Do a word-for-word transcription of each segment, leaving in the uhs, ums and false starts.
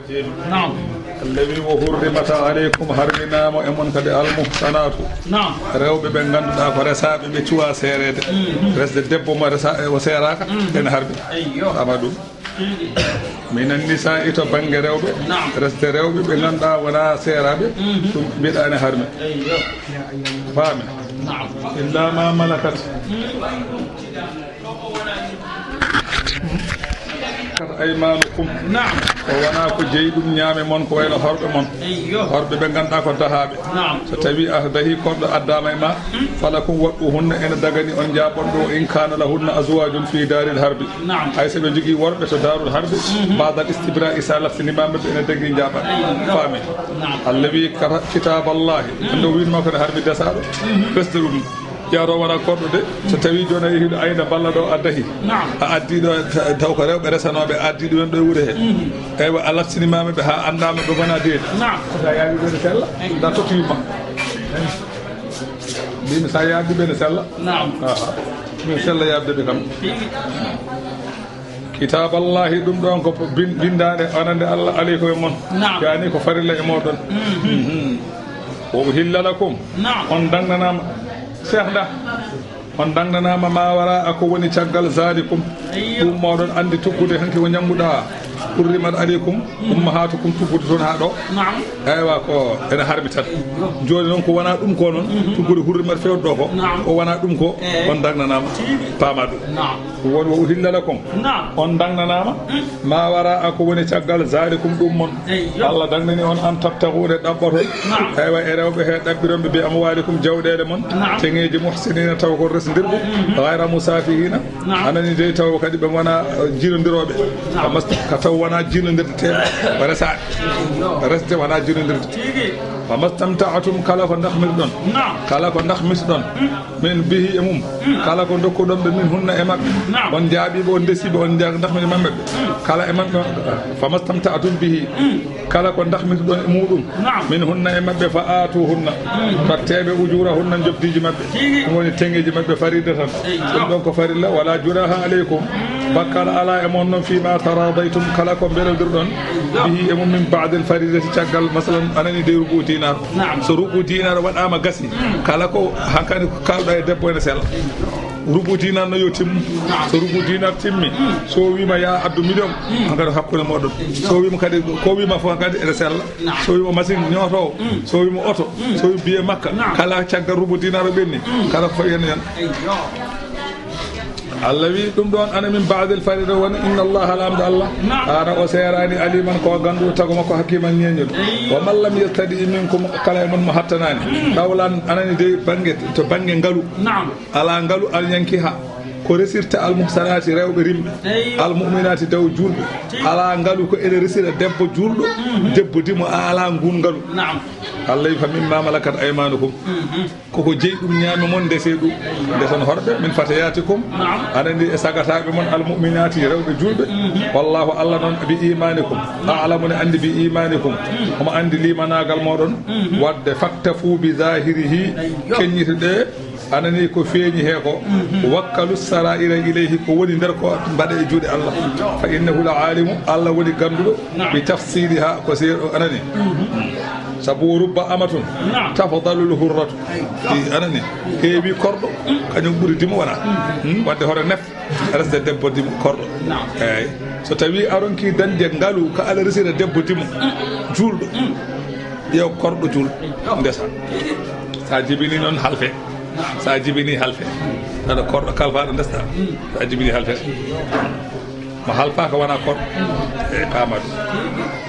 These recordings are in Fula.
Naam. Allawi wo hurrimata aleykum, harminaama e mon kadi almuhsanaatu. Naam. Rewɓe ɓe ngannduɗaa ko resaaɓe, ɓe cuwaa seereede. Mhm. Resde debbo mo resa-, o seeraaka, mhm, ene harmi. Eyyo. Ama ɗum. Mhm. Minan nisaa'i to bannge rewɓe. Naam. Resde rewɓe ɓe ngannduɗaa wonaa seeraaɓe, mhm, ɗum mbiɗa ene harmi. Eyyo. Faami? Naam. Illa ma malakat. Mhm. Kat aymaanukum. Naam. O wonaa ko jeyi ɗum ñaame mon, ko wayno horɓe mon. Eyyo. Horɓe ɓe ngannduɗaa ko dahaaɓe. Naam. So tawii a dahii korɗo addaama e ma, hmm, falakum waɗɗu hunna ene dagani on jaaɓon ɗo, in kaana lahunna azwaajun fi daaril harbi. Naam. Hay so ɓe njogii worɓe to daarul harbi, mhm, baadal istibra'i, so a laftiniima maɓɓe ene dagii jaaɓan. Eyyo. Faami? Naam. Allawi kata kitaaballahi. Hmm. Ando wiinma ko ne harmi dasaaɗo. Mhm. Resde ɗum. Jaaɗo wona korɗo de, so tawi jooni a yehi ɗo ayna balla ɗo a dahi. Naam. A addi ɗo ta-, taw ko rewɓe resanooɓe a addi ɗumen ɗo e wuro he. Mhm. Eywa, a laftinimaama ɓe haa anndaama ɓe ngona deedi. Naam. Sa yaawi ɓe ne sella, da totti yumma. Mbimi sa yaawi ɓe ne sella. Naam. Aha. Min sella yaabde ɓe kam. Tigi. Kitaaballahi, ɗum ɗon ko bin-, bindaande onande Allah aleykum e mon. Naam. Yani ko farilla e moɗon. Mhm. Mhm. Wa uhilla lakum. Naam. On dangnanaama. Seex da. On dangnanaama ma wara a ko woni caggal zalikum. Ayyo. Ɗum moɗon andi tuggude hanki ko ñammuɗa. Hurrimat aleykum. Mhm. Ummahatukum tuggude toon haa ɗo. Naam. Eywa, ko ene harmi tan. Jooni noon ko wona ɗum ko noon, mhm, tuggude hurrimat fewdo ɗo ko. Naam. Ko wona ɗum ko, eh, on dangnanaama. Tigi. Paama ɗum. Naam. Won wa uhilla lakum. Naam. On dangnanaama. Mm. Ma wara a ko woni caggal zalikum ɗum mon. Eyyo. Allah dangnani on an tabtagu ɗe ɗaɓɓoto. Naam. Eywa, e rewɓe he ɗaɓɓironɓe bi amwalikum jawɗeele mon. Naam. Teŋeeji muhsinina taw ko resndirɓe. Mhm. Ghayra musafihina. Naam. Anani dey taw kadi ɓe ngona, eh, jiinondirooɓe. Naam. Ka mas-, ka taw wona jiinondirteeɓe. Ɓe resaaɓe. Eyyo. Resde wona jiinondirde. Tigi. Wa mastamta'tum kala ko dahmirɗon. Naam. Kala ko dahmirɗon. Mm. Min bihi e mum. Mm. Kala ko dokkuɗon ɓe min hunna e maɓɓe. Naam. On jaaɓiiɓe, on ndesiiɓe, on njaag dahmiri maɓɓe. Mm. Kala e maɓɓe. Fa mastamta'tum bihi. Mm. Kala ko dahmirɗon e muɗum. Naam. Min hunna e maɓɓe fa aatuhunna. Mm. Totteeɓe ujurahunna njobdiiji maɓɓe. Tigi. Ɗum woni teŋeeji maɓɓe faridatan. Eyyo. Ɗum ɗon ko farilla, wala junaha aleykum. Mm. Bakkala ala e mon noon fima taradaytum kala ko mbelondirɗon. Eyyo. Bihi e mum min ba'dil faridati caggal masalan anani de rubu dinar. Naam. So rubu dinar waɗama gasi. Mm. Kala ko hankadi ko kalɗo e debbo ene sella. Rubu dinar no yo timmu. Naam. So rubu dinar timmi, mm, so wima ya addu million, mm, hankadi hakkunde moɗon. So wima kadi, ko wima fof hankadi ene sella. Naam. So wima machine ñootowo, mm, so wima oto, mm, so wima biye makka, naam, kala caggal rubu dinar o ɓenni, mm, kala ko fawi hen hen. Eyyo. Allah wi ɗum ɗon ana min ba'dil farida woni inna Allah lamɗo Allah. Naam. Ana o seerani aliman ko ganduɗo tago makko hakiman ñeñol. Eyyo. Wa man lam yastadi minkum kala e mon mo hattanani. Mm. Ɗawlan anani de bangge to bangge ngalu. Naam. Ala ngalu alyankiha ko resirta almuhsanati rewɓe rimɓe. Eyyo. Almu'minati daw julɓe. Ala ngalu ko ene resira debbo julɗo, mhm, debbo dimo a ala ngun ngalu. Naam. Allah wi fa mimma malakat aymanukum. Mhm. Koko jeyi ɗum ñaame mon ndese ɗum. Ndeson horɓe min fatayatikum. Naam. Anani e sagataɓe mon almu'minati rewɓe julɓe. Mhm. Wallahu Allah noon bi imanikum. Naam. A'lamu ne andi bi imanikum. Mhm. Omo andi limanagal moɗon. Mhm. Wadde faktafu bi zahirihi. Eyyo. Keññite ɗe. Anani ko feeñi he ko, mhm, wakkalu sara'ira ilayhi ko woni nder ko mbaɗe e juuɗe Allah. Fa innahu la alimu, Allah woni ganduɗo, naam, bi tafsiliha ko seeɗo anani. Mhm. Sabu wo rubba amatun, naam, tafdalul hurratu. Eyyo. Ɗi anani, heewi korɗo, kañum ɓuri dimo wona. Mhm. Hmm, wadde hoto nef, resde debbo dimo korɗo. Naam. Eyyi. So tawi a ronki dañde ngalu ka ala resira debbo dimo, mm, julɗo, mm, ƴeew korɗo julɗo, eyyo, ndesa. Sa jibini noon halfe. Sa jibini halfe. Aɗa korɗo kalfaɗo ndesta. Sa jibini halfe. Mo halfaka wona korɗo. E pama ɗum.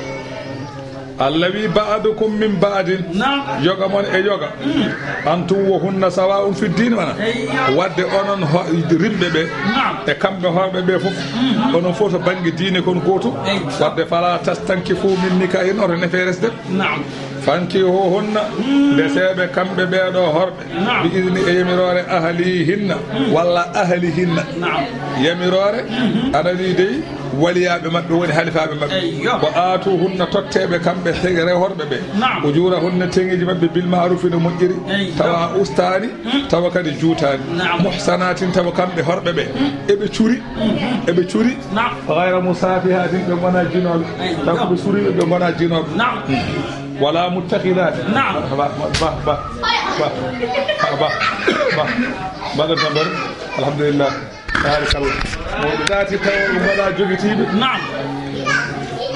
Allah wi ba'dukum min ba'din. Naam. Yoga mon e yoga. Mm. Antum wa hunna sawa'un fi din wana. Eyyo. Wadde onon ho-, rimɓe ɓe. Naam. E kamɓe horɓe ɓe fof. Mm. Onon fof to bangge diine kon goto. Eyyo. Wadde fala tastankifu min nikahin oto nefe resde. Naam. Fankihuhunna, mm, ndeseeɓe kamɓe ɓeeɗo horɓe, naam, bi idni e yamiroore ahlihinna, mm, walla ahlihinna. Naam. Yamiroore, mhm, anani dey, Waliyaaɓe maɓɓe woni halifaaɓe maɓɓe. Eyyo. Wa aatuhunna, totteeɓe kamɓe te-, rehorɓe ɓe. Naam. Ujuurahunna, teŋeeji maɓɓe, bil ma'rufi, no moƴƴiri. Eyyo. Tawa a ustaani, mm, tawa kadi juutaani. Naam. Muhsanaatin, tawa kamɓe horɓe ɓe. Mm. Eɓe curi, mm-hmm, eɓe curi. Naam. Ghayra musaafihatin, ɓe ngonaa jinooɓe. Eyyo. Tawa ko ɓe suriiɓe, ɓe ngonaa jinooɓe. Naam. Mm. Wala muttakhidaati. Naam. Ba, ba, ba. Mbaɗon tambar. Alhamdulillah. Tabaarakallah. Mawɗo daati tawa ɓe mbaɗa jogitiiɓe. Naam.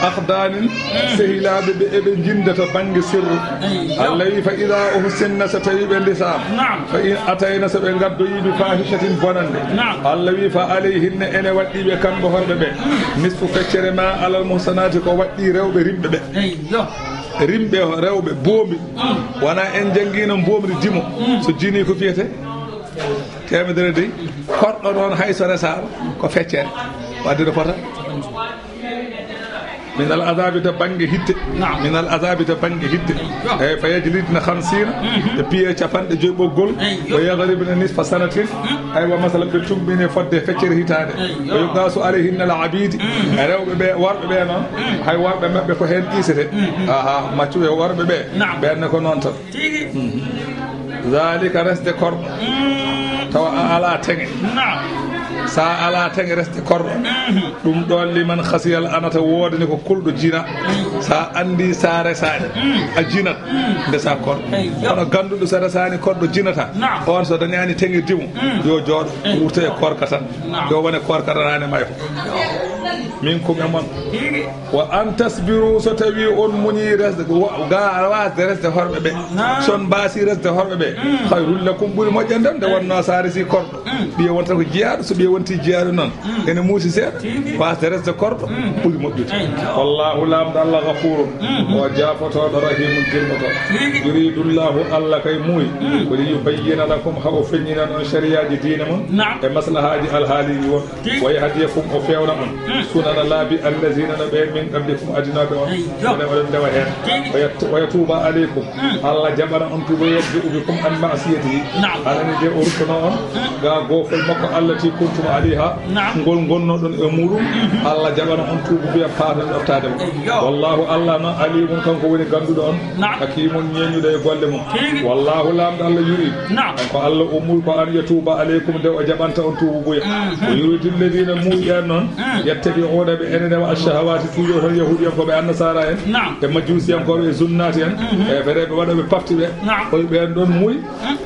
Akhdaanin, mm, sehilaaɓe ɓe eɓe njinda to bannge sirru. Eyyo. Allah wi, "Fa idaa uhsinna," so tawi ɓe ndesaama. Naam. "Fa in atayna," so ɓe ngaddoyii, "bi faahishatin," bonannde. Naam. Allah wi, "Fa alayhinna," ene waɗɗii ɓe kamɓe horɓe ɓe. Mm. "Nisfu," feccere ma, "alal muhsanaati," ko waɗɗii rewɓe rimɓe ɓe. Eyyo. Rimɓe rewɓe boombi. Mm. Wona en janngiino mboomri dimo. Mm. So jinii ko fiyete? Teemedere dey, korɗo ɗoon hay so resaama, ko feccere. Wadde no fota? Min al azabi to bannge hitte. Naam. Min al azabi to bannge hitte. Eyyo. Eyi, fa yajlidna khamsina, mhm, ɓe piye capanɗe joyi ɓoggol, eyyo, wa yadribna nisfa sanatin, mm, aywa, masalan, ɓe tumbine fodde feccere hitaande. Eyyo. Wa yugasu alayhinna al abidi, mm, e rewɓe ɓe, worɓe ɓe noon, mm, hay worɓe maɓɓe ko heen ɗiisete. Mm, mm. Aha, maccu e worɓe ɓe, naam, ɓeen ne ko noon tan. Tigi. Zalika resde korɗo. Mm. Tawa a alaa teŋe. Naam. So a alaa teŋe resde korɗo. Mhm. Ɗum ɗoon liman khasiyal anata woodani ko kulɗo jina. Mm. So a anndi so a resaani, mm, a jinat. Mm. Ndesa korɗo. Eyyo. Kono gannduɗo so resaani korɗo jinata. Naam. On so dañaani teŋe dimo, mm, yo jooɗo, mm, wurta e korka tan. Naam. Yo wone korka tan haa ne may fof. Min kum e mon. Tigi. Wa an tasbiru, so tawi on muñi resde, wa-, ga wasde resde horɓe ɓe. Naam. So on mbaasi resde horɓe ɓe, mm, khayrul lakum, ɓuri moƴƴande on, nde wonno so a resi korɗo. Mm. Ɓiye wonta ko jiyaaɗo, so ɓiye wonti jiyaaɗo noon, mm, ene muusi seeɗa. Tigi. Wasde resde korɗo, mm, ɓuri moƴƴude. Eyyo. Wallahu, Laamɗo Allah, ghafurun, mm, o jaafotooɗo, rahimun, jirmotooɗo. Tigi. Yuridullahu, Allah kay muuyi, mm, ko li yubayyina lakum, ha o feññinan on sariyaaji diine mon, naam, e maslahaaji alhaaliiji won. Tigi. Wa yahdiyakum, o fewna on. Mm. Sunana laabi allazina, no ɓe min qablikum, adinooɓe on. Eyyo. Wona oɗon ndewa heen. Tigi. Wa yat-, wa yatuuba aleykum. Mm. Allah jaɓana on tuuba, yabdi bikum an ma'siyatihi. Naam. Anani de o ruttono on. Mm. Ga goofol makko allati kuntum alayha. Naam. Ngol ngonnoɗon e muɗum. Mm-hmm. Allah jaɓana on tuuba, mbiya paaten ɗoftaade mo. Eyyo. Wallahu, Allah noon, alimun, kanko woni gannduɗo on. Naam. Hakimun, ñeeñuɗo e golle mum. Tigi. Wallahu, Laamɗo Allah, yuridu. Naam. Ko Allah ummuy ko an yatuuba aleykum, nde o jaɓanta on tuububuya. Mhm. O yuridu alladina, muuyi ɓeen noon, mm, yattabi'una, ɓe ene ndewa, ash-shahawaati, tuujo tan, yahuudiyankooɓe, annasaara en, naam, e majjusiyankooɓe, e zunnaati en, mhm, e fereeɓe waɗooɓe pafti ɓe. Naam. Koye ɓeen ɗoon muuyi. Mm.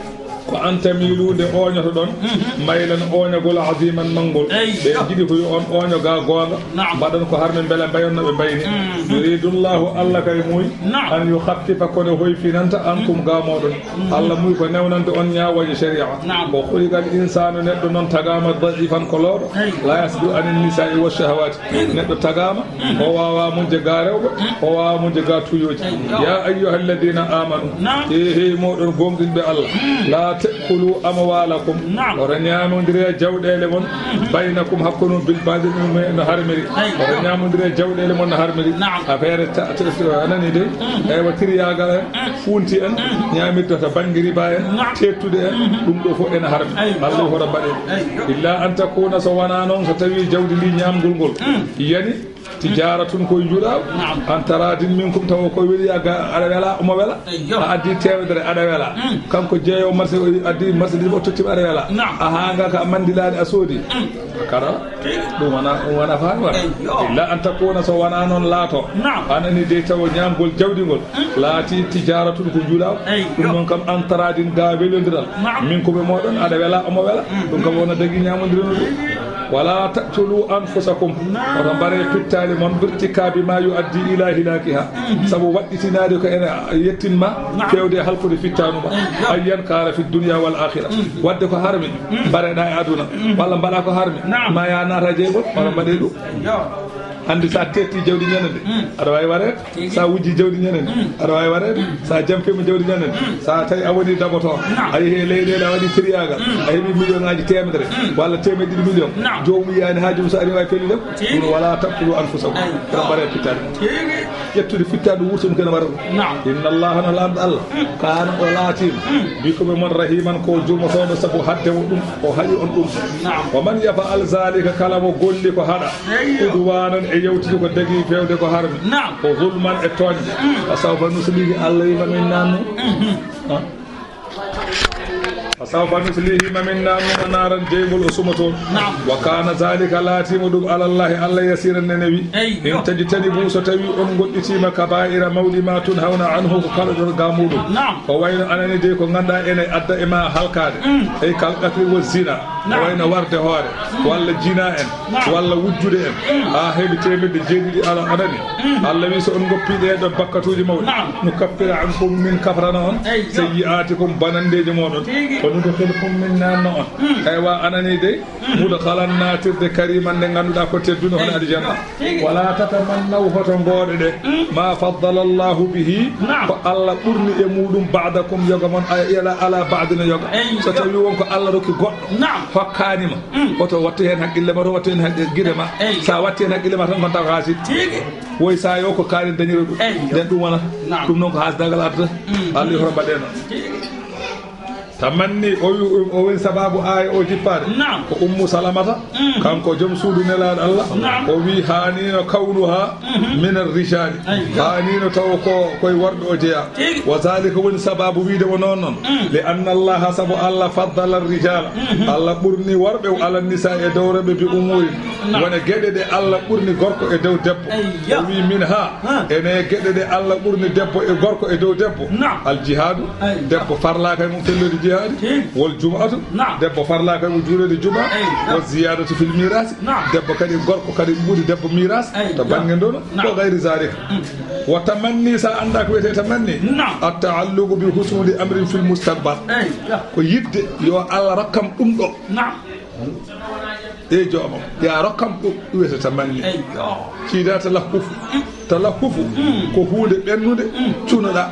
Ko an tamilu, nde ooñotoɗon, mhm, maylan ooñagol, aziman, manngol. Eyyo. Ɓe njiɗi ko yo on ooño ga goonga. Naam. Mbaɗon ko harmi, mbele mbayon no ɓe mbayni. Mhm. Yuridullahu, Allah kay muuyi, naam, an yukhaffifa, kono hoyfinanta, ankum, ga mooɗon. Mhm. Allah muuyi ko newnande on ñaawooje sharia. Naam. Wa khuliqal insanu, neɗɗo noon tagaama, da'ifan, ko looɗo. Eyyo. La yasbiqu anin nisa'i wa shahawaati. Neɗɗo tagaama, o waawaa muñde ga rewɓe, o waawaa muñde ga tuuyooji. Eyyo. Ya ayyuha alladina amanu, naam, he, he mooɗon goonɗinɓe Allah, mm, la ta'kulu amwalakum, naam, oto ñaamondire jawɗeele mon, mm, baynakum, hakkunde mon, bil batil, no harmiri. Eyyo. Oto ñaamondire jawɗeele mon no harmiri. Naam. Affaire ta-, ta-, ta-, a nani de? Mm. Eywa, tiriyaagal en, mm, fuunti en, mm, ñaamirde to bannge riba en, naam, teettude en, mm, ɗum ɗo fof ene harmi. Eyyo. Allah hoto mbaɗen. Eyyo. Illa an takuna, so wonaa noon, so tawii jawdi ndi, ñaamgol ngol, mm, yani, tijaratun, koye njuuɗa. Naam. An taradin minkum, tawa koye weli, a ga-, aɗa wela, omo wela. Eyyo. A addi teemedere, aɗa wela. Mm. Kanko jeeyo marché o addi marchandise, o tottima, aɗa wela. Naam. A haanga ka mandilaani, a soodi. Mm. Kara, ɗum wona, ɗum wona faami wona. Eyyo. Illa an takuna, so wonaa noon laato. Naam. An ani dey tawa ñaamgol jawdi ngol. Mm. Laati tijaratun, ko njuuɗa. Eyyo. Ɗum noon kam, an taradin, ga welondiral. Naam. Minkum e mooɗon, aɗa wela, omo wela. Mm. Ɗum kam wona dagi ñaamondire no ɗum. Wala taqtulu anfusakum. Naam. Oto mbare pittaali mon, birtikabi ma yuaddi ila hilakiha. Mhm. Sabu waɗɗitinaade ko ene yettin ma, naam, fewde e halkude fittaandu ma. Eyyo. Ayyan kana fi dunya wal akhirah. Mhm. Wadde ko harmi, mhm, mbareɗa e aduna. Mhm. Walla mbaɗa ko harmi. Naam. Ma ya naata jeygol, wala, mhm, mbaɗe ɗum. Eyyo. Hannde so a tetti jawdi ñande nde, mhm, aɗa waawi wareede. Tigi. So a wujji jawdi ñande nde, mm, aɗa waawi wareede. Mm. So a jampiima jawdi ñande nde, mm, so a tawi a woni dagoto, naam, a yehi e leyɗeele, a waɗi triyaagal, mm, a heɓi million ŋaaji teemedere, mm, walla teemedde ɗiɗi million, naam, joomum yiyaani haaju mum, so ari waawi pelliɗam. Tigi. Ɗum wala taqtulu anfusakum. Eyyo. Kono mbaɗe pittaali. Tigi. ƴettude fittaandu wurtude kene mara ɗum. Naam. Inna Allaha, no Laamɗo Allah, kaana, o laatiima, bikum, e mon, rahiman, ko jurmotooɗo, sabu haɗde mo ɗum, o haɗi on ɗum. Naam. Wa man yaf'al zaalika, kala mo golli ko haɗa, eyyo, udwaanan, e yawtude ko dagii feewde ko harmi, naam, o zulman, e tooñde, fa sawfa nuslihi, Allah wi ma min naannu. Mhm. Ha? Fa sawfa nuslihi, ma min naannu mo naaran jeyngol o suma toon. Naam. Wa kaana zaalika, laatiima ɗum, ala Llaahi, Allah, yasiiran, ne newi. Eyyo. In tajtanibu, so tawii on ngoɗɗitiima, kabaa'ira, mawɗi, ma tunhawna anhu, ko kaɗoɗon ga muuɗum. Naam. Ko wayno anani dey ko ngannduɗaa ene adda e ma halkaade. Mm. Ey kal qatli wa zina. Naam. Ko wayno warde hoore, walla jina en, naam, walla wujjude en, mm, haa heɓi teemedde jeeɗiɗi, ala anani. Mm. Allah wi, so on ngoppi ɗee ɗoo bakkatuuji mawɗi, naam, nukaffira ankum, min kafrana on, eyyo, sayyi'aatikum, bonanndeeji mooɗon. Tigi. Wa nudkhilkum, min naanna on. Mm. Eywa, anani dey, mm, mudkhalan, naatirde, kariman, nde ngannduɗaa ko teddunde, hono, eyyo, aljanna. Tigi. Wala tatamannaw, hoto ngooɗe ɗe, mm, ma faddala Allahu bihi, naam, ko Allah ɓurni e muuɗum, ba'dakum, yoga mon, ay, ala, ala ba'din, yoga. Eyyo. So tawii won ko Allah rokki goɗɗo, naam, hokkaani ma, mm, hoto wattu heen haqqille ma, hoto wattu heen haqqille gide ma. Eyyo. Sa watti heen haqqille ma tan, ngonta ko haasid. Tigi. Woy sa yo ko kaari dañira ɗum. Eyyo. Nden ɗum wonata. Naam. Ɗum noon ko haasidagal adda. Mm. Allah, hoto mbaɗe noon. Tigi. Tamanni, o wi, o woni sababu aaya o jippaade. Naam. Ko Ummu Salamata, mhm, kanko joom suudu Nelaaɗo Allah, naam, o wi, haanino kawnuha, mhm, min ar-rijaali. Eyyo. Haanino taw ko koye worɓe o jeyaa. Tigi. Wa zaalika, woni sababu wiide mo noon noon. Mm. Li anna Allaha, sabu Allah, faddala ar-rijaala. Mhm. Allah ɓurni worɓe, ala nisaa, e dow rewɓe, bi umuurin. Naam. Wona geɗe ɗe Allah ɓurni gorko e dow debbo. Eyyo. O wi, min ha, ha, ene geɗe ɗe Allah ɓurni debbo e gorko e dow debbo. Naam. Al jihaadu, eyyo, debbo farlaaka e mum felloyde jihaadi. Tigi. Wal jum'atu, naam, debbo farlaaka e mum juulde juma. Eyyo. Wa ziyaadatu fil miiraasi, naam, debbo kadi, gorko kadi ɓuri debbo miiras, eyyo, to bannge ndono. Naam. Wa gayri zaalika. Mm. Wa tamanni, sa anndaa ko wiyetee tamanni. Naam. At taalluqu bi husuuli amrin fil mustaqbal. Eyyo. Ko yiɗde yo Allah rokkam ɗum ɗo. Naam. E joomam, ya rokkam ɗum, ɗum wiyetee tamanni. Eyyo. Ciida talahhufu. Mm. Talahhufu, mm, ko huunde ɓennude, mm, cunoɗaa,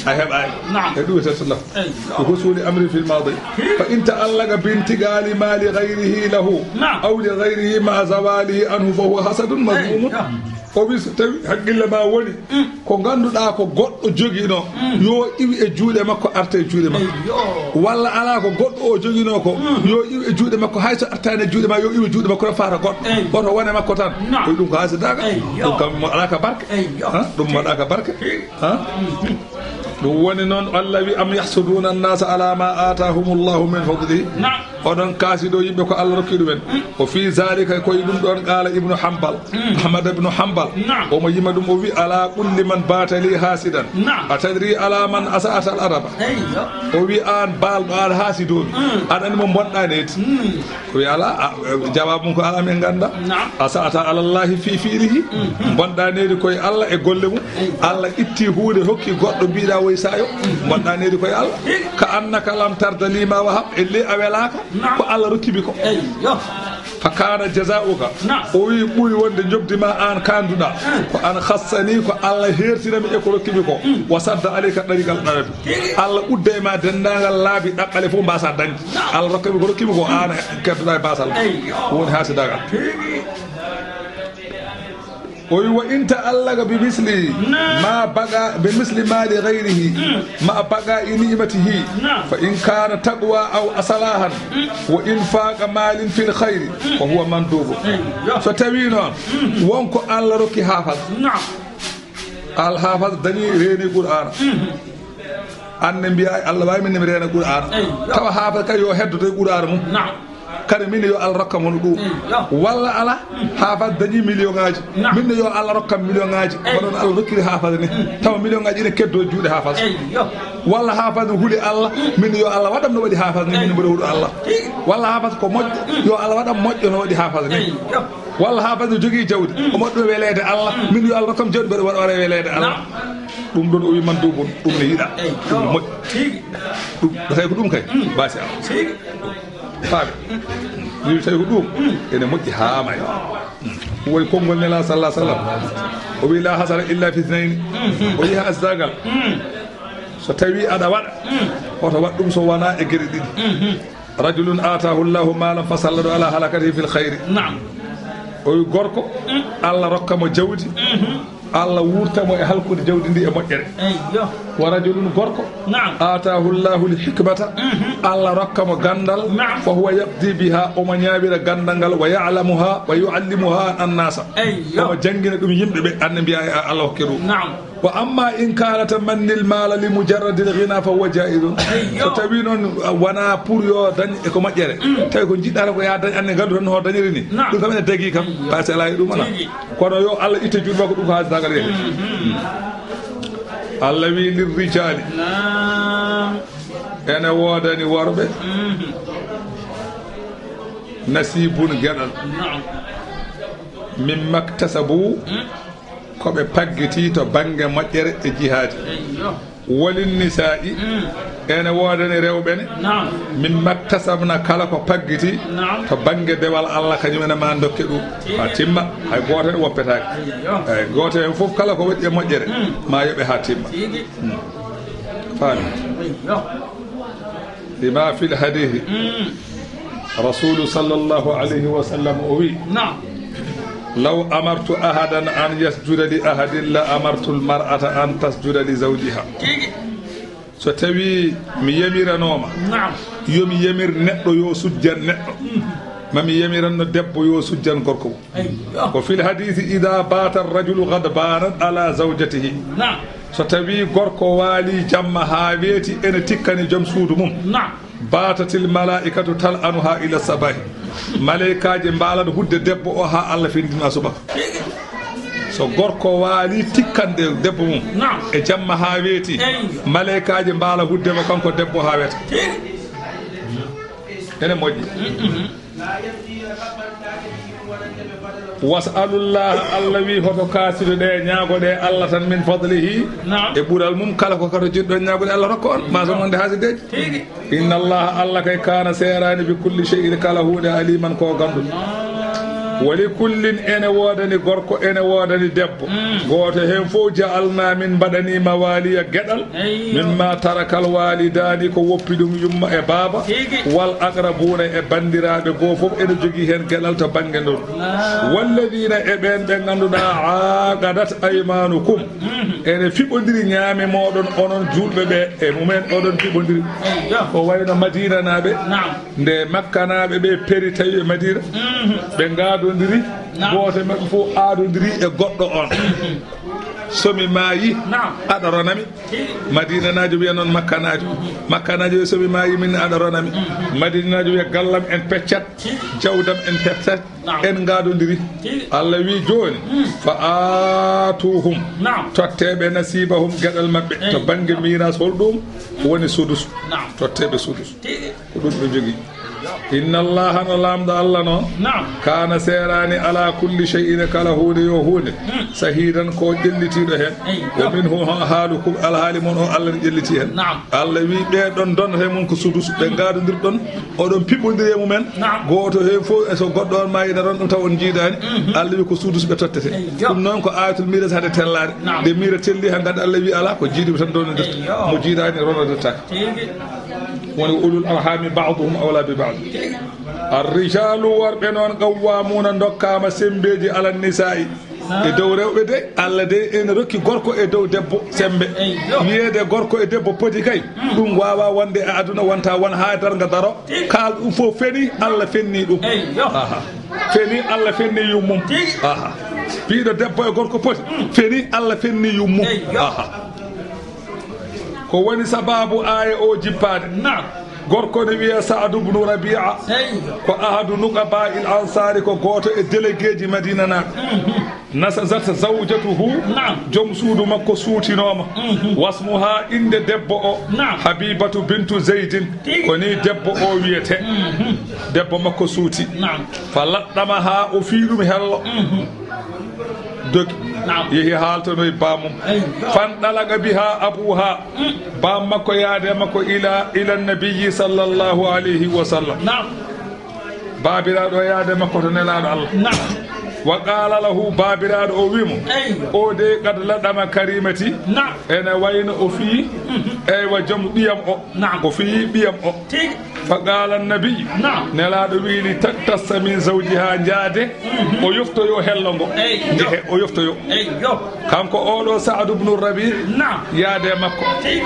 a heɓaani. Naam. E ɗum wiyetee talahhufu. Eyyo. Bi husuuli amrin fil maadi. Hi. Fa in ta'allaqa bi intiqaali maali ghayrihi lahu, naam, aw li ghayrihi ma'a zawaalihi anhu fa huwa hasadun madhmumun. Eyyo. O wi, so tawi haqqille ma woni, mm, ko ngannduɗaa ko goɗɗo joginoo, mm, yo iwi e juuɗe makko, arta e juuɗe makko. Eyyo. Walla alaa ko goɗɗo o joginoo ko, mm, yo iwi e juuɗe makko, hay so artaani e juuɗe ma, yo iwi e juuɗe makko, tan faata goɗɗo. Eyyo. Woto wone makko tan. Naam. Ko ɗum ko hasidaagal. Eyyo. Ɗum kam mo alaa ka barke. Eyyo. Ha? Ɗum waɗaaka barke. Ha? Ɗum woni noon, Allah wi, am yahsuduuna annaasa alaa maa aataahumullahu min fadlihi. Naam. Oɗon kaasido yimɓe ko Allah rokki ɗumen. Mm. O fii zaalika, ko e ɗum ɗoon, qaala Ibnu Hanbal. Mm. Ahmad ibnu Hanbal. Naam. Omo yima ɗum, o wi, alaa kulli man baata lii haasidan. Naam. A tadrii alaa man asa'ata al adaba? Eyyo. O wi, aan baalɗo, aan haasidoomi. Mm. Aɗa anndi mo mbonɗaa needi? Mm. O wi, alaa, a, e, jawaabu mum ko alaa, min nganndaa. Naam. Asa'ata alallaahi fii fi'lihi. Mm. Mbonɗaa needi ko e Allah e golle mum. Eyyo. Allah itti huunde, hokki goɗɗo, mbiɗa woy saayo. Mm. Mbonɗaa needi ko e Allah. Tigi. Ka annaka lam tarda lii maa wahab, ellee a welaaka. Naam. Ko Allah rokki mi ko. Eyyo. Fa kaana jazaa'uka. Naam. O wi, ɓuri wonde njoɓdi ma aan kaanduɗaa. Mm. Ko an khassanii, ko Allah heertinami e ko rokki mi ko. Mm. Wa sadda alayka ɗariiqal ɗalabi. Tigi. Allah udda e ma denndaangal laabi ɗaɓɓale fof mbaasaa dañde. Naam. Allah rokka mi ko rokki mi ko, aan keddoɗaa e baasal. Eyyo. Ɗum woni haasidaagal. Tigi. O wi, wa in ta'allaqa bi misli, naam, ma baqa, bi misli maali ghayrihi, mm, ma baqaa'i ni'matihi, naam, fa in kaana taqwa aw salahan, mm, wa infaaqa maalin fil khayri, mm, fa huwa manduubu. Eyyo. So tawii noon, mm, won ko Allah rokki haafas. Naam. Al haafas dañi reeni Qur'aana. Mm. Aan ne mbiyaa, Allah waawi min ne mi reena Qur'aana. Eyyo. Tawa haafas kay yo heddoto e Qur'aana mum. Naam. Kadi min yo Allah rokkam hono ɗum. Eyyo. Walla alaa, haafas dañi million ŋaaji. Naam. Min yo Allah rokkam million ŋaaji. Eyyo. Ko noon Allah rokkiri haafas ni. Mm. Tawa million ŋaaji ina keddo juuɗe haafas. Eyyo. Walla haafas ne huli Allah, min yo Allah waɗam no waɗi haafas ni, min mboɗo huɗo Allah. Tigi. Walla haafas ko moƴƴo, yo Allah waɗam moƴƴo no waɗi haafas ni. Eyyo. Walla haafas ne jogii jawdi, mm, o moƴƴo weleede Allah, mm, min yo Allah rokkam jawdi mboɗo waɗa, waɗa weleede Allah. Naam. Ɗum ɗoon o wi manduubun, ɗum ne yiɗaa. Eyyo. Ɗum ne moƴƴi. Tigi. Ɗum, tawi ko ɗum kay, mm, baasi Allah. Tigi. Faaɓe. Min tawi ko ɗum, ene moƴƴi haa maayo. Ɗum woni konngol Nelaaɗo sallallahu alaihi wasallam. O wi, "La hasada illa fi ithnayni." O wi, haasidagal, so tawi aɗa waɗa, hoto waɗ ɗum so wonaa e geɗe ɗiɗi. "Rajulun aataahu Allahu maalan fasallatahu ala halakatihi fil khayri." Naam. O wi, gorko, Allah rokka mo jawdi. Allah wuurta mo e halkude jawdi ndi e moƴƴere. Eyyo. Wa rajulun, gorko. Naam. Aataahu Allahu l-hikmata. Mhm. Allah rokka mo ganndal. Naam. Fa huwa yaqdi biha, omo ñaawira ganndal ngal. Wa ya'lamuha, wa yu'allimuha an-nasa. Eyyo. Omo janngina ɗum yimɓe ɓe, anne mbiya e Allah hokke ɗum. Naam. Wa amma in kana tamanni l-mala li mujarradi l-ghina fa huwa jaizun. Eyyo. So tawi noon, uh, wona pour yo dañ e ko moƴƴere. Mm. Tawi ko jiɗɗa ko ya dañ, anne nganndu tan no dañiri ni. Naam. Ɗum kam ene dagi kam. Eyyo. Parce que ala e ɗum wona. Tigi. Kono yo Allah itte juuɗe makko, ɗum ko haajata ngal yeeso. Mhm. Allah wi, "Lirrijali." Naam. Ene woodani worɓe. Mhm. Nasibun, geɗal. Naam. Mimmaktasabu. Mm. Ko ɓe paggiti to bannge moƴƴere e jihaadi. Eyyo. Walin nisa'i, mm, ene woodani rewɓe ne. Naam. Mimmaktasabna, kala ko paggiti, naam, to bannge dewal Allah, kañum ene ma dokke ɗum. Tigi. Ha timma, hay gooto en woppetaake. Eyyo. Eyi, gooto en fof kala ko waɗi e moƴƴere, mm, ma yoɓe ha timma. Tigi. Mm. Faami? Eyyo. Lima fil hadithi. Mm. Rasulu sallallahu alayhi wa sallam o wi, naam, "Law amartu ahadan an yasjuda li ahadin la amartu l-mar'ata an tasjuda li zawjiha." Tigi. So tawi mi yamiranoma, naam, yo mi yamir neɗɗo yo sujjan neɗɗo, mm, ma mi yamiranno debbo yo sujjan gorko. Eyyo. Ko fil hadisi, "Ida bata rajulu ghadbanan ala zawjatihi." Naam. So tawi gorko waali jamma ha weeti, ene tikkani joom suudu mum. Naam. Batatil malaikatu tal'anuha ila sabahi. Malaykaaji mbaalat hudde debbo o ha Allah findina subaka. So gorko waali tikkande debbo mum, naam, e jamma ha weeti, eyyo, malaykaaji mbaala hudde mo kanko debbo ha weeta. Ene moƴƴi. Mm-mm. Was'alullah, Allah wi, hoto kaasiɗoɗe, ñaagoɗe Allah tan, min fadlihi, naam, e ɓural mum, kala ko kato jiɗɗon ñaagude, Allah rokka on, ma so wonde haasideeji. Tigi. Inna Allah, Allah kay, kana, seeraani, bi kulli shay'in, kala huunde, aliman, ko ganduɗo. Naam. Wa li kullin, ene woodani gorko, ene woodani debbo. Mm. Gooto heen fof, ja'alna, min mbaɗani, mawaliya, geɗal. Eyyo. Mimma tarakal walidaani, ko woppi ɗum yumma e baaba. Tigi. Wal aqrabuna, e banndiraaɓe goo fof ene jogii heen geɗal to bannge ndon. Naam. Walladina, e ɓeen ɓe ngannduɗaa, aqadat aymanukum, mhm, ene fiɓondiri ñaame mooɗon onon juulɓe ɓe e mumen, oɗon fiɓondiri. Eyyo. Ko wayno Madinanaaɓe, naam, nde Makkanaaɓe ɓe peri tawi e Madina, mhm, ɓe ngaadondiri, naam, gooto e maɓɓe fof aadondiri e goɗɗo on. Mhm. So mi maayi, naam, aɗa rona mi. Madinanaajo wiya noon Makkanaajo. Makkanaajo wiya, "So mi maayi, min aɗa rona mi." Madinanaajo wiya, "Gallam en peccat, jawdam en peccat, naam, en ngaadondiri." Allah wi jooni, mm, "Fa aatuhum." Naam. Totte ɓe nasibahum, geɗal maɓɓe. Eyi. To bannge miiras, hol ɗum woni sudus? Naam. Totte ɓe sudus. Tigi. Ko ɗum ɓe jogii. Inna Allaha, no Laamɗo Allah noon, naam, kana, seeraani, ala kulli shay'in, kala huunde yo huunde, hmm, sahidan, ko ƴellitiiɗo heen. Eyi. Wa minhu, haalukum, alhaali mon o, Allah ne ƴelliti heen. Naam. Allah wi, ɓee ɗon donata e mon ko sudus, ɓe ngaadondirɗon, oɗon piɓɓondiri e mumen. Naam. Gooto heen fof, e so goɗɗo on maayi, ɗon ɗum taw on njiidaani. Mhm. Allah wi ko sudus ɓe tottete. Eyi, yo. Ɗum noon ko ayatul miiras hade tellaade. Naam. Nde miira telli, haa ngadda Allah wi alaa, ko jiiduɓe tan donondirta. Eyi, yo. Mo jiidaani ronodirtaake. Tigi. Woni ulul arhami ba'duhum awla bi ba'd. Arrijalu, worɓe noon, qawwamuna, ndokkaama sembeeji, ala nisa'i, e dow rewɓe de. Allah de ene rokki gorko e dow debbo sembe. Eyyo. Wiyeede gorko e debbo poti kay, hmm, ɗum waawa wonde e aduna, wonta won haa darnga daro. Tigi. Kaal ɗum fof feni, Allah fenni ɗum. Eyyo. Aha. Feni, Allah fenni yummum. Tigi. Aha. Piiɗo debbo e gorko poti, hmm, feni, Allah fenni yummum. Eyyo. Aha. Ko woni sababu aaya o jippaade? Naam. Gorko ne wiya Sa'd ibn Rabi'a. Eyi. Ko ahadu nuqaba'il ansari, ko gooto e déléguéji Madina naaɓe. Mhm. Nasazat zawjatuhu. Naam. Joom suudu makko suutinooma. Mhm. Wasmuha, innde debbo o. Naam. Habibatu bintu Zaydin. Tigi. Ko ni debbo o wiyete. Mhm. Debbo makko suuti. Naam. Fa laɗɗamaha, o fii ɗum hello. Mhm. Dogi. Naam. Yehi haaltanoyi baamum. Eyi. Fandalaga biha abuha. Mm. Baam makko yaade makko ila, ila nabiyyi sallallahu alayhi wa sallam. Naam. Baabiraaɗo yaade makko to Nelaaɗo Allah. Naam. Wa qala lahu, baabiraaɗo o wi mo, eyyo, o de qad ladama karimati. Naam. Ene wayno o fiyi, mhm, eywa, joom ɓiyam o. Naam. O fiyi ɓiyam o. Tigi. Fa qala annabi. Naam. Nelaaɗo wi li taktassa min zawjiha, njaade, mhm, o yoftoyo hello ngo. Eyyo. Njehe, o yoftoyo. Eyyo. Kanko oɗo Sa'd ibn Rabi', naam, yaade makko. Tigi.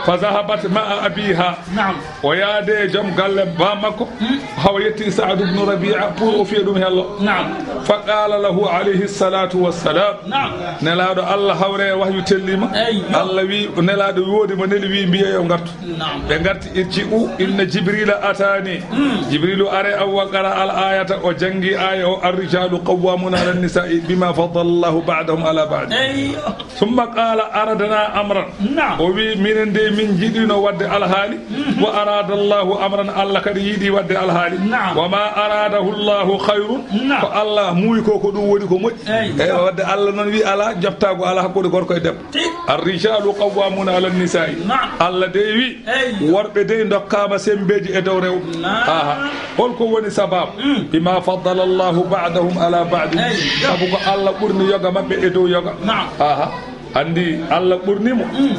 Fa zahabat ma'a abiha. Naam. O yaade e joom galle ba makko, hmm, hawa yetti Sa'd ibn Rabi'a pour o fiya ɗum hello. Naam. Fa qala lahu alayhi salatu wassalam. Naam. Nelaaɗo Allah hawre e wahyu tellima. Eyyo. Allah wi, Nelaaɗo woodi mo neli wi mbiye yo ngartu. Naam. Ɓe ngarti, irji'u inna Jibrila atani. Hmm. Jibrilu are aw wa qara al ayata, o jangi aya o, ar-rijalu qawwamuna ala nisa'i bima faddala Allahu ba'dahum ala ba'd. Eyyo. Summa qala aradna amran. Naam. O wi minen de min jiɗino wadde alhaali. Mhm. Wa arada Allahu amran, Allah kadi yiɗi wadde alhaali. Naam. Wa ma aradahu Allahu khayrun. Naam. Ko Allah muuyi ko, ko ɗum woni ko moƴƴi. Eyyo. Eywa, wadde Allah noon wi ala joftaago ala hakkunde gorko e debbo. Tigi. Ar-rijalu qawwamuna ala nisa'i. Naam. Allah de wi, eyyo, worɓe de ndokkaama sembeeji e dow rewɓe. Naam. Aha. Holko woni sababu? Mm. Bima faddala Allahu ba'dahum ala ba'd. Eyyo. Sabu ko Allah ɓurni yoga maɓɓe e dow yoga. Naam. Aha. Andi Allah ɓurni mo, mm,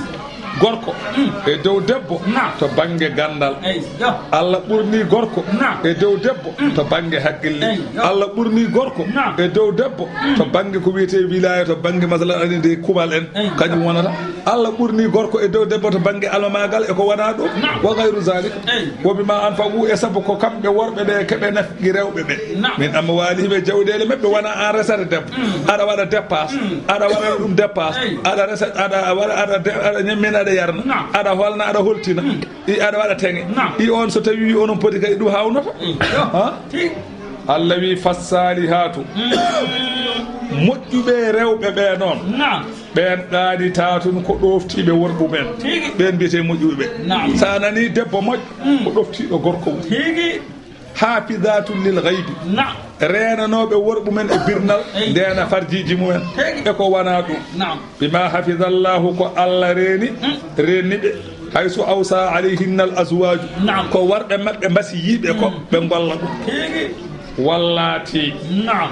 gorko, mm, e dow debbo, naam, to bangge gandal. Eyyo. Allah ɓurni gorko, naam, e dow debbo, mm, to bangge haqqille. Eyyo. Allah ɓurni gorko, naam, e dow debbo, mm, to bangge ko wiyete wilaya, to bangge masalan ani de kumal en, eyyo, kañum wonata. Allah ɓurni gorko e dow debbo to bangge almamaagal e ko wona ɗum. Naam. Wa ghayru zalik. Eyyo. Wa bima anfaqu, e sabu ko kamɓe worɓe ɓe keɓe nafqi rewɓe ɓe. Naam. Min amwalihim, e jawɗeele maɓɓe, wona an resata debbo. Mm. Aɗa waɗa dépasse. Mm. Aɗa waɗa ɗum dépasse. Eyyo. Aɗa resa, aɗa waɗa, aɗa de-, aɗa ñammina, aɗa yarna. Naam. Aɗa holna, aɗa holtina. Mm. I aɗa waɗa teŋe. Naam. I on so tawi wi onon poti kay ɗum hawnoto. Eyyo. Ha? Tigi. Allah wi fassalihatu. Mm. Moƴƴuɓe rewɓe ɓe noon. Naam. Ɓeen qaanitatun ko ɗooftiiɓe worɓe mumen. Tigi. Ɓeen mbiyetee moƴƴuɓe ɓe. Naam. So a nanii debbo moƴƴo, mm, ko ɗooftiiɗo gorko mum. Tigi. Hafizatun lil ghaybi. Naam. Reenanooɓe worɓe mumen e birnal, eey, ndeena farjiiji mumen. Tigi. E ko wonaa ɗum. Naam. Bima hafizallahu, ko Allah reeni, mm, reenni ɓe. Haysu awsa alayhinna al azwaju. Naam. Ko worɓe maɓɓe mbasiyiiɓe ko, mm, ɓe ngolla ɗum. Tigi. Wallati. Naam.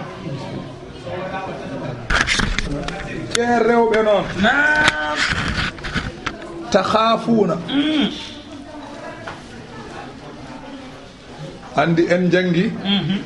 Ɓeen rewɓe noon. Naam. Takhafuuna. Mm. Anndi en njanngi, mhm,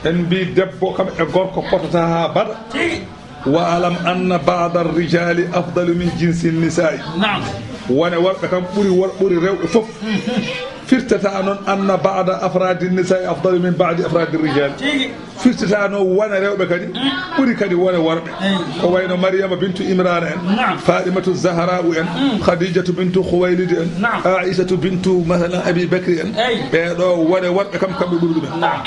en mbii debbo kam e gorko potataa haa bada. Tigi. Wa alam anna ba'da ar-rijali afdalu min jinsi nisaa'i. Naam. Wone worɓe kam ɓuri wor-, ɓuri rewɓe fof. Mhm. Firtata noon anna ba'da afradi nisaa'i afdalu min ba'di afradi rijal. Tigi. Firtata noon wone rewɓe kadi, mm, ɓuri kadi wone worɓe. Eey. Ko wayno Maryama bintu Imrana en, naam, Fatimatu Zahra'u en, mm, Khadijatu bintu Khuwaylid en, naam, Aishatu bintu, masalan, Abi Bakri en. Eey. Ɓee ɗo wone worɓe kam, kamɓe ɓuri ɗumen. Naam.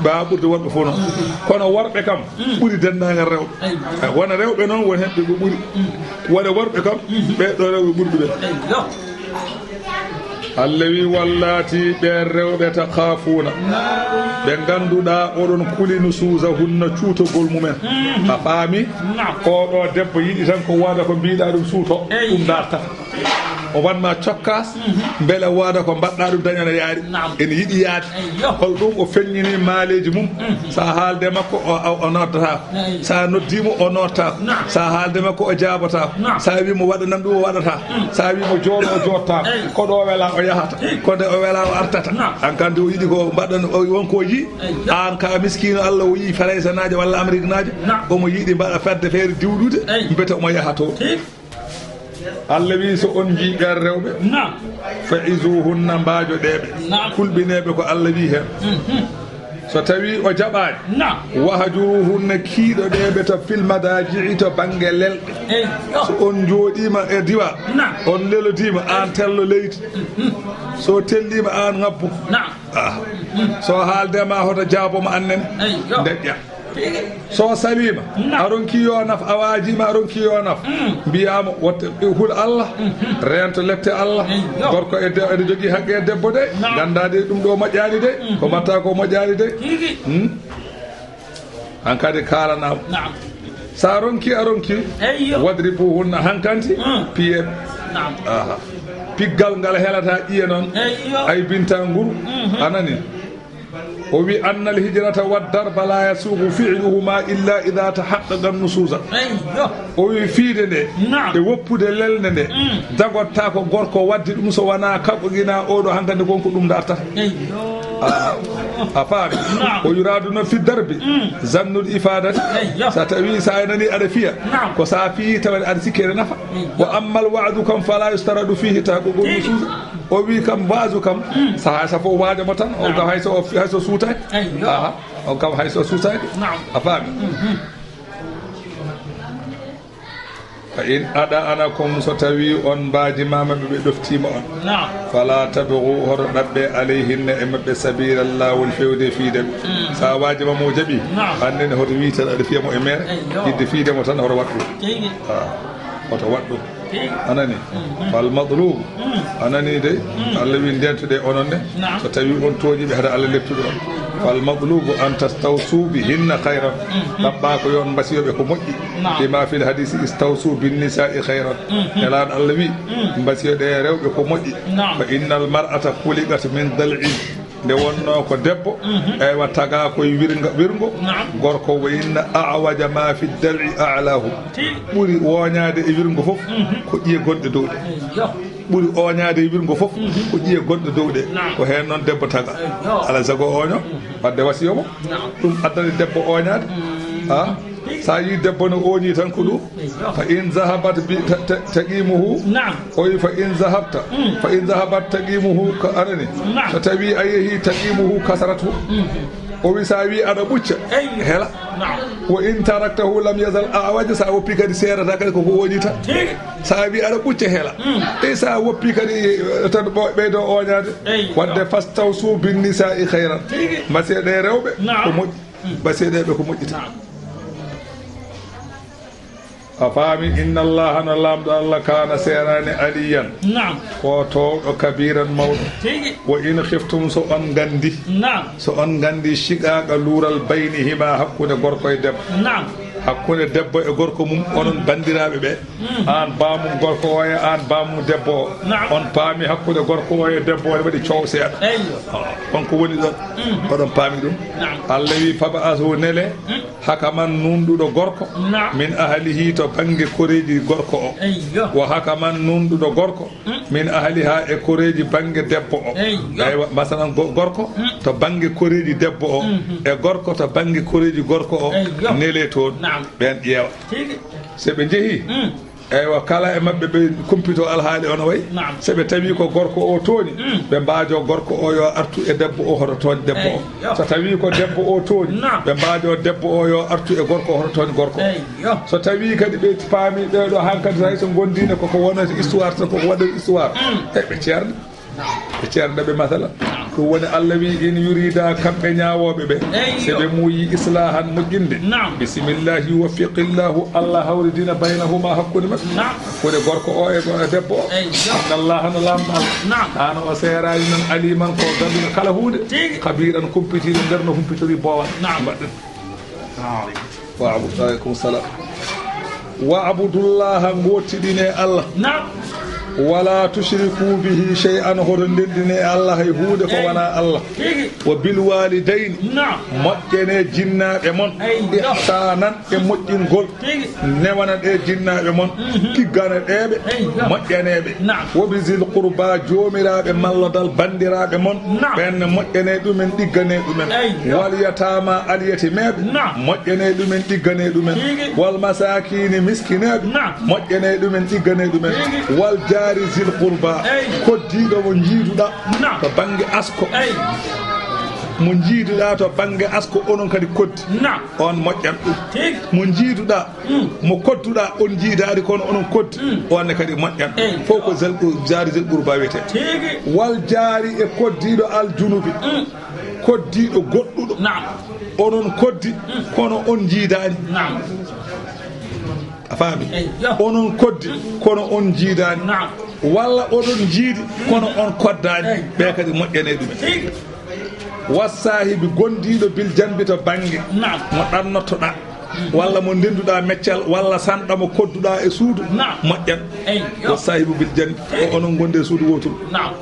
Ɓaa ɓurde worɓe fof noon. Mm. Kono worɓe kam, mm, ɓuri denndaangal rewɓe. Eey. Eey, wona rewɓe noon, won heen ɓe ɓuri. Mm. Wona worɓe kam, mm, ɓee ɗo rewɓe ɓuri ɗumen. Eey, yo. Allah wi, "Wallati", ɓeen rewɓe, "takhafuuna", naam, ɓe ngannduɗaa oɗon kuli, "nushuzahunna", cuutogol mumen. Mm. A faami? Naam. Oɗo debbo yiɗi tan ko wooda ko mbiɗa ɗum suuto, eey, ɗum dartata. O wanma cokkas, mhm, mbele wooda ko mbaɗɗa ɗum dañana yaari. Naam. Ene yiɗi yaade. Eyyo. Hol ɗum o feññini maaleeji mum? Mhm. Sa haalde makko, o, o, o noddata. Eey. Sa noddi mo, o noddata. Naam. Sa haalde makko, o jaabata. Naam. Sa wi mo waɗanam ɗum, o waɗata. Mm. Sa wi mo jooɗo, o jooɗata. Eey. Ko ɗo o wela, o yahata. Eey. Ko nde o wela, o artata. Naam. An kandi o yiɗi ko mbaɗan, o, won ko o yi. Eey. An ka miskino, Allah o yi Faraysanaajo walla Ameriknaajo. Naam. Omo yiɗi mbaɗa fedde feere diwɗude. Eey. Mbete omo yaha to. Eey. Allah wi, so on njii ɓeen rewɓe, naam, fa'izuhunna, mbaajoɗee ɓe, naam, kulɓinee ɓe ko Allah wi heen. Mhm. So tawii o jaɓaani, naam, wahjuruhunna, kiiɗoɗee ɓe to fil madaji'i, to bannge lelɗe. Eey, yo. So on njooɗiima e diwa, naam, on lelodiima, aan tello leydi. Mhm. So telliima, aan ŋabbu. Naam. Ah. Mhm. So haalde ma hoto jaabo ma annen. Eey, yo. Ndeƴƴa. So sawiima, naam, a ronki yo naf, a waajiima, a ronki yo naf. Mm. Mbiyaa mo, watte, hul Allah, mhm, reento lepte Allah. Eey, yo. Gorko e de-, ene jogii haqqe e debbo de. Naam. Nganndaa de ɗum ɗo moƴƴaani de, mhm, ko mbaɗta ko moƴƴaani de. Tigi. Hmm? Hankadi kaalanaa mo. Naam. So a ronki, a ronki. Eey, yo. Wadribuhunna, hankanti, mm, piyee ɓe. Naam. Aha. Piggal ngal helata ƴiye noon. Eey, yo. Aybinta nguru. Mhm. A nani? O wi, "Anna al-hijrata wa darba la yasuugu fi'luhuma illa idha tahaqqaqa an-nusuza." Eyyo. O wi, "Fiide nde Naam. e woppude lelnde nde, Mm. dagottaako gorko waɗde ɗum so wonaa kaɓɓo gina oɗo hankadi kon ko ɗum dartata." Eyyo. A, a faami? Naam. O yuraadu no fi darbi, Mm. zannul ifadati. Eyyo. So tawi sa a nani aɗa fiya, Naam. ko sa fiyi tawa aɗa sikki ene nafa. Eyyo. Wa amma al-wa'du kam fala yustaradu fihi tahaqququ Eyyo. nusuza. O wi kam waazu kam, Mm. sahaa so fof waajo mo tan, o Naam. kam hay so, hay so suutaaki. Eyyo. Aha, o kam hay so suutaaki. Naam. A faami? Mhm. Fa in ada'anakum, so tawi on mbaajimama ɓe, ɓe ɗoftiima on. Naam. Fala tabghu, hoto ɗaɓɓe alayhinna e maɓɓe sabiila, laawol fewde fiide ɓe. Mm. Sa waajima mo jaɓi, Naam. annden hoto wiite aɗa fiya mo e mere, Eyyo. yidde fiide mo tan hoto waɗ ɗum. Tigi. Ah, hoto waɗ ɗum. Tigi. Anani? Mhm. Fal matlubu. Mm. Anani de? Mm. Allah wi ndentude onon ne. Naam. So tawi on tooñi ɓe, hade Allah leptude on. Fal matlubu an tastawsu bihinna khayran. Mhm. Ɗaɓɓa ko yo on mbasiyo ɓe ko moƴƴi. Naam. Lima fil hadisi istawsu bin nisa'i khayran. Mhm. Nelaaɗo Allah wi, Mm. mbasiyo ɗe rewɓe ko moƴƴi. Naam. Fa innal mar'ata khuliqat min dal'in. Nde wonnoo ko debbo, Mhm. eywa, tagaa koye wirnga-, wirngo. Naam. Gorko, wa inna a'waja ma fi dal'i a'lahu. Tigi. Ɓuri ooñaade e wirngo fof Mhm. ko ƴiye gonɗe dow ɗe. Eyyo. Ɓuri ooñaade e wirngo fof Mhm. ko ƴiye gonɗe dow ɗe. Naam. Ko heen noon debbo tagaa. Eyyo. Alaa e sago ooño, Mhm. wadde wasiyo mo. Naam. Ɗum addani debbo ooñaade. Mm. Ah? Sa yi debbo no ooñi tan ko ɗum. Fa in zahabat bi ta-, ta-, taqimuhu. Naam. O wi fa in zahabta. Mm. Fa in zahabat taqimuhu ka anani. Naam. So tawi a yehi taqimuhu kasratu. Mm. O wi sa wi aɗa ɓucca. Eyyo. Hela. Naam. Wa in taraktahu lam yazal a'waja, sa woppi kadi seerata kadi koko ooñi tan. Tigi. Sa wi aɗa ɓucca hela. Mm. E sa woppi kadi, eh, tan ɓo-, ɓeydo ooñaade. Eyyo. Wadde fastawsu bin nisa'i khayran. Tigi. Mbasiye ɗe rewɓe Naam. ko moƴƴi. Mm. Mbasiye ɗe ɓe ko moƴƴi tan. Naam. A faami, inna Allaha, no Laamɗo Allah, kaana, seeraani, aliyan, Naam. ko toowɗo, kabiiran, mawɗo. Tigi. Wa in khiftum, so on nganndi, Naam. so on nganndi shiqaaqa luural baynihima, hakkunde gorko e debbo. Naam. Hakkunde debbo e gorko mum, onon banndiraaɓe ɓe, Mm. aan baamum gorko o e aan baamum debbo o. Naam. On paami hakkunde gorko o e debbo o ne waɗi coow seeɗa. Eyyo. On ko woni ɗon? Mm. Oɗon paami ɗum? Naam. Allah wi, "Fab'asu, nele." Mm. Hakaman, nuunɗuɗo gorko, Naam. min ahlihi, to bannge koreeji gorko o. Eyyo. Wa hakaman, nuunɗuɗo gorko, Mm. min ahliha, e koreeji bannge debbo o. Eyyo. Eywa, masalan, go-, gorko, Mm. to bannge koreeji debbo o, Mhm. e gorko to bannge koreeji gorko o, Eyyo. nele toon, Naam. ɓeen ƴeewa. Tigi. So ɓe njehi, Mm. Eywa, kala e maɓɓe ɓe kumpito alhaali ono wayi. Naam. So ɓe tawi ko gorko o tooñi, Mm. ɓe mbaajo gorko o yo artu e debbo o, hoto tooñ debbo o. Eyyo. So tawi ko debbo o tooñi, Naam. ɓe mbaajo debbo o yo artu e gorko o, hoto tooñ gorko o. Eyyo. So tawi kadi ɓe paami ɓeeɗo hankadi hay so ngondiino koko wonata histoire tan, koko waɗata histoire. Mm. E ɓe ceerno. E ceerno ɓe masala. Ɗum woni Allah wi, "In yurida", kamɓe ñaawooɓe ɓe, Eyyo. so ɓe muuyi islahan, moƴƴinde, Naam. bisimillahi, yuwaffiqillahu, Allah hawridina baynahuma, hakkunde maɓɓe. Naam. Hakkunde gorko o e go-, e debbo o. Eyyo. Inna Allaha, no Laamɗo Allah. Naam. Aan o seeraani noon, aliman, ko ganduɗo kala huunde. Tigi. Khabiran, kumpitiiɗo nder no humpitori boowal. Naam. Mbaɗɗen. Wa abu-, aleykum salam. Wa abudullaha, ngottiɗine Allah. Naam. Wala tushriku bihi shay'an, hoto ndenndine Allah hay huunde ko Eyyo. wonaa Allah. Tigi. Wa bil walidayni, Naam. moƴƴene jinnaaɓe mon. Eyyo. Ihsanan, e moƴƴingol. Tigi. Newana ɗe jinnaaɓe mon, Mhm. tiggana ɗe ɓe, Eyyo. moƴƴane ɓe. Naam. Wa bi zil qurba, joomiraaɓe mallodal banndiraaɓe mon, Naam. ɓeen ne moƴƴane ɗumen, ɗiggane ɗumen. Eyyo. Wal yatama, alyatimeeɓe, Naam. moƴƴane ɗumen, ɗiggane ɗumen. Tigi. Wal masakini, miskineeɓe, Naam. moƴƴane ɗumen, ɗiggane ɗumen. Tigi. Wal jaari zil qurba, Eyyo. koddiiɗo mo njiiduɗaa Naam. to bannge asko. Eyyo. Mo njiiduɗaa to bannge asko, onon kadi koddi. Naam. On moƴƴan ɗum. Tigi. Mo njiiduɗaa, Mm. mo kodduɗaa, on njiidaani kono onon koddi. Mm. On ne kadi moƴƴan. Eyyo. Fof ko zel-, jaari zil qurba wiyetee. Tigi. Wal jaari e koddiiɗo al junubi. Mm. Koddiiɗo goɗɗuɗo. Naam. Onon koddi, Mm. kono on njiidaani. Naam. A faami? Eyyo. Onon koddi, Mm. kono on njiidaani. Naam. Walla oɗon njiidi, kono on koddaani. Eyyo. Ɓe kadi moƴƴane ɗumen. Tigi. Wassaahibi, gondiiɗo bil janbi to bannge, Naam. mo ɗannottoɗaa, walla mo ndennduɗaa meccal, walla sanɗa mo kodduɗaa e suudu, Naam. moƴƴan. Eyyo. Wassaahibu bil janbi, o onon ngondi e suudu wooturu. Naam.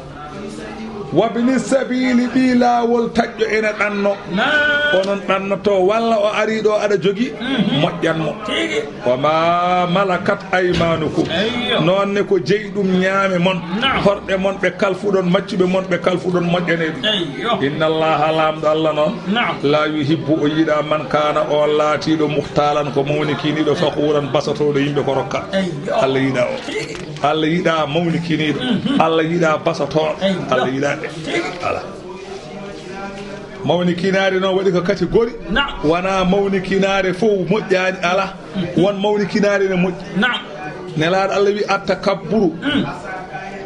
Wabni sabili, ɓii laawol taƴƴo ene ɗanno. Naam. Onon ɗannoto, walla o ari ɗo aɗa jogi, mhm, moƴƴan mo. Tigi. Wa ma malakat aymanukum. Eyyo. Noon ne ko jeyi ɗum ñaame mon. Naam. Horɗe mon ɓe kalfuɗon, maccuɓe mon ɓe kalfuɗon, moƴƴane ɗum. Eyyo. Inna Allaha, Laamɗo Allah noon. Naam. La yuhibbu, o yiɗa, man kana, on laatiiɗo, muhtaalan, ko mawnikiniiɗo, fakhuuran, basotooɗo yimɓe ko rokka. Eyyo. Allah yiɗa o. Tigi. Allah yiɗa mawnikiniiɗo. Mhm. Allah yiɗa basotooɗo. Eyyo. Allah yiɗa ɓe. Tigi. Ala. Mawnikinaare noon waɗi ko kati gori. Naam. Wona mawnikinaare fof moƴƴaani, ala. Mhm. Won mawnikinaare ne moƴƴi. Naam. Nelaaɗo Allah wi, "Attakabburu, mm,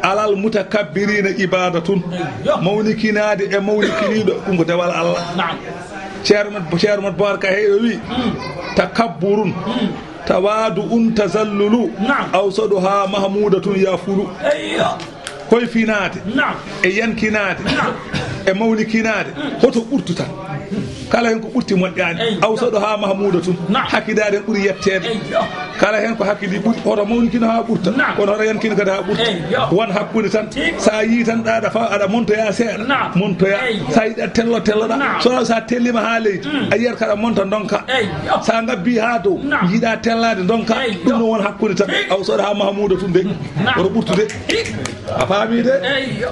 alal mutakabbirina ibadatun." Eyyo. Mawnikinaade e mawnikiniiɗo, ɗum ko dewal Allah. Naam. Ceerno Mat, Ceerno Mat Bocar Ka Heyɗo wi, mm, "Takabburun, mm, tawadu'un, tazallulu, naam, awsaduha mahmudatun yafulu." Eyyo. Hoyfinaade, naam, e yankinaade, naam, e mawnikinaade, mm, hoto ɓurtu tan? Kala heen ko ɓurti moƴƴaani. Eyyo. Awsaduha mahmudatun. Naam. Hakkidaade ɓuri yetteede. Eyyo. Kala heen ko hakkidi ɓuri, hoto mawnikino haa ɓurta. Naam. Kono hoto yankino kadi haa ɓurta. Eyyo. Won hakkunde tan. Tigi. So a yii tan aɗa fa-, aɗa montoya seeɗa. Naam. Montoya. Eyyo. So a yiɗi aɗa tello, telloɗa. Naam. So, so a tellima haa leydi, mm, a yiyat kaɗa monta, ndonka. Eyyo. So a ngabbi haa dow, naam, yiɗa tellaade, ndonka. Eyyo. Ɗum noon won hakkunde tan. Tigi. Awsaduha mahmudatun de. Naam. Hoto ɓurtu de. Tigi. A faami de? Eyyo.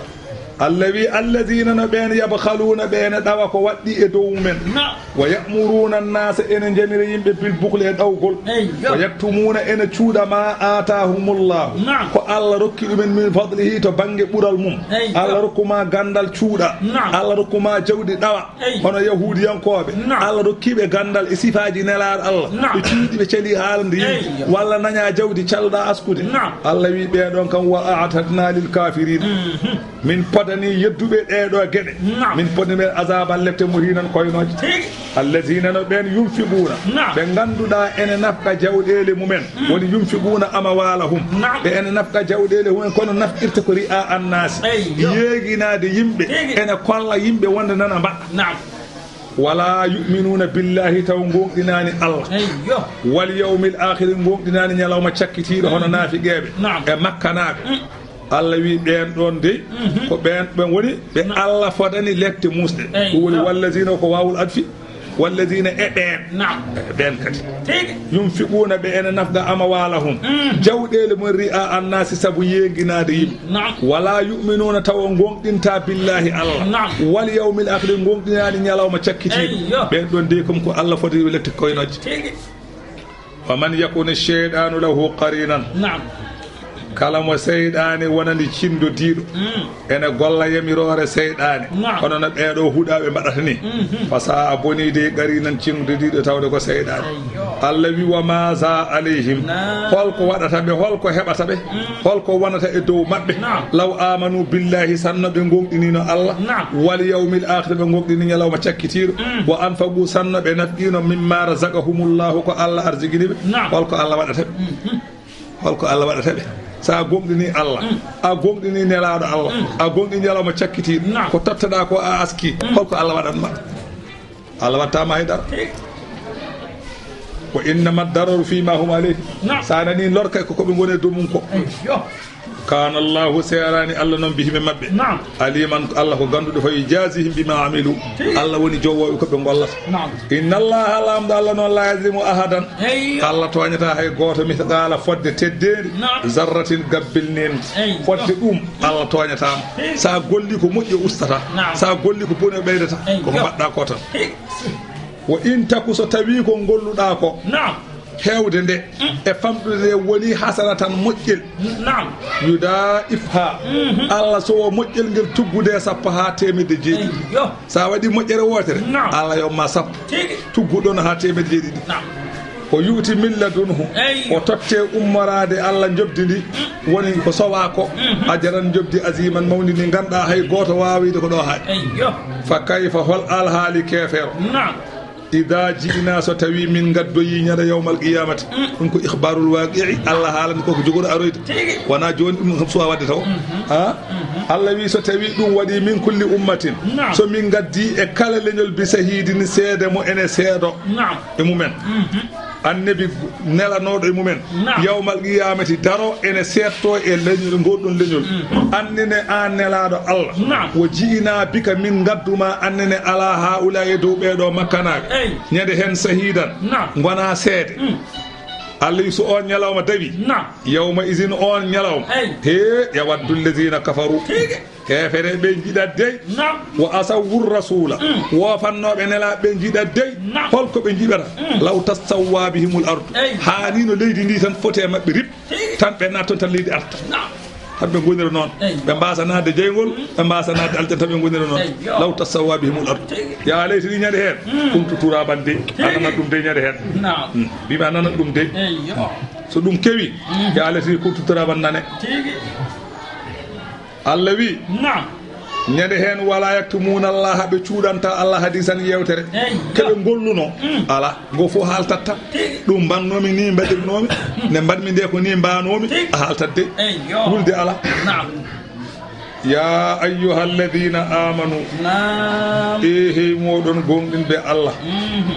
Allah wi, "Alladina, no ɓeen, yabkhaluuna, ɓe ene ɗawa ko waɗɗi e dow mumen. Naam. Wa ya'muruuna annaasa, ene njamira yimɓe, bil bukhli, e ɗawgol. Eyyo. Wa yaktumuuna, ene cuuɗa, ma aataahumullahu, naam, ko Allah rokki ɗumen, min fadlihi, to bannge ɓural mum. Eyyo. Allah rokku ma ganndal, cuuɗa. Naam. Allah rokku ma jawdi, ɗawa. Eyyo. Hono Yahuudiyankooɓe, naam, Allah rokki ɓe ganndal e sifaaji Nelaaɗo Allah. Naam. Ɓe cuuɗi, ɓe cali haalande yimɓe. Eyyo. Walla naña jawdi, calɗa askude." Naam. Allah wi, "Ɓee ɗoon kam, wa a'tadna lil kaafiriina." Mhm. Min podanii yedduɓe ɗee ɗoo geɗe. Naam. Min podanii ɓe azaban lepte muhiinan koynooje. Tigi. Allazina, no ɓeen, yunfiquuna, naam, ɓe ngannduɗaa ene nafqa jawɗeele mumen. Mm. Woni yunfiquuna amwaalahum. Naam. Ɓe ene nafqa jawɗeele mumen, kono nafqirta ko ri'a annaasi. Eyyo. Yeeginaade yimɓe. Tigi. Ene kolla yimɓe wonde nana mbaɗa. Naam. Wala yu'minuuna billahi, taw ngoonɗinaani Allah. Eyyo. Wal yawmil aakhiri, ngoonɗinaani ñalawma cakkitiiɗo, hono, mm, naafiqeeɓe, naam, e makkanaaɓe. Mm. Allah wi, "Ɓeen ɗoon dey, mhm, ko ɓeen, ɓeen woni ɓe, naam, Allah fodani lepte muusɗe." Eyyo. Ɗum woni wallazina, ko waawul adfi. Wallazina, e ɓeen. Naam. E ɓeen kadi. Tigi. Yunfiquuna, ɓe ene nafqa amwaalahum. Mm. Jawɗeele mum ri'a annaasi, sabu yeeginaade yimɓe. Naam. Wala yu'minuuna, tawa ngoonɗinta billahi Allah. Naam. Wal yawmil aakhiri, ngoonɗinaani ñalawma cakkitiiɗo. Eyyo. Ɓeen ɗoon dey kam ko Allah fodani lepte koynooje. Tigi. Wa man yakuni shaytanu lahu qarinan. Naam. Kala mo seyɗaane wonani cinndodiiɗo, mm, ene golla yamiroore seyɗaane, naam, hono no ɓee ɗoo huɗaaɓe mbaɗata ni. Mhm. Fa sa'a, bonii dey, qarinan, cinndodiiɗo tawde ko seyɗaane. Eyyo. Allah wi, "Wa maza alayhim." Naam. Holko waɗata ɓe, holko heɓata ɓe, mm, holko wonata e dow maɓɓe? Naam. Law amanu billahi, sanno ɓe ngoonɗiniino Allah. Naam. Wal yawmil aakhiri, ɓe ngoonɗini ñalawma cakkitiiɗo. Mm. Wa anfaqu, sanno ɓe nafqiino, mimma razaqahumullahu, ko Allah arzikini ɓe. Naam. Holko Allah waɗata ɓe? Mhm. Holko Allah waɗata ɓe? So a gomɗini Allah, mm, a gomɗini Nelaaɗo Allah, mm, a gomɗini ñalawma cakkitiiɗo, naam, ko totteɗaa ko a aski, mm, holko Allah waɗan ma? Allah waɗata ma hay dara. Tigi. Wa innama dararu fi ma hum alayhi. Naam. So a nani lorka ko, ko ɓe ngoni e dow mum ko. Eyyo. Kana Allahu, seeraani Allah noon, bihim, e maɓɓe. Naam. Aliman, Allah ko gannduɗo, fa yujazihim bima amilu. Tigi. Allah woni jowoowo ko ɓe ngollata. Naam. Inna Allaha, Laamɗo Allah noon, la yazlimu ahadan. Eyyo. Allah tooñataa hay gooto, mithqala, fodde teddeendi. Naam. Zarratin, gabbil neemdi. Eyyo. Fodde ɗum, Allah tooñataa mo. Tigi. So a golli ko moƴƴi, o ustataa. Naam. So a golli ko boni, o ɓeydataa. Eyyo. Ko ko mbaɗɗaa ko tan. Tigi. Wa in taku, so tawii ko ngolluɗaa ko. Naam. Heewde nde, mm, e famɗude nde woni hasanatan, moƴƴel. Naam. Yudaa'ifha. Mhm. Allah so o moƴƴel ngel tuggude sappo haa teemedde jeeɗiɗi. Eyyo. So a waɗi moƴƴere wootere, naam, Allah yomma sappo. Tigi. Tuggu ɗon haa teemedde jeeɗiɗi. Naam. O yu'ti min ladunhu. Eyyo. O totte ummoraade Allah njoɓdi ndi. Mm. Woni ko sowaa ko. Mhm. Ajaran, njoɓdi, aziman, mawndi ndi ngannduɗaa hay gooto waawaa wiyde ko ɗo haaɗi. Eyyo. Fa kayfa, hol alhaali keefeero? Naam. Ida ji'na, so tawi min ngaddoyi ñande yawmal qiyamati. Mm. Ɗum ko ikhbarul waqi'i, Allah haalani ko ko jogori aroyde. Tigi. Wona jooni ɗum kam suwa wadde taw. Mhm. Ha? Mhm. Allah wi so tawi ɗum waɗi min kulli ummatin. Naam. So min ngaddi e kala leñol bi shahidin seede mo ene seedo. Naam. E mumen. Mhm. Annabi nelanooɗo e mumen, naam, yawmal qiyaamati daro ene seedtoo e leñol, ngol ɗon leñol. Mm. Annene aan nelaaɗo Allah. Naam. Wa ji'inaa bika, min ngaddu ma annene alaa haa'ulaa'i e dow ɓee ɗoo makkanaaɓe. Ey. Ñande heen sahiidan. Naam. Ngonaa seede. Mm. Allah wi so oon ñalawma dawi. Naam. Yawma izin oon ñalawma. Ey. He, yawaddu llaziina kafaru. Tigi. Heefere ɓe njiɗat dey. Naam. Wa asawwu rasuula. Mm. Woofannooɓe nelaaɓe ɓe njiɗat dey. Naam. Holko ɓe njiɗata? Mm. Law tassawwa bihimul ardu. Ey. Haa ni no leydi ndi tan foti e maɓɓe rip. Tigi. Tan ɓe naat toon tan leydi arta. Naam. Tan ɓe ngonira noon. Ey. Ɓe mbaasa naatde jeyngol, mm, ɓe mbaasa naatde aljanna tan ɓe ngonira noon. Ey, yo. Law tassawwa bihimul ardu. Tigi. Yaa leydi ndi ñande heen. Mm. Kuntu turaaban dey. Tigi. A nanat ɗum dey ñande heen. Naam. Mm. Mbiimi a nanat ɗum dey. Ey, yo. So ɗum kewi, mm, yaa leydi ndi kuntu turaaban nane. Tigi. Allah wi, naam, ñande heen, wala yaktumuuna Allaha, ɓe cuuɗanta Allah hadiisan yeewtere. Ey, ko ɓe ngolluno. Mm. Alaa, ngo fof haaltat tan. Tigi. Ɗum mbannoomi, ni mbaɗirnoomi, mm, nde mbaɗmi nde ko ni mbaanoomi, tigi, a haaltat de. Ey, yo. Wulde alaa. Naam. Ya ayyuha alladhina amanu. Naam. E hey mooɗon gomɗinɓe Allah. Mhm.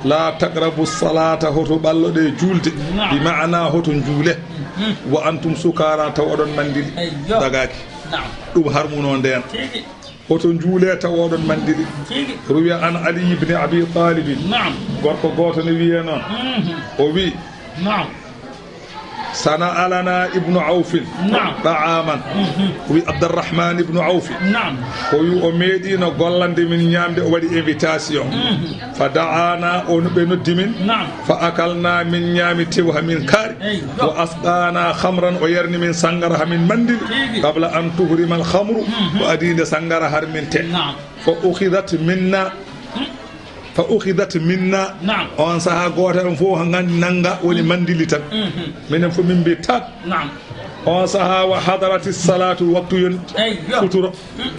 La taqrabu salata, hoto ɓalloɗe juulde. Naam. Bi maana hoto njuule. Mhm. Wa antum sukara, taw oɗon manndili. Eyyo. Dagaaki. Naam. Ɗum harmuno ndeen. Tigi. Hoto njuule taw oɗon manndili. Tigi. Ruwiya an Ali ibn Abi Talib. Naam. Gorko gooto ne wiye noon. Mhm. O wi. Naam. Sana'a lana ibnu Awfin. Naam. Ta'aman. Mhm. Wi Abdurrahman ibnu Awfi. Naam. Ko wi o meeɗino gollande min ñaamde, o waɗi invitation. Mhm. Fa da'ana, o ɓe noddi min. Naam. Fa akalna, min ñaami tew ha min kaari. Eyyo. Wa asqana khamran, o yarni min sangara ha min manndili. Tigi. Qabla an tuhrima al khamru, mhm, ko adii nde sangara harminte. Naam. Fa ukhidat minna. Fa ukhidat minna. Naam. On sahaa gooto en fof ngan-, nannga woni manndili tan. Mhm. Minen fof min mbiyi tat. Naam. On sahaa wa hadarati salatu, waktu yon. Eyyo. Sutura. Mm.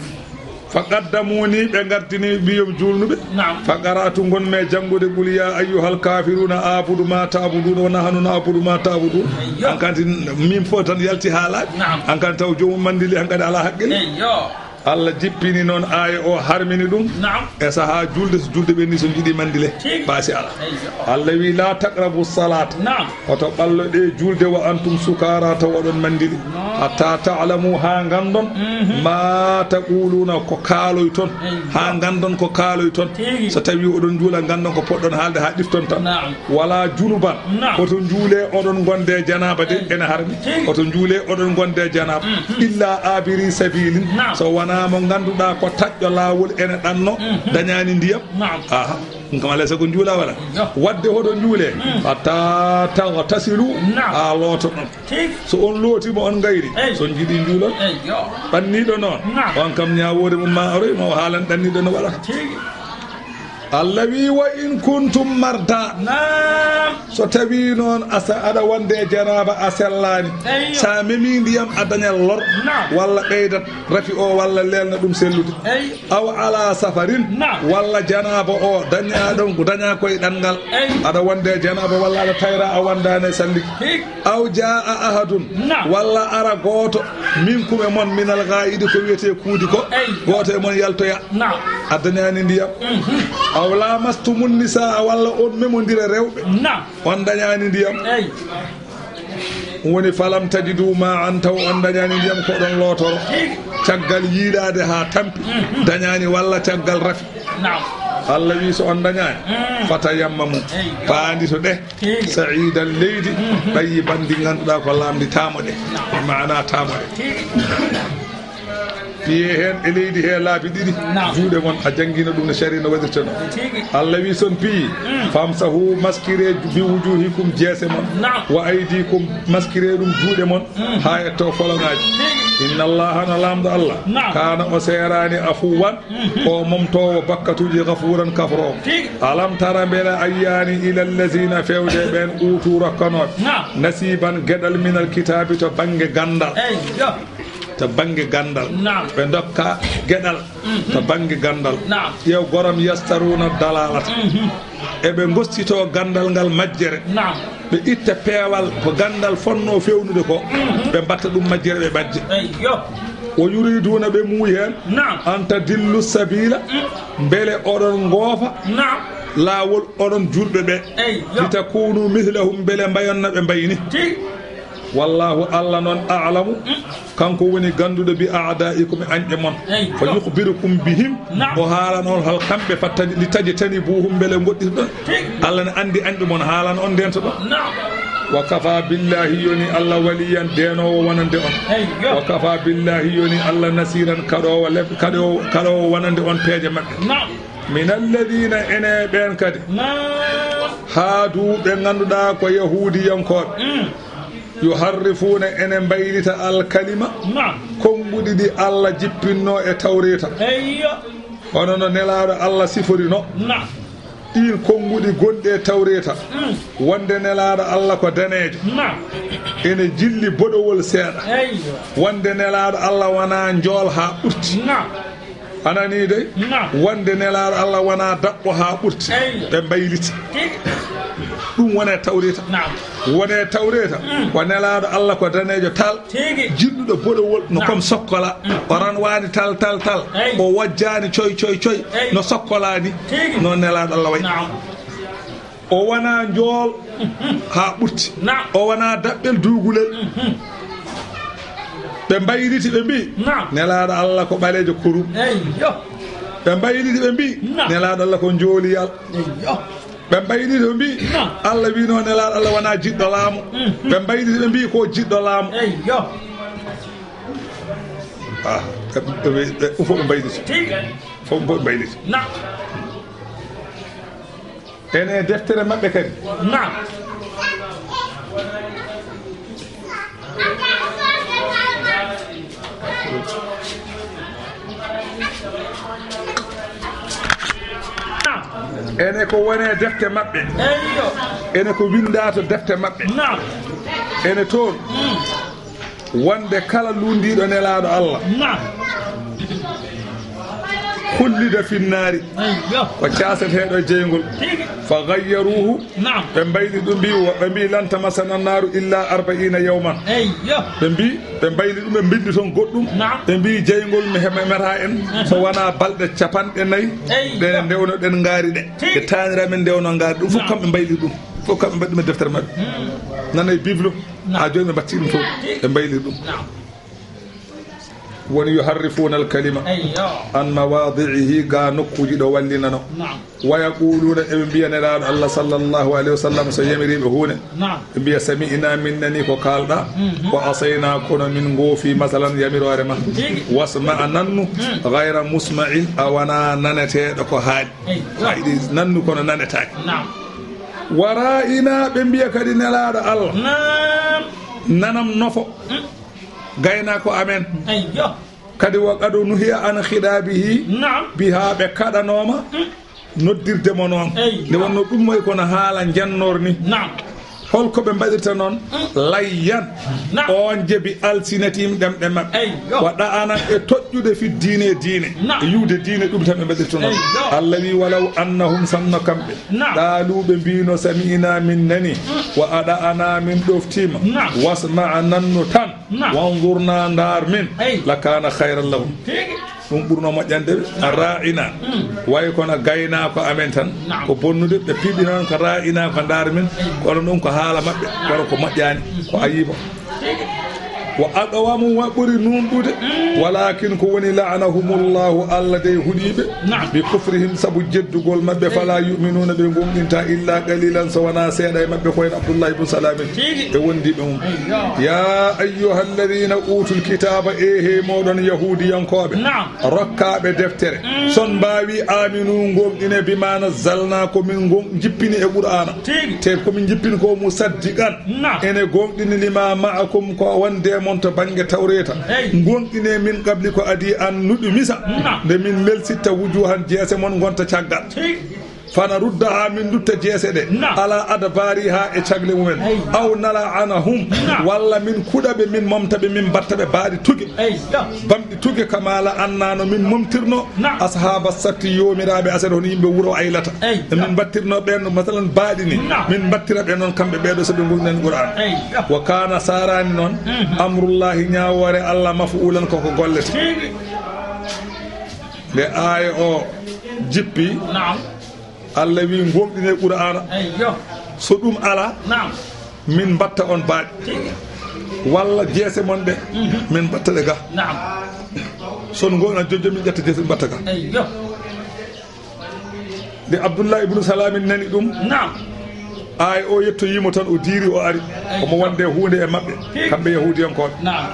Fa qaddamuni, ɓe ngardini ɓiyum juulnuɓe. Naam. Fa qara'tu, ngon me janngude qul ya ayyuhal kafiruna a'budu ma ta'budun wa nahnu na'budu ma ta'budun. Eyyo. An kanti min fof tan yalti haalaaji. Naam. An kanti taw joomum manndili an kadi alaa haqqille. Eyyo. Allah jippini noon aaya o, harmini ɗum. Naam. E sahaa juulde, so juulde ɓenni, so njiɗi manndile, tigi, paasi alaa. Eyyo. Allah wi, "La taqrabu salata." Naam. Hoto ɓallo ɗe juulde, "wa antum sukara," taw oɗon manndili. Naam. "Hatta ta'lamu," haa nganndon, mhm, "ma taquluna," ko kaaloyton. Eyyo. Haa nganndon ko kaaloyton. Tigi. So tawi oɗon njuula, nganndon ko poɗɗon haalde haa ɗifton tan. Naam. Wala junuban. Naam. Hoto njuule oɗon gonde janaaba de, ey, ene harmi. Tigi. Hoto njuule oɗon gonde janaaba. Mhm. Illa abiri sabilin. Naam. So wonaa mo ngannduɗaa ko taƴƴo laawol ene ɗanno, mhm, dañaani ndiyam. Naam. Aha. Ɗum kam alaa e sago njuula wala. Yo. Wadde hoto njuule. Mm. Hatta tagtasilu. Naam. Haa lootoɗon. Tigi. So on looti mo on ngayri. Ey. So on njiɗi njuulon. Eyyo. Ɗanniiɗo noon. Naam. On kam ñaawoore mum ma aroy, ma o haalan ɗanniiɗo no waɗata. Tigi. Allah wi, "Wa in kuntum marda." Naam. So tawi noon a sa-, aɗa wonde e janaaba, a sellaani. Eyyo. Sa memi ndiyam, a dañat lor. Naam. Walla ɓeydat rafi o, walla leelna ɗum sellude. Eyyo. Aw ala safarin. Naam. Walla janaaba o daña ɗon, daña koye ɗanngal. Eyyo. Aɗa wonde e janaaba walla aɗa tayra, a wondaani e salligi. Hik. Aw jaa ahadun, naam, walla ara gooto, minkum e mon, minal ghaa'idi, ko wiyetee kuudi ko, ey, gooto e mon yaltoya, naam, a dañaani ndiyam. Mhm. Aw lamastumun nisaa, walla on memondira rewɓe, naam, on dañaani ndiyam. Ey. Ɗum woni falam tajidu ma'an, taw on dañaani ndiyam, ko ɗon lootoro. Ey. Caggal yiilaade haa tampi, mhm, dañaani, walla caggal rafi. Naam. Allah wi, so on dañaani, mm, fatayammamu, ey, yo, paandito ɗe. Tigi. Sa'idan, leydi, mhm, tayyiban, ndi ngannduɗaa ko laamndi taamoɗe. Naam. Maana taamoɗe. Tigi. Piye heen e leydi he laabi ɗiɗi. Naam. Juuɗe mon, a janngino ɗum no sariya no waɗirta noon. Tigi. Allah wi, so on piyi, mm, famsahu, maskire bi wujuhikum, jeese mon. Naam. Wa aydikum, maskire ɗum juuɗe mon. Mm. Haa e to foloŋaaji. Tigi. Inna Allaha, no Laamɗo Allah. Naam. Kaana, o seeraani, afuwan, mhm, ko momtoowo bakkatuuji, ghafuuran, kafroowo. Tigi. Alam tara, mbele a yiyaani, ila allazina, fewde ɓeen, uutu, rokkanooɓe, naam, nasiiban, geɗal, minal kitaabi, to bannge ganndal. Ey, yo. To bannge ganndal. Naam. Ɓe ndokka geɗal, mhm, to bannge ganndal. Naam. Ƴeew goram, yastaruuna dalalata. Mhm. Eɓe ngostitoo ganndal ngal majjere. Naam. Ɓe itta peewal ko ganndal fonnoo feewnude ko, mhm, ɓe mbatta ɗum majjere, ɓe majja. Eyyo. Wa yuriduuna, ɓe muuyi heen. Naam. An tadillu sabila, mm, mbele oɗon ngoofa. Naam. Laawol oɗon julɓe ɓe. Eyyo. Litakunu mithlahum, mbele mbayon no ɓe mbayi ni. Tigi. Wallahu, Allah noon, a'lamu, kanko woni gannduɗo, bi a'da'ikum, e añɓe mon. Eyyo. Fa yukhbirukum bihim, naam, o haalana on hol kamɓe, fattani, li tajtanibuhum, mbele ngoɗɗitoɗon. Tigi. Allah ne anndi añɓe mon, haalana on ndentoɗon. Naam. Wa kafa billahi, yoni Allah, waliyan, deenoowo wonande on. Eyyo. Wa kafa billahi, yoni Allah, nasiran, kaɗoowo lef-, kaɗoowo, kaɗoowo wonande on peeje maɓɓe. Naam. Min alladina, ene ɓen kadi. Naam. Haadu, ɓe ngannduɗaa ko yahuudiyankooɓe. Mm. Yuharrifuuna, ene mbaylita alkalima. Naam. Konnguɗi ɗi Allah jippinnoo e Tawreeta. Eyyo. Hono no Nelaaɗo Allah siforino. Naam. Ɗiin konnguɗi gonɗi e Tawreeta. Mm. Wonde Nelaaɗo Allah ko daneejo. Naam. Ene jilli boɗowol seeɗa. Eyyo. Wonde Nelaaɗo Allah wonaa njool haa ɓurti. Naam. A nanii dey? Naam. Wonde Nelaaɗo Allah wonaa daɓɓo haa ɓurti. Eyyo. Ɓe mbayliti. Tigi. Ɗum wonee Tawreeta. Naam. Wonee Tawreeta. Mm. Ko Nelaaɗo Allah ko daneejo tal. Tigi. Jilluɗo boɗowol no, naam, comme sokkola. Mm. O ranwaani tal, tal, tal. Eyyo. O wojjaani coy, coy, coy. Eyyo. No sokkola ni. Tigi. Noon Nelaaɗo Allah wayi. Naam. O wonaa njool haa ɓurti. Naam. O wonaa daɓɓel duugulel. Mhm. Ɓe mbayliti, ɓe mbii, naam, Nelaaɗo Allah ko ɓaleejo kurum. Eyyo. Ɓe mbayliti, ɓe mbii, naam, Nelaaɗo Allah ko njooliyal. Eyyo. Ɓe mbayliti, ɓe mbii, naam, Allah wiino Nelaaɗo Allah wonaa jiɗɗo laamu. Mhm. Ɓe mbayliti, ɓe mbii ko jiɗɗo laamu. Eyyo. Ah, ɓe, ɓe, ɓe, ɗum fof ɓe mbayliti. Tigi. Fof ɓe mbayliti. Naam. Ene e deftere maɓɓe kadi. Naam. Naam. Ene ko woni e defte maɓɓe. Eyyo. Ene ko winndaa to defte maɓɓe. Naam. Ene toon. Mm. Wonde kala lunndiiɗo Nelaaɗo Allah, naam, khullida fi nnaari, eyyo, ko caaseteeɗo e jeyngol. Tigi. Fa ghayyaruhu, naam, ɓe mbayli ɗum, mbi, ɓe mbi, lan tamassana nnaaru illa arba'iina yawman. Eyyo. Ɓe mbi, ɓe mbayli ɗum, ɓe mbinndi toon goɗɗum. Naam. Ɓe mbi, jeyngol mi heɓ-, heɓataa en, mhm, so wonaa balɗe capanɗe nayi, eyyo, ɗe ndewno ɗen ngaari ɗe. Tigi. Ɗe taanira men ndewno ngaari ɗum. Fof, naam, kamɓe mbayli ɗum. Fof kamɓe mbaɗi ɗum e deftere maɓɓe. Hmm. Nana e Bible. Naam. Haa jooni ɓe mbattii ɗum toon. Tigi. Ɓe mbayli ɗum. Naam. Woni yuharrifuuna al-kalima, eyyo, an mawaadi'ihi, ga nokkuuji ɗo wallinano. Naam. Wa yaquluuna, eɓe mbiya Nelaaɗo Allah sallallahu alayhi wa sallam, so yamiri ɓe huunde, naam, ɓe mbiya, sami'na, min nani ko kaalɗa, mhm, wa asayna, kono min ngoofi, masalan, yamiroore ma. Tigi. Wasma, nannu, mm, ghayra musma'in, a wonaa naneteeɗo ko haali. Eyyo. A yiɗi nannu kono nanetaake. Naam. Wa ra'ina, ɓe mbiya kadi Nelaaɗo Allah, naam, nanam nofo. Mm. Gaynaako amen. Eyyo. Kadi wa qad nuhiya an khidaabihi, naam, biha, ɓe kaɗanooma, mm, noddirde mo noon. Eyyo. Nde wonno ɗum moy kono haala njannor ni. Naam. Holko ɓe mbaɗirta noon? Mm. Layyan. Naam. On je bi alsinatihim, ɗemɗe maɓɓe. Eyyo. Wa da'anan, e toƴƴude fi diine, e diine. Naam. E yiwde diine, ɗum tan ɓe mbaɗirta noon. Eyyo. Allah wi, walaw annahum, sanno kamɓe. Naam. Qaalu, ɓe mbiino, sami'na, min nani. Mm. Wa ada'ana, min ɗoftiima. Naam. Wasma, nannu tan. Naam. Wanzurna, ndaar min. Ey. Lakaana khayran lahum. Tigi. Ɗum ɓurno moƴƴande ɓe. Naam. Ra'ina. Mm. Wayi kono gaynaako amen tan. Naam. Ko bonnude, ɓe piɓi noon ko ra'ina, ko ndaar min. Ey. Kono ɗum ko haala maɓɓe. Kono ko moƴƴaani. Ko ayiba. Tigi. Wa aqwamu, wa ɓuri nuunɗude. Mm. Walakin ko woni, la'anahumullahu, Allah dey huɗiiɓe. Naam. Bi kufrihim, sabu jeddugol maɓɓe. Ey. Fala yu'minuna, ɓe gomɗinta illa qalilan, so wonaa seeɗa e maɓɓe, ko en Abdullahi ibn Salamin. Tigi. E wondiiɓe mum. Eyyo. Ya ayyuhalladhina utul kitaba, e he moɗon yahuudiyankooɓe. Naam. Rokkaaɓe deftere. Mm. Son mbaawi aminu gomɗine bima nazzalna, ko min gom-, jippini e Qur'aana. Tigi. Te ko min jippini ko musaddiqan. Naam. Ene gomɗini lima ma'akum, ko wonde mon to bannge Tawreeta. Ey. Gomɗine min qabli, ko adii an nuɗumisa. Naam. Nde min melsitta wujuhan, jeese mon ngonta caggal. Tigi. Fanaruddaha, min dutta jeese ɗe. Naam. Ala adbariha, e cagle mumen. Ey. Aw nal'anahum. Naam. Walla min kuɗa ɓe, min momta ɓe, min mbatta ɓe baaɗi tuge. Ey. Bamɗi tuge, kama la'anna, no min momtirno. Naam. Ashaba sabti, yoomiraaɓe aset, hono yimɓe wuro Aylata. Ey. No min mbattirno ɓeen, masalan, baaɗi ni. Naam. Min mbattira ɓe noon, kamɓe ɓeeɗo, so ɓe gomɗinani Qur'aan. Ey. Wa kaana, saaraani noon, mhm, amrullahi, ñaawoore Allah, maf'uulan, koko gollete. Tigi. Nde aaya o jippi, naam, Allah wi, "Ngoonɗinee Qur'aana." Eyyo. So ɗum alaa, naam, min mbatta on baaɗi. Tigi. Walla jeese mon ɗe, mhm, min mbatta ɗe ga. Naam. So on ngoonɗinaa joom joom, min ƴetta jeese, min mbatta ga. Eyyo. Nde Abdullah ibnu Salami nani ɗum, naam, aaya o yettoyiimo tan, o diiri, o ari. Eyyo. Omo wonde huunde e maɓɓe, tigi, kamɓe Yahuudiyankooɓe. Naam.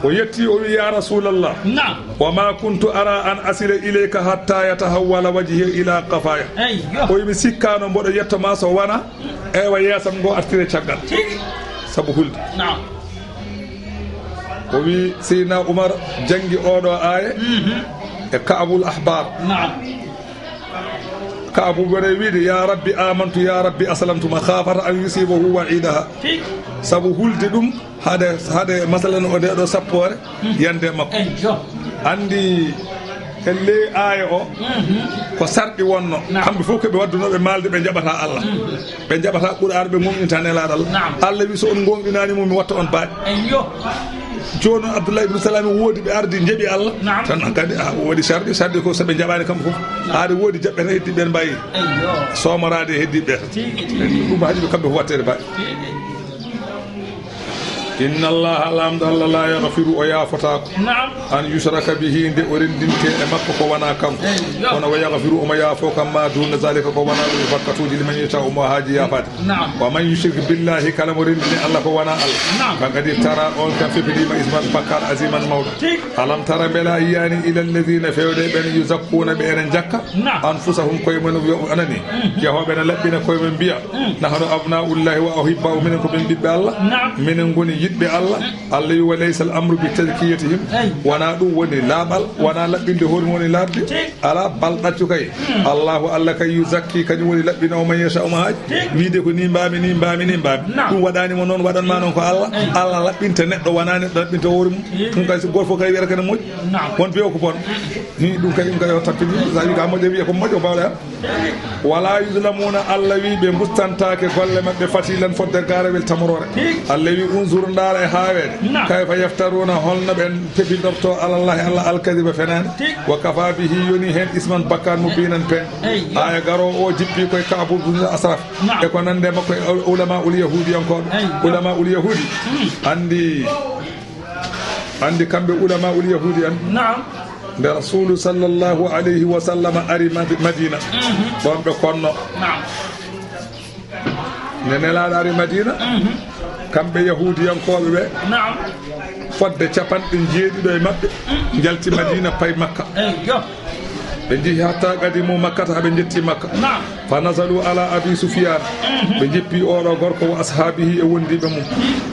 O yetti, o wi, "Ya Rasulallah, naam, wa ma kuntu ara an asila ilayka hatta yatahawwala wajhi ila qafaya." Eyyo. O wi, "Mi sikkaano mboɗo yetto ma so wona, eywa, yeesam ngo artire caggal." Tigi. Sabu hulde. Naam. O wi, Seydina Umar jangi oɗo aaya, mhm, e Ka'bul Ahbar. Naam. Ka'bu woni wiide, "Ya Rabbi amantu, ya Rabbi aslamtu," makhafata an yusibahu wa'idaha. Tigi. Sabu hulde ɗum, hade, hade masalan o nde ɗo sappoore, hmm, yande makko. Eyyo. Andi e ley aaya o, mhm, ko sarɗi wonno. Naam. Kamɓe fof ko ɓe waddunoɓe maalde, ɓe jaɓata Allah. Mhm. Ɓe jaɓata Qur'aana, ɓe ngoonɗinta Nelaaɗo Allah. Naam. Allah wi, "So on ngoonɗinaani mo, mi watta on baaɗi." Eyyo. Jooni noon Abdullah ibn Salam woodi ɓe ardi, njaɓi Allah. Naam. Tan hankadi, ah, o waɗi sarɗi, sarɗi ko so ɓe njaɓaani kamɓe fof. Naam. Haade woodi jaɓɓe tan heddi ɓeen mbayi. Eyyo. Soomoraade heddi ɓe tan. Tigi, tigi. Ɗum haaju ɓe kamɓe fof watteede baaɗi. Tigi. Inna Allaha, Laamɗo Allah, la yaghfiru, o yaafotaako. Naam. An yushraka bihi, nde o renndinte e makko ko wonaa kanko. Eyyo. Kono wa yaghfiru, omo yaafo kam ma duna zalika, ko wonaa ɗum e bakkatuuji, liman yasha, omo haaji yaafaade. Naam. Wa man yushrik billahi, kala mo renndini Allah ko wonaa Allah. Naam. Faqad iftara, on kam fepiniima isman, bakkaat, aziman, mawɗo. Tigi. Alam tara, mbela a yiyaani, ila alladhina, fewde ɓen, yuzakkuuna, ɓe ene jakka, naam, anfusahum, koye mum, yo anani. Mm. Yahooɓe ene laɓɓina koye mum, mbiya, mm, nahnu abnaullahi wa ahibbau, minen ko min ɓiɓɓe Allah. Naam. Minen ngoni yiɗɓe Allah. Mm. Allah wi, "Wa laysa al amru bi tazkiyatihim." Eey. Wonaa ɗum woni laaɓal, wonaa laɓɓinde hoore mum woni laaɓde. Tigi. Alaa bal ɗaccu kay. Hmm. Allahu, Allah kay, yuzakki, kañum woni laɓɓinoowo, man yasha, omo haaji. Tigi. Wiide ko ni mbaami, ni mbaami, ni mbaami. Naam. Ɗum waɗaani mo noon, waɗan ma noon ko Allah. Eey. Allah laɓɓinta neɗɗo, wonaa neɗɗo laɓɓinta hoore mum. Tigi. Ɗum kay so gooto fof kay wiyata kene moƴƴi. Naam. Won mbiya ko bon. Ni ɗum kay, ɗum kay o tampini. Sa wi ka moƴƴo, wiya ko moƴƴo, bawɗa. Wala yuzlamuna, Allah wi ɓe mbustantaake golle maɓɓe fatilan fodde gaarawel tamorore. Tigi. Allah wi, unzur, ndaara e haaweede. Naam. Kayfa yaftaruna, holno ɓe pepindorto alallahi Allah alkadiba fenaande. Tigi. Wa kafa bihi, yoni heen isman bakkaat mubinan peen. Eyyo. Aya garo o jippi koye Ka'bu bin Ashraf. Naam. E ko nande makko e ul-, ulama ul yahudiyankooɓe. Eyyo. Ulama ul yahudi. Hmm. Andi, andi kamɓe ulama ul yahudi en. Naam. Nde Rasulu sallallahu alayhi wa sallam ari Mad-, Madina, mhm, ɗon ɓe konno. Naam. Nde Nelaaɗo ari Madina, mhm, kamɓe Yahuudiyankooɓe ɓe, naam, fodde capanɗe jeeɗiɗo e maɓɓe, mhm, njalti Madina, payi Makka. Eyyo. Ɓe njehi hatta qadimu Makkata, haa ɓe njetti Makka. Naam. Fa nazalu ala Abi Sufyaan. Mhm. Ɓe njippi oɗo gorko wa ashaabihi e wondiiɓe mum.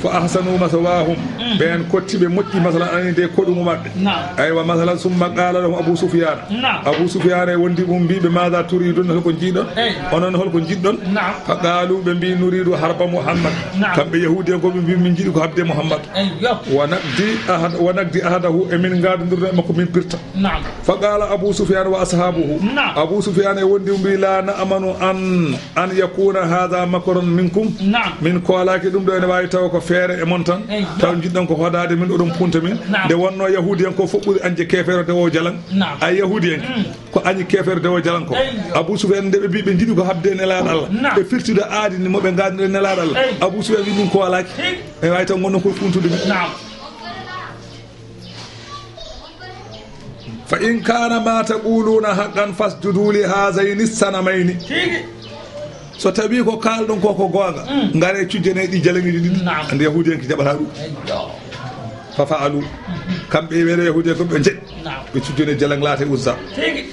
Fa ahsanu maswaahum. Mhm. Ɓeen kotti ɓe moƴƴi, masalan, ani nde koɗumo maɓɓe. Naam. Aywa, masalan, summa qaala lahum Abu Sufyaan. Naam. Abu Sufyaan e wondiiɓe mum mbi ɓe, "Maada turiidun?" Holko njiɗon? Eey. Onon holko njiɗɗon? Naam. Fa qaalu, ɓe mbi, "Nuriidu harba Muhammad." Naam. Kamɓe Yahuudiyankooɓe mbi, "Min njiɗi ko haɓde Muhammad." Eyyo. Wa naqdi ahad-, wa naqdi ahadahu, e min ngaadondirno e makko, min pirta. Naam. Fa qaala Abu Sufyaan wa ashaabuhu. Naam. Abu Sufyaan e wondiiɓe mum mbi, "Laa na'manu an, an yakuuna haadha makran minkum." Naam. Min koolaaki ɗum ɗo ene waawi tawa ko feere e mon tan. Eyyo. Taw njiɗɗon ko hodaade min, oɗon punta min. Naam. Nde wonnoo Yahuudiyanko fof ɓuri añde keefeero dewo jalan. Naam. A Yahuudiyanke. Mm. Ko añi keefeero dewo jalan ko. Eyyo. Abu Sufyaan nde ɓe mbi ɓe njiɗi ko haɓde Nelaaɗo Allah. Naam. Ɓe firtida aadi ni mo ɓe ngaadni Nelaaɗo Allah. Eyyo. Abu Sufyaan wi min koolaaki. Eyyo. Ene waawi taw ngonɗon koye funtude min. Naam. Fa in kaana ma taquluuna haqqan fasjudu li haazayni sanamayni. Tigi. So tawii ko kaalɗon ko ko goonga, mm, ngaree cujjanee ɗi jalaŋiiji ɗiɗi. Naam. Andi Yahuudiyanke jaɓataa ɗum. Eyyo. Fa fa'alu. Kamɓe e ɓeeɗo Yahuudiyanke ɓe njeɗi. Naam. Ɓe cujjanee jalaŋ Laata e Uzza. Tigi.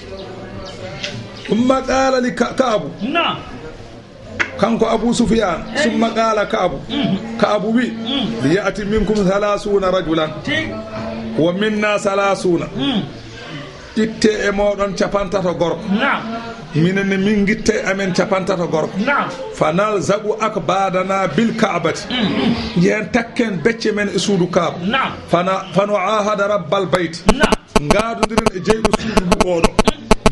Summa qaala li Ka-, Ka'bu. Naam. Kanko Abu Sufyaan, summa qaala Ka'bu. Mhm. Ka'bu wi, mhm, "Li ya'ti minkum thalaathuuna rajulan, tigi, wa minna thalaathuuna." Mhm. Itte e mooɗon capantato gorko. Naam. Minen ne min ngitta e amen capantato gorko. Naam. Fa nalzaqu akbaadana bil Ka'bati. Mhm. Njehen takken becce men e suudu Ka'ba. Naam. Fa na-, fa nu'aahada rabbal bayti. Naam. Ngaadondiren e jeyɗo suudu ndu oɗo.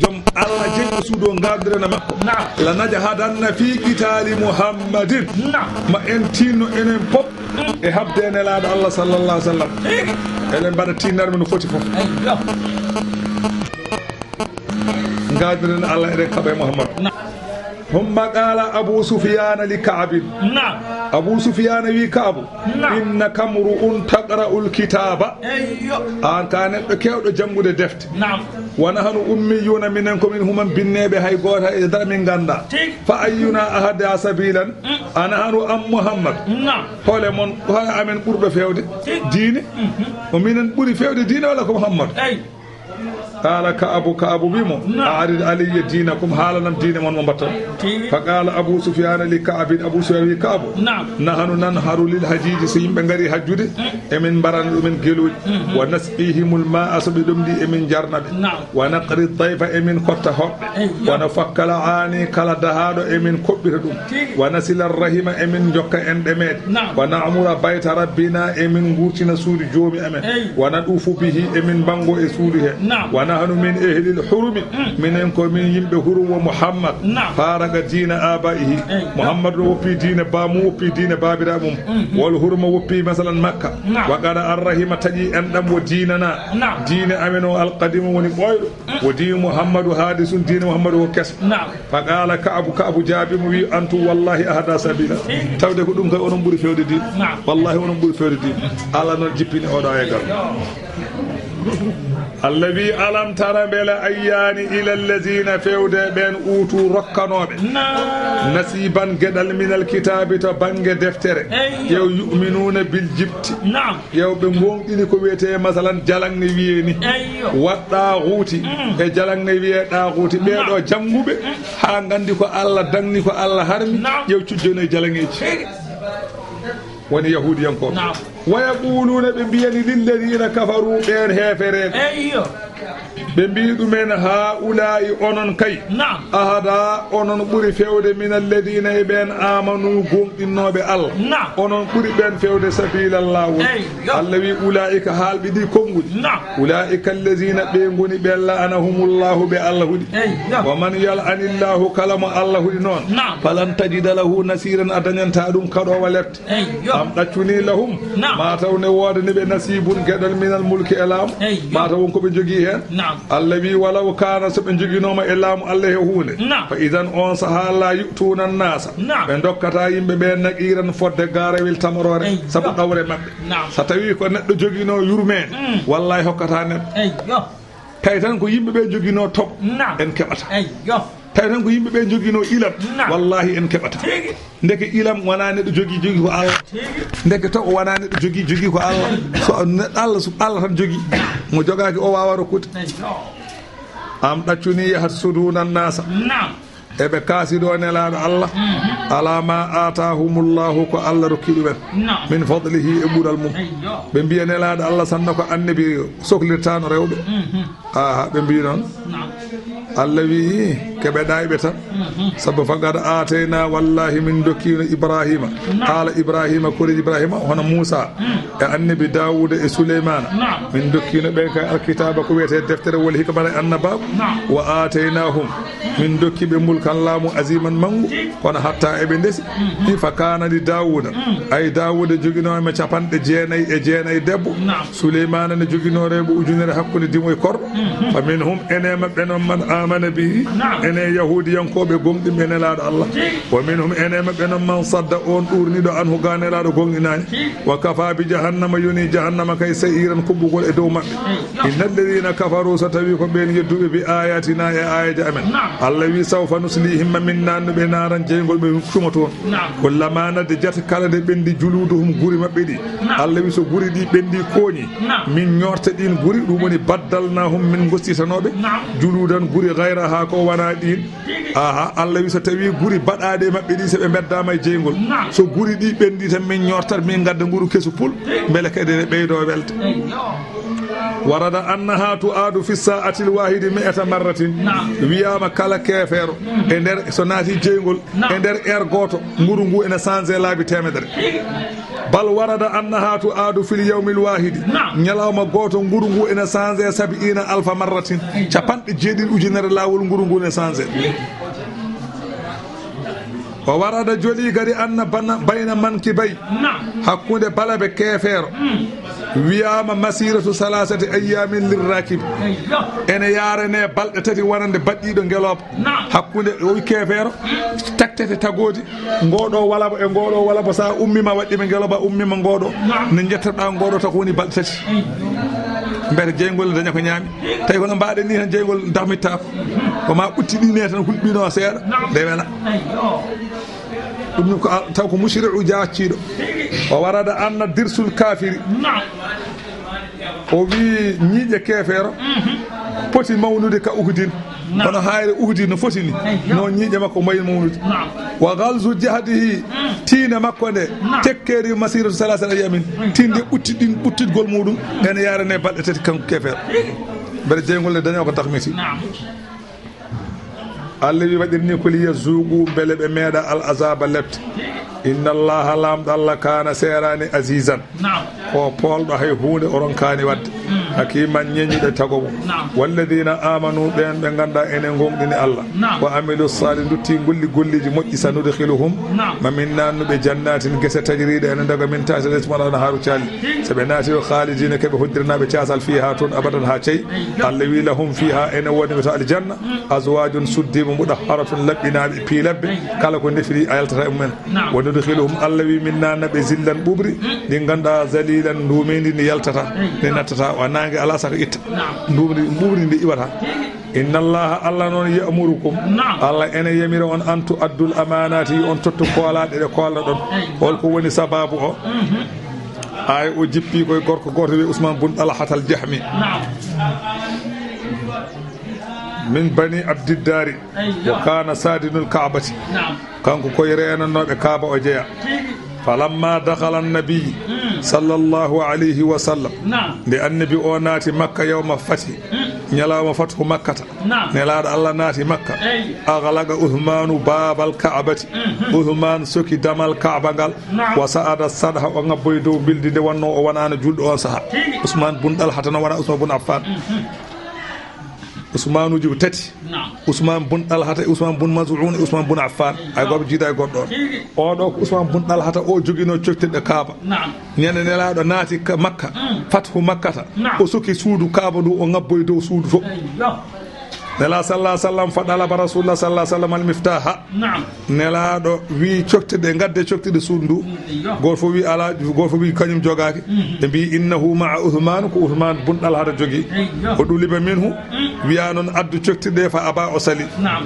Joom Allah jeyɗo suudu o ngaadondiren e makko. Naam. La najhadanna fi qitaali Muhammadin. Naam. Ma en tinno enen pop e haɓde e Nelaaɗo Allah sallallahu alaihi wasallam. Eɗen mbaɗa tinnare men no foti fof. Eyyo. Gadiren Allah eɗen kaɓa e Muhammad. Naam. Humma qala Abu Sufyana li Ka'bin. Naam. Abu Sufyana wi Ka'bu. Naam. Innaka mru'un taqra'ul kitaba. Eyyo. An ka neɗɗo kewɗo janngude defte. Naam. Wa nahnu ummiyuna, minen ko min human binneeɓe, hay gooto e dara min ngannda. Tigi. Fa ayyuna ahda sabilan? Mm. Anahnu am Muhammad? Naam. Hole mon, hole amen ɓurɗo fewde? Tigi. Diine? Mhm. O minen ɓuri fewde diine walla ko Muhammad? Ey. Qala Ka'bu, Ka'bu wi mo, naam, a'rid alayya dinakum, haalanam diine mon mo mbaɗton. Tigi. Fa qala Abu Sufyan li Ka'bin, Abu Sufyan wi Ka'bu, naam, nahnu nanharu lil hajiji, so yimɓe ngari hajjude, mm, emin mbarana ɗumen geluuji. Mhm. Wa nasqihimul ma'a, so ɓe ɗomɗi emin jarna ɓe. Naam. Wa naqri dayfa, emin kotta hoɓɓe. Eyyo. Wa nafakkal aani, kala dahaaɗo emin koɓɓita ɗum. Tigi. Wa nasila rahima, emin jokka enɗe meeɗen. Naam. Wa na'mura bayta rabbina, emin ngurtina suudu joomi amen. Ey. Wa nadufu bihi, emin mbango e suudu he. Naam. Wa nahnu min ehlil hurumi, mm, minen ko min yimɓe hurum wo Muhammad. Naam. Faraka diina abaihi. Ey. Muhammad no woppi diine baamu, woppi diine baabiraaɓe mum. Mhm. Wal huruma woppi masalan Makka. Naam. Wa qada arrahima taƴi enɗam wo diinana. Naam. Diine amen o alqadimu woni ɓooyɗo. Wo diini Muhammadu haadisun, diine Muhammadu ko keso. Naam. Fa qala Ka'bu, Ka'bu jaabi mo wi, antum wallahi ahda sabila. Tawde ko ɗum kay onon ɓuri fewde diine. Naam. Wallahi onon ɓuri fewde diine. Allah noon jippini oɗo e gal. Allah wi, alam tara, mbele ayyaani ila alladhina, fewde ɓeen uutu rokkanooɓe. Naam. Nasiban geɗal minal kitaabi to bannge deftere. Eyyo. Yo yu'minuna bil jibti. Naam. Yew ɓe ngoonɗini ko wiyetee, masalan, jalaŋŋe wiyee ni. Eyyo. Waɗ ɗaaxuuti. Mm. E jalaŋŋe wiyee ɗaaxuuti. Ɓee ɗoo, naam, jannguɓe, mm, haa nganndi ko Allah daŋni, ko Allah harmi. Naam. Yew cujjono e jalaŋeeji. Tigi. Woni yahuudiyankooɓe. Naam. Wa yaquluuna, ɓe mbiyani, lilladina kafaru, ɓeen heefereeɓe. Eyyo. Ɓe mbii ɗumen, haa'ulaa'i, onon kay, naam, ahada, onon ɓuri fewde, min alladina, e ɓeen, aamanu, gooŋɗinnooɓe Allah. Naam. Onon ɓuri ɓeen fewde, sabiilan, laawol. Eyyo. Allah wi, ulaa'ika, haalɓe ɗi konguɗi. Naam. Ulaa'ika alladina, ɓe ngoni ɓe, la'anahumullahu, ɓe Allah huɗi. Eyyo. Wa man yal'anillahu, kala mo Allah huɗi noon. Naam. Falan tajida lahu nasiran, a dañanta ɗum kaɗoowo lefte. Eyyo. Am ɗaccuni lahum. Naam. Maa taw ne woodani ɓe nasibun geɗal minal mulki e laamu. Eyyo. Maa taw won ko ɓe njogii heen. Naam. Allah wi, walaw kaana, so ɓe njoginooma e laamu Allah he huunde. Naam. Fa idan on sahaa la yu'tuuna naasa. Naam. Ɓe ndokkataa yimɓe ɓe naqiiran fodde gaarawel tamoroore. Eyyo. Sabu ɗawre maɓɓe. Naam. So tawii ko neɗɗo joginoo yurmeende, mm, wallahi hokkataa neɗɗo. Eyyo. Tawi tan ko yimɓe ɓe njoginoo toɓo, naam, en keɓata. Eyyo. Tawi tan ko yimɓe ɓe njoginoo ilam, naam, wallahi en keɓata. Tigi. Ndeke ilam wonaa neɗɗo jogii, jogii ko Allah. Tigi. Ndeke toɓo wonaa neɗɗo jogii, jogii ko Allah. So ne-, Allah, so Allah tan jogii. Mo jogaaki o waawaa rokkude. Eyyo. Am ɗaccuni yahsuduuna naasa. Naam. Eɓe kaasido Nelaaɗo Allah, mhm, ala ma aataahumullahu, ko Allah rokki ɗumen, naam, min fadlihi, e ɓural mum. Eyyo. Ɓe mbiya Nelaaɗo Allah, sanna ko annabi soklirtaano rewɓe. Mhm. Aha, ɓe mbii noon. Naam. Allah wii, keɓe ɗayɓe tan. Mhm. Sabu faqad aataynaa, wallahi min dokkiino Ibraahiima. Naam. Aala Ibraahiima, koreeji Ibraahiima, hono Muusaa, mm, e annabi Daawuuda e Suleymaana. Naam. Min dokkiino ɓe kay alkitaaba ko wiyetee deftere wol hikmata e annabaaku. Naam. Wa aataynaahum, min dokki ɓe mulkan laamu aziman manngu, kono hatta eɓe ndesi. Mhm. Fa kaana li Daawuuda, mm, ay Daawuuda joginoo ma capanɗe jeenayi e jeenayi debbo. Naam. Suleymaana ne joginoo rewɓe ujunere hakkunde dimo e korɗo. Mhm. Fa minhum, ene maɓɓe noon, man aamana bihi, naam, ene yahuudiyankooɓe gomɗimɓe Nelaaɗo Allah. Tigi. Wa minhum, ene maɓɓe noon, man sadda, on ɗuurniɗo, anhu, ga Nelaaɗo, gonɗinaani. Tigi. Wa kafa bi jahannama, yoni jahannama kay, sa'iran, kuɓɓugol e dow maɓɓe. Inna alladhina kafaru, so tawi ko ɓeen yedduɓe, bi ayatina, e ayaji amen. Naam. Allah wi, sawfa nuslihim, ma min nannu ɓe naaran jeyngol ɓe cuma toon. Naam. Kullama nadijat, kala nde ɓendi, juluduhum, guri maɓɓe ɗi. Naam. Allah wi, so guri ɗi ɓendi kooñi, naam, min ñorta ɗin guri, ɗum woni baddalnahum, min gostitanoɓe. Naam. Juludan, guri, ghayraha, ko wona ɗin. Aha, Allah wi, so tawi guri baɗaaɗe maɓɓe ɗi, so ɓe mbeddaama e jeyngol. Naam. So guri ɗi ɓendi tan, min ñortat, min ngadda nguru kesu pul, mbele kadi ene ɓeydo welde. Eyyo. Warada annaha tu'adu fi sa'atil wahidi mi'ata marratin. Naam. Wiyaama kala keefeero, mm, e nder, so naati jeyngol, naam, e nder heure gooto, nguru ngu ene change laabi teemedere. Bal warada annaha tu'adu fil yawmil wahidi. Naam. Ñalawma gooto, nguru ngu ene change sab'ina alfa marratin. Capanɗe jeeɗiɗi ujunere laawol nguru ngu ene change. Wa warada, joli kadi, anna bana-, bayna mankibay, naam, hakkunde balabe keefeero, mm, wiyama masiratu salasati ayyamin lirrakibi. Eyyo. Ene yarane balɗe tati wonande baɗɗiɗo ngelooba. Naam. Hakkunde o wi keefeero, taktete tagoodi, ngoɗo walabo e ngoɗo walabo, sa ummima waɗɗima ngelooba, ummima ngoɗo, naam, ne jettoɗa ngoɗo, taw ko woni balɗe tati. Eyyo. Mbete jeyngol ne daña ko ñaami. Tawi kono mbaɗen ni tan, jeyngol darmitta ko. Ko ma ɓutti ɗi ne tan hulɓino seeɗa, nde wela. Ɗum ko al-, taw ko musri'u jaacciiɗo. O warada anna dirsul kafiri. Naam. O wi ñiiƴe keefeero, mhm, poti mawnude ka Uhudin. Naam. Kono hayre Uhudin no foti ni. Eyyo. No ñiiƴe makko mbayi mawnude. Naam. Wa galzu jahdihi, mm, tiinde makko nde, naam, tekkeri masiratu salasati ayamin. Mm. Tiinde ɓutti ɗin, ɓuttitgol muɗum, ene yarane balɗe tati kanko keefeero. Mbete jeyngol ne daña ko darmiti. Naam. Allah wi, waɗirni ko liya zuqu, mbele ɓe meeɗa al azaba lepte. Inna Allaha, Laamɗo Allah, kana, seerani, azizan, naam, ko poolɗo, hay huunde o ronkaani waɗde. Mm. Hakiman, ñeñuɗo tago mo. Naam. Walladina amanu, ɓeen ɓe ngannduɗaa ene ngoongɗini Allah. Naam. Wa amilu sali, ndutti golli golleeji moƴƴi, sanudkhiluhum, naam, ma min naannu ɓe jannatin gese tajriiɗe ene ndoga min tahtiha al anharu calli. Saɓe naati o khalidina, keɓe hoddiranaaɓe caasal fiha toon abadan haa cey. Eyyo. Allah wi lahum fiha, ene woodi ɓe to aljanna, mm, azwajun suddiima mutahharatun, laɓɓinaaɓe piilabbe, eyyo, kala ko ndefiri a yaltata e mumen. Naam. Wa nudkhiluhum, Allah wi min naanna ɓe zillan ɓuɓri, mm, ndi ngannduɗaa zalilan nduumeendi ndi yaltata, eyyo, ndi nattata, wa naange alaa saka itta. Naam. Nduumri ɓuɓri ndi iwata. Inna Allaha, Allah noon, ya'murukum, naam, Allah ene yamira on, an tu'addul amanati, on tottu koolaaɗe ɗe koolnoɗon. Eyyo. Hol ko woni sababu o? Mhm. Ay o jippi koye gorko gooto wiye Usman bun Talhatal Jahmi. Naam. Min bani Abdiddari. Eyyo. Wa kana sadinul Ka'bati. Naam. Kanko koye reenanooɓe Kaaba o jeya. Tigi. Falamma dakhala annabi, mm, sallallahu alayhi wa sallam. Naam. Nde annabi o naati Makka yawma fathi, mm, ñalawma fathu Makkata. Naam. Nelaaɗo Allah naati Makka. Eyi. Aghlaqa Uthmanu babal Ka'bati. Mhm. Uthman soki damal Kaaba ngal. Naam. Wa sa'ada sadha, o ngabboyi dow mbildi nde wonno o wonano julɗo on saha. Tigi. Usman bun Talhata no wona Usman bun Affan. Mhm. Usmanuji ko tati. Naam. Usman bun Talhata, Usman bun Maz'un, Usman bun Affan. Ay gooto jiida e goɗɗo on. Tigi. Oɗo ko Usman bun Talhata, o jogino coktirɗe Kaaba. Naam. Ñande Nelaaɗo naati ka-, Makka, mm, fathu Makkata. Naam. O soki suudu Kaaba ndu, o ngabboyi dow suudu to. Eyyo. Nela sallallahu alaihi wasallam, fa dalaba Rasulullah sallallahu alaihi wasallam al miftaha. Naam. Nelaaɗo wi coktirɗe, ngadde coktirɗe suudu ndu. Mm, eyyo. Gooto fof wi alaa, gooto fof wi kañum jogaaki. Mm. Ɓe mbi innahu ma'a Uthman, ko Uthman bun Talhata jogi. Eyyo. O ɗuliba minhu, mm, wiya noon addu coktirɗe, fa aba, o sali. Naam.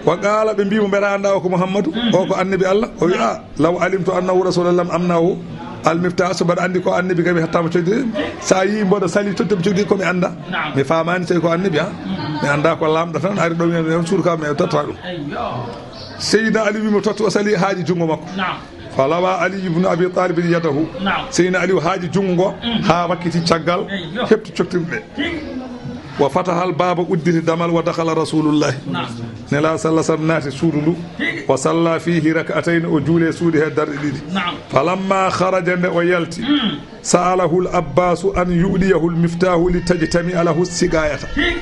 Wa qala, ɓe mbi mo, mbeɗa annda o ko Muhammadu, mm, o ko annabi Allah. O wi, naam, a, law alimtu annahu rasulullah lam amnahu al mifta, so mbaɗa anndi ko annabi kam, mi hattama coktirɗe. Sa yi mboɗo sali tottumi coktirɗe ko mi annda. Naam. Mi famani tawi ko annabi, ha? Mi annda ko lamɗo tan ari ɗo, mi, mi suudu kam, mi totta ɗum. Eyyo. Seydina Ali wi mo totta, o sali haaji junngo makko. Naam. Falawa Ali ibn Abi Talib yadahu. Naam. Seydina Ali haaji junngo ngo, mm, ha wakkiti caggal, eyyo, heɓti coktirɗe. Tigi. Wa fatahal baba, udditi damal, wa dakhala Rasulullah. Naam. Nela sallallahu alaihi wasallam naati suudu ndu. Tigi. Wa salla fihi rak'atayn, o juule suudu he darɗe ɗiɗi. Naam. Falamma kharaja, nde o yalti, mm, sa'alahu al-Abbasu an yu'diyahu al-miftahu li tajtami'a lahu siqayata. Tigi.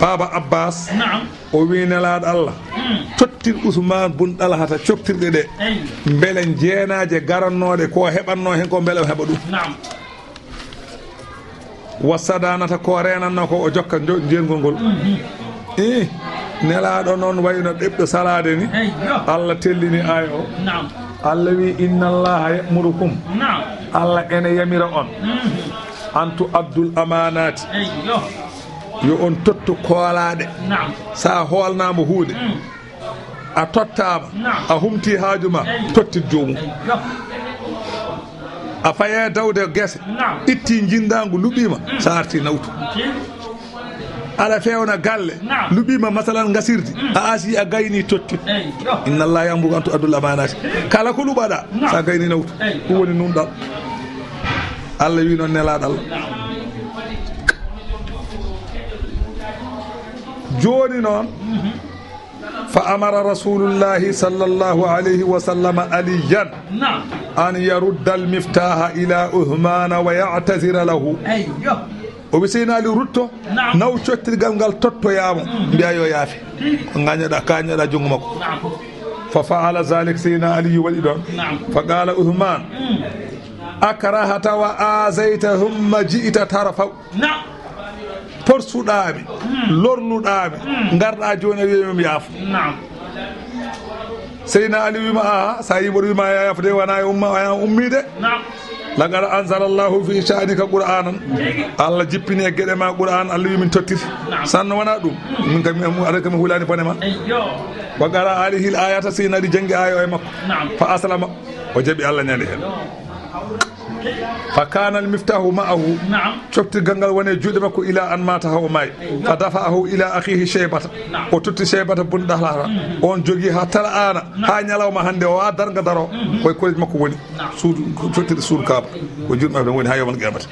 Baba Abbas, naam, o wi Nelaaɗo Allah, mm, tottir Usman bun Talhata coktirɗe ɗe. Eyi. Mbele jeenaje garannooɗe ko heɓanno hen ko, mbele o heɓa ɗum. Naam. Wa sadanata, ko reenanno ko, o jokka njo-, jeerngol ngol. Mhm. Ih, Nelaaɗo noon wayno ɗeɓɗo salaade ni. Eyyo. Allah tellini aaya o. Naam. Allah wi, inna Allaha ya'murukum. Naam. Allah ene yamira on. Mhm. An tu'addul amanati. Eyyo. Yo on tottu koolaaɗe. Naam. Sa hoolnaama huunde, mm, a tottaama, naam, a humti haaju ma, eyi, tottit joomum. Eyi, yo. A faye dawde gese, naam, itti njindaangu, luɓiima, mm, sa arti nawtu. Eyi. Ala fewna galle, naam, luɓiima, masalan, ngasirdi, mm, a asi, a gayni, tottit. Eyi, yo. Inna Allaha ya'muru an tu'addul amanati. Kala ko luɓaɗa, naam, sa gayni, nawtu. Eyi. Ɗum woni nunɗal. Allah wi noon Nelaaɗo Allah. Naam. Jooni noon, mhm, fa amara Rasulullahi sallallahu alayhi wa sallam Aliyan, naam, an yarudda al-miftaha ila Uthmana wa ya'tazira lahu. Eyyo. O wi Seydina Ali rutto, naam, naw cottirgal ngal tottoyaa mo, mm, mbiya yo yaafe. Tigi. Ko ngañoɗa, kañoɗa junngo makko. Naam. Fa fa'ala zalik, Seydina Aliyu waɗi ɗon. Naam. Fa qala Uthman, akrahta wa azaita thumma ji'ta tarfa'u. Naam. Porsuɗaa mi, lornuɗaa mi, ngarɗaa jooni a wi'ay mi yaafo. Naam. Seydina Ali wiima, aha, sa yi mboɗo wiima ya yaafo de, wona e umma, wona ummi de. Naam. Laqad anzala Allahu fi sha'nika Qur'anan. Tigi. Allah jippini e geɗe ma Qur'an, Allah wi min tottiri. Naam. Sanno wona ɗum. Min kam, mi, aɗa kam mi hulani bone ma. Eyyo. Wa qara alihil ayata, Seydina Ali jangi aya o e makko. Naam. Fa aslama, o jaɓi Allah ñande hen. Fa kana al miftahu ma'ahu. Naam. Coftirgal ngal woni e juuɗe makko ila an mata, ha o maayi. Fa dafa'ahu ila akhihi Shaybata. Naam. O totti Shaybata bun Dalhata. Mhm. On jogi ha tala ana, naam, ha ñalawma hande o, ha darga daro. Mhm. Koye koreji makko woni. Naam. Suudu, coftirde suudu Kaaba. Ko juuɗe makko woni ha yawmal qiyamata.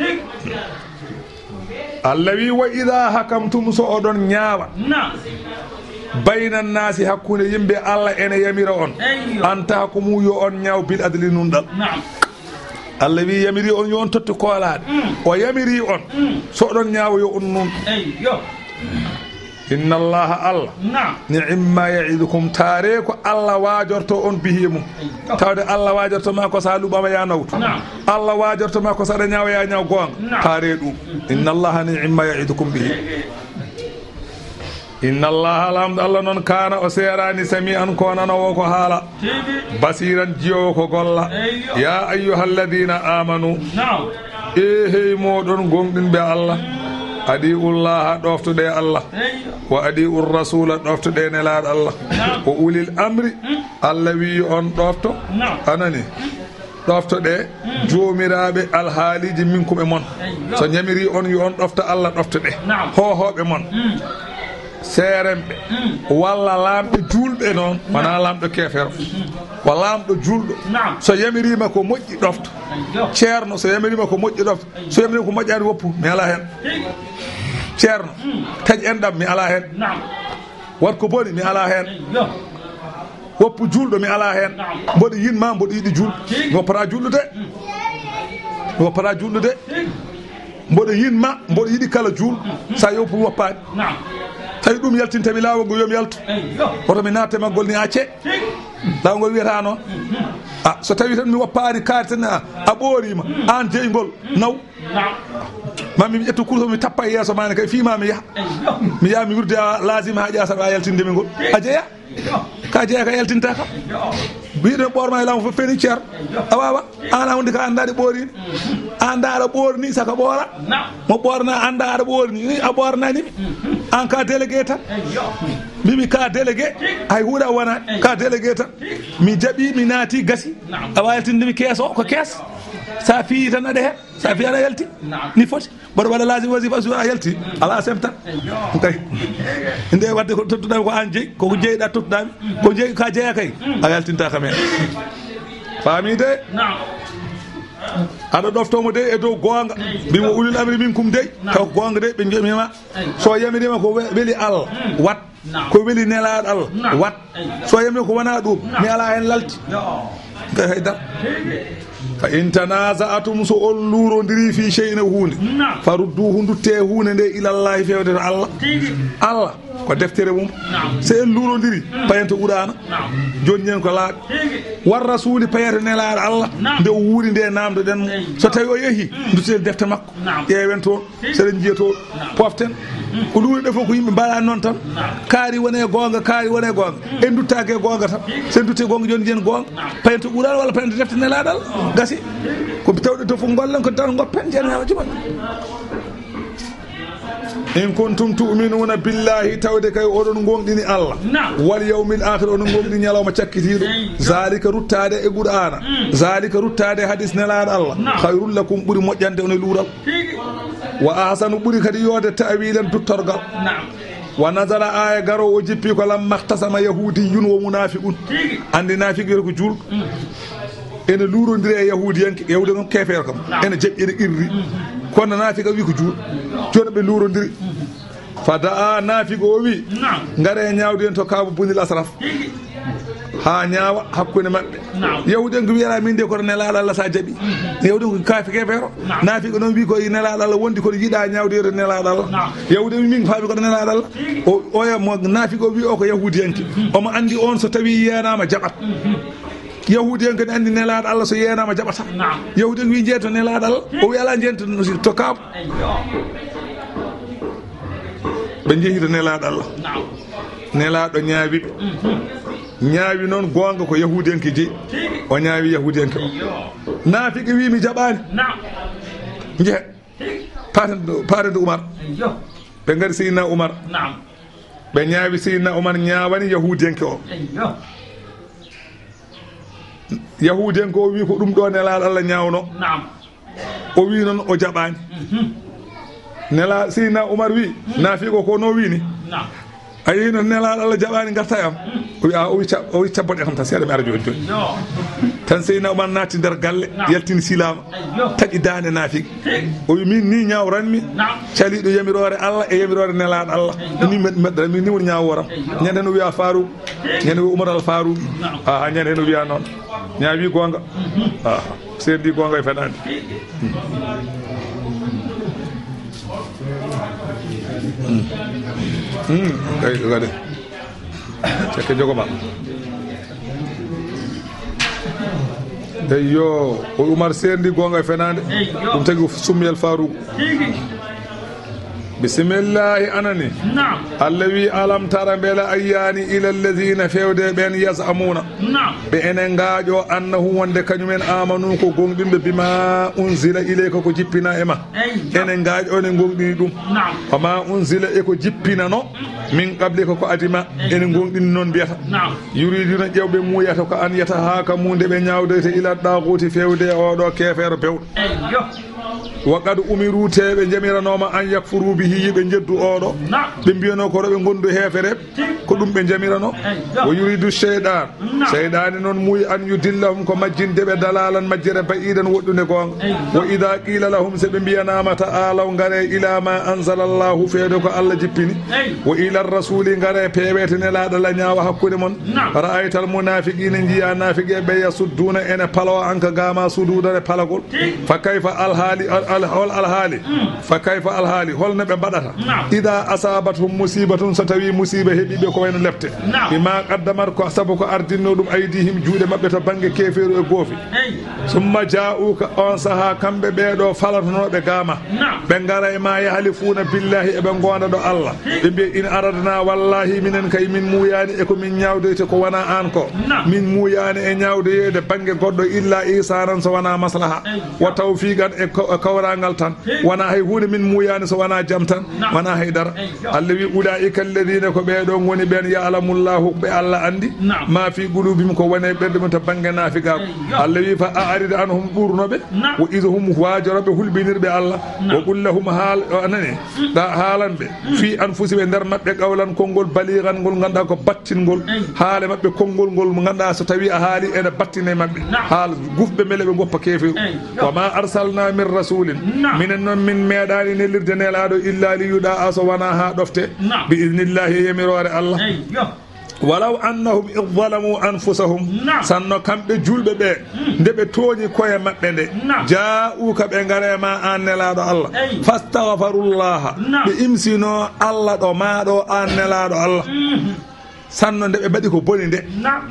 Allah wi, wa idha hakamtum, so oɗon ñaawa. Naam. Bayna nnaasi, hakkunde yimɓe, Allah ene yamira on. Eyyo. An tahkumu, yo on ñaaw, bil adli, nunɗal. Naam. Allah wi, yamiri on yo on tottu koolaaɗe. Mm. O yamiri on, mm, so oɗon ñaawa yo on nun. Eyyo. Inna Allaha, Allah, naam, ni'imma ya'idukum, taare ko Allah waajorto on bihi mum. Eyyo. Tawde Allah waajorto ma ko sa luɓama ya nawtu. Naam. Allah waajorto ma ko saɗa ñaawa ya ñaaw goonga. Naam. Taare ɗum. Inna Allaha ni'imma ya'idukum bihi. Inna Allaha, Laamɗo Allah noon, kaana, o seeraani, sami'an, ko nanoowo ko haala, tigi, basiiran, jiyoowo ko golla. Eyyo. Ya ayyuhalladhina amanu. Naam. E hey mooɗon gomɗinɓe Allah, adi'ullaha, ɗoftoɗe Allah. Eyyo. Wa adi'ur rasula, ɗoftoɗe Nelaaɗo Allah. Naam. Wa ulil amri, hmm, Allah wi on ɗofto. Naam. Anani? Ɗoftoɗe, hmm, joomiraaɓe alhaaliji minkum e mon. Eyyo. So ñamiri on, yo on ɗofto Allah, ɗoftoɗe. Naam. Hoohooɓe mon. Hmm. Seeremɓe. Hmm. Walla laamɓe juulɓe noon. Naam. Wonaa laamɗo keefeero. Hmm. Ko laamɗo juulɗo. Naam. So yamiriima ko moƴƴi, ɗofto. Eyyo. Ceerno, so yamiriima ko moƴƴi, ɗofto. Eyyo. So yamiriima ko moƴƴaani, woppu, mi alaa heen. Tigi. Ceerno, hmm, taƴ enɗam, mi alaa heen. Naam. Wat ko boni, mi alaa heen. Eyyo. Woppu juulɗo, mi alaa heen. Naam. Mboɗo yiɗ ma, mboɗo yiɗi juulɗo. Tigi. Mi woppata juulɗo de. Mi woppata juulɗo de. Tigi. Mboɗo yiɗ ma, mboɗo yiɗi kala juulɗo. Sa yoppu woppaani. Naam. Tawi ɗum yaltintami laawol ngol, yo mi yaltu. Eyyo. Woto mi naate maggol ni acce. Tigi. Laawol ngol wiyata noon. Mhm. A, so tawi tan mi woppaani kaari tan, a, a ɓooriima. Mhm. Aan jeyngol, naw. Naam. Ma mi ƴettu kurus mi tappa e yeeso ma ne kay, fii ma mi yaha. Eyyo. Mi yaha mi wirde a laazim haa ƴaasa a yaltinde mi ngol. A jeya? Eyyo. Ka jeya ka yaltinta ka. Eyyo. Wiide ɓoor ma e laamu fof feni ceer. Eyyo. A waawa. Aan a wondi ka anndaade ɓoori ni. Aan da aɗa ɓoori ni saka ɓoora. Naam. Mo ɓoorna annda aɗa ɓoori ni, ni a ɓoornani mi. Mhm. Aan ka délégué tan. Eyyo. Mbimi ka délégué. Tigi. Hay huuɗa wona. Eyyo. Ka délégué tan. Tigi. Mi jaɓi, mi naati, gasi. Naam. A waawi yaltinde mi kees o, ko kees. Sa fiyi tan aɗa heen. Sa fiyi aɗa yalti. Naam. Ni foti. Mboɗo waɗa laazim wasifa, so a yalti, alaa semta. Eyyo. Kay. Nde wadde ko tottuɗaa ko aan jeyi, ko ko jeyɗaa tottuɗaa mi, ko jeyi ka jeya kay, a yaltinta kam heen. Faami de? Naam. Aɗa ɗofto mo de e dow goonga. Eyyo. Mbimo ulil amri minkum de, naam, taw ko goonga de, ɓe njomi ma. Eyyo. So yamiriima ko we-, weli Allah, mm, wat. Naam. Ko weli Nelaaɗo Allah, naam, wat. Eyyo. So yamiri ko wona ɗum, naam, mi alaa heen lalti. Yo. Kay haydara. Fa in tanaza'tum, so on luurondiri fi shay'in e huunde, naam, farudduhu, ndutte huunde nde ilallahi, fewde to Allah. Tigi. Allah ko deftere mum. Naam. So en luurondiri, mm, payen to Qur'aana. Naam. Jonni en ko laaɓi. Tigi. War rasuli, payen to Nelaaɗo Allah. Naam. Nde o wuuri nde naamdoɗen mo. Eyyo. So tawi o yehi, mm, ndutten defte makko. Naam. Ƴeewen toon. Seɗen njiya to, naam, poften. Ko luure ɗe fof ko yimɓe mbaɗa noon tan. Naam. Kaari wone goonga, kaari wone goonga. En duttaake e goonga tan. Sen dutte goonga, jooni njiyen goonga. Naam. Payen to Qur'aana walla payen to defte Nelaaɗo Allah. Gasi. Ko tawɗe to fof ngollen ko tan ngoppen, jeen haala juman. In kuntum tu'minuna billahi, tawde kay oɗon ngoonɗini Allah. Naam. Wal yawmil akhir, oɗon ngoonɗini ñalawma cakkitiiɗo. Eyyo. Zalika, ruttaade e Qur'aana. Mm. Zalika, ruttaade e hadis Nelaaɗo Allah. Naam. Khayrul lakum, ɓuri moƴƴande on e luural. Tigi. Wa ahsanu, ɓuri kadi yoode ta'wilan, duttorgal. Naam. Wa nazala, aaya garoowo o jippi ko lamma ikhtasama yahudiyyun wa munafiqun. Tigi. Anndi naafiq wiyata ko juulɗo. Mm. Ene luurondiri e yahudiyanke, yahudiyanke on keefeero kam. Naam. Ene jaɓi, ene qirri. Mm. Kono naafiq wi ko juulɗo. Jooni ɓe luurondiri. Mm. Fa da'a, naafiq o wi, naam, ngare ñaawdu en to Ka'bu bunil Ashraf. Tigi. Haa ñaawa hakkunde maɓɓe. Naam. Yahuudiyanke wiya, "Min de koto nelaaɗo Allah sa jaɓi." Mhm. Yahuudiyanke kaafi keefeero. Naam. Naafiqo noon wi ko nelaaɗo Allah wondi kono yiɗa ñaawde yeru nelaaɗo Allah. Naam. Yahuudiyanke wi min faami koto nelaaɗo Allah. Tigi. O, oya mo naafiqo wi o ko Yahuudiyanke. Mhm. Omo anndi on so tawi yeenaama jaɓat. Mhm. Yahuudiyanke ne anndi nelaaɗo Allah so yeenaama jaɓata. Naam. Yahuudiyanke wi jeeto nelaaɗo Allah. Tigi. O wi ala jeento to kaaba. Eyyo. Ɓe njehi to nelaaɗo Allah. Naam. Nelaaɗo ñaawi ɓe. Mhm. Ñaawi noon goonga ko Yahuudiyanke jeyi. Tigi. O ñaawi Yahuudiyanke o. Eyyo. Naafiqi wi, "Mi jaɓaani." Naam. Njehe. Tigi. Paaten, paaten to Umar. Eyyo. Ɓe ngari Seydina Umar. Naam. Ɓe ñaawi Seydina Umar, ñaawani Yahuudiyanke o. Eyyo. Yahuudiyanke o wi ko ɗum ɗo nelaaɗo Allah ñaawno. Naam. O wi noon o jaɓaani. Mhm. Nela, Seydina Umar wi, naafiqo ko no wini. Naam. A yehi noon nelaaɗo Allah jaɓaani ngarta e am. O wi, a, o wi ca-, o wi cabbon e kam tan seeɗa mi ara jooni jooni. Yo. Tan Seydina Umar naatti nder galle, naam, yaltini silaama. Eyyo. Taƴi daande naafiq. Tigi. O wi, "Min ni ñaawranmi." Naam. Caliiɗo yamiroore Allah e yamiroore nelaaɗo Allah. Eyyo. Ni med-, med-, min ni woni ñaawooram. Eyyo. Ñande no wiya Faaruk. Tigi. Ñande wiya Umar al Faaruk. Naam. Aha, ñande no wiya noon. Ñaawi goonga. Mhm. Aha. Seerndi goonga e fenaande. Tigi. Hmm. Hmm. Eyi, waɗe. Cekke jogo ma. Eyyo, o Umar seerndi goonga e fenaande. Eyyo. Ɗum tagi ko summiyal Faaruk. Tigi. Bisimillahi, anani. Naam. Allah wi, "Alam tara, mbela a yiyaani, ila alladhina, fewde ɓen, yaz'amuna." Naam. Ɓe ene ngaaƴo, annahum, wonde kañumen, amanu, ko gonɗinɓe, bima unzila ilayka, ko jippina e ma. Eyyo. Ene ngaaƴo, ene gonɗini ɗum. Naam. Wa ma unzila, e ko jippinano, min qablika, ko adima, eyyo, ene gonɗini noon mbiyata. Naam. Yuriduna, ƴewɓe muuyata, ko an yatahakamu, nde ɓe ñaawdoyta, ila daaguuti, fewde e oɗo keefeero bewɗo. Eyyo. Wa qad umiru, te ɓe jamiranooma, an yakfuru bihi, yo ɓe njeddu oɗo. Naam. Ɓe mbiyano ko ɓe ngondu heefere. Ko ɗum ɓe jamirano. Eyyo. Wa yuridu shaytan. Naam. Seyɗaani noon muuyi an yudillahum, ko majjinde ɓe, dalalan, majjere, ba'idan, woɗɗunde goonga. Eyyo. Wa idha qila lahum, so ɓe mbiyanaama, ta'alaw, ngare, ila ma anzala Allahu, feewde ko Allah jippini. Eyyo. Wa ila rasuli, ngare, peewete nelaaɗo la ñaawa hakkunde mon. Naam. Ra'aytal munafiqina, njiya naafiqeeɓe, yasudduna, ene palo anka, gama, sududan, e palagol. Tigi. Fa kayfa, alhaali, al-, al-, hol alhaali? Mm. Fa kayfa, alhaali, holno ɓe mbaɗata? Naam. Ida asabathum musibatun, so tawi musiba heɓi ɓe, ko wayno lepte. Naam. Bima qaddamat, ko sabu ko ardinno ɗum, aydihim, juuɗe maɓɓe, to bannge keefeeru e goofi. Eyi. Summa ja'uka, on saha kamɓe ɓeeɗo falatonooɓe gama. Naam. Ɓe ngara e ma, yahlifuuna billahi, eɓe goonda ɗo Allah. Hi. Ɓe mbiya, in aradna, wallahi minen kay min muuyaani e ko min ñaawdoyte ko wona aan ko. Naam. Min muuyaani e ñaawdoyeede bannge goɗɗo illa ihsanan, so wona maslaha. Eyi. Wa tawfiqan, e ko-, e kawraangal tan. Hi. Wona hay huunde min muuyaani so wona jam tan, naam, wona hay dara. Eyi. Allah wi, ulaa'ika alladhiina, ko ɓee ɗoo ngoni ɓeen, ya'lamullahu, ɓe Allah anndi, naam, ma fi quluubihim, ko woni e ɓerɗe mum to bannge naafiqaaku. Eyi. Allah wi, fa a'rid anhum, ɓurno ɓe. Naam. Wa idh hum, waajoro ɓe hulɓinirɓe Allah. Naam. Wa qul lahum, haal, o nani, ɗa haalan ɓe. Mm. Fi anfusihim, e nder maɓɓe, qawlan, konngol, balighan, ngol ngannduɗaa ko battingol. Eyi. Haale maɓɓe, konngol ngol mo ngannduɗaa so tawi a haali ene battine maɓɓe. Naam. Haal gufɓe mbele ɓe ngoppa keefeeru. Eyi. Wa ma arsalna min rasulin. Naam. Minen noon min meeɗaani nelirde nelaaɗo illa li yuta'a, so wonaa haa ɗofte. Naam. Bi idnillahi, e yamiroore Allah. Eyi. Walaw annahum idh zalamu anfusahum. Naam. Sanno kamɓe julɓe ɓe, mm, nde ɓe tooñi koye maɓɓe nde. Naam. Ja'uka, ɓe ngare ma aan nelaaɗo Allah. Eyi. Fastaghfarullaha. Naam. Ɓe imsino Allah ɗo ma ɗo aan nelaaɗo Allah. Mhm. Sanno nde ɓe mbaɗi ko boni nde. Naam.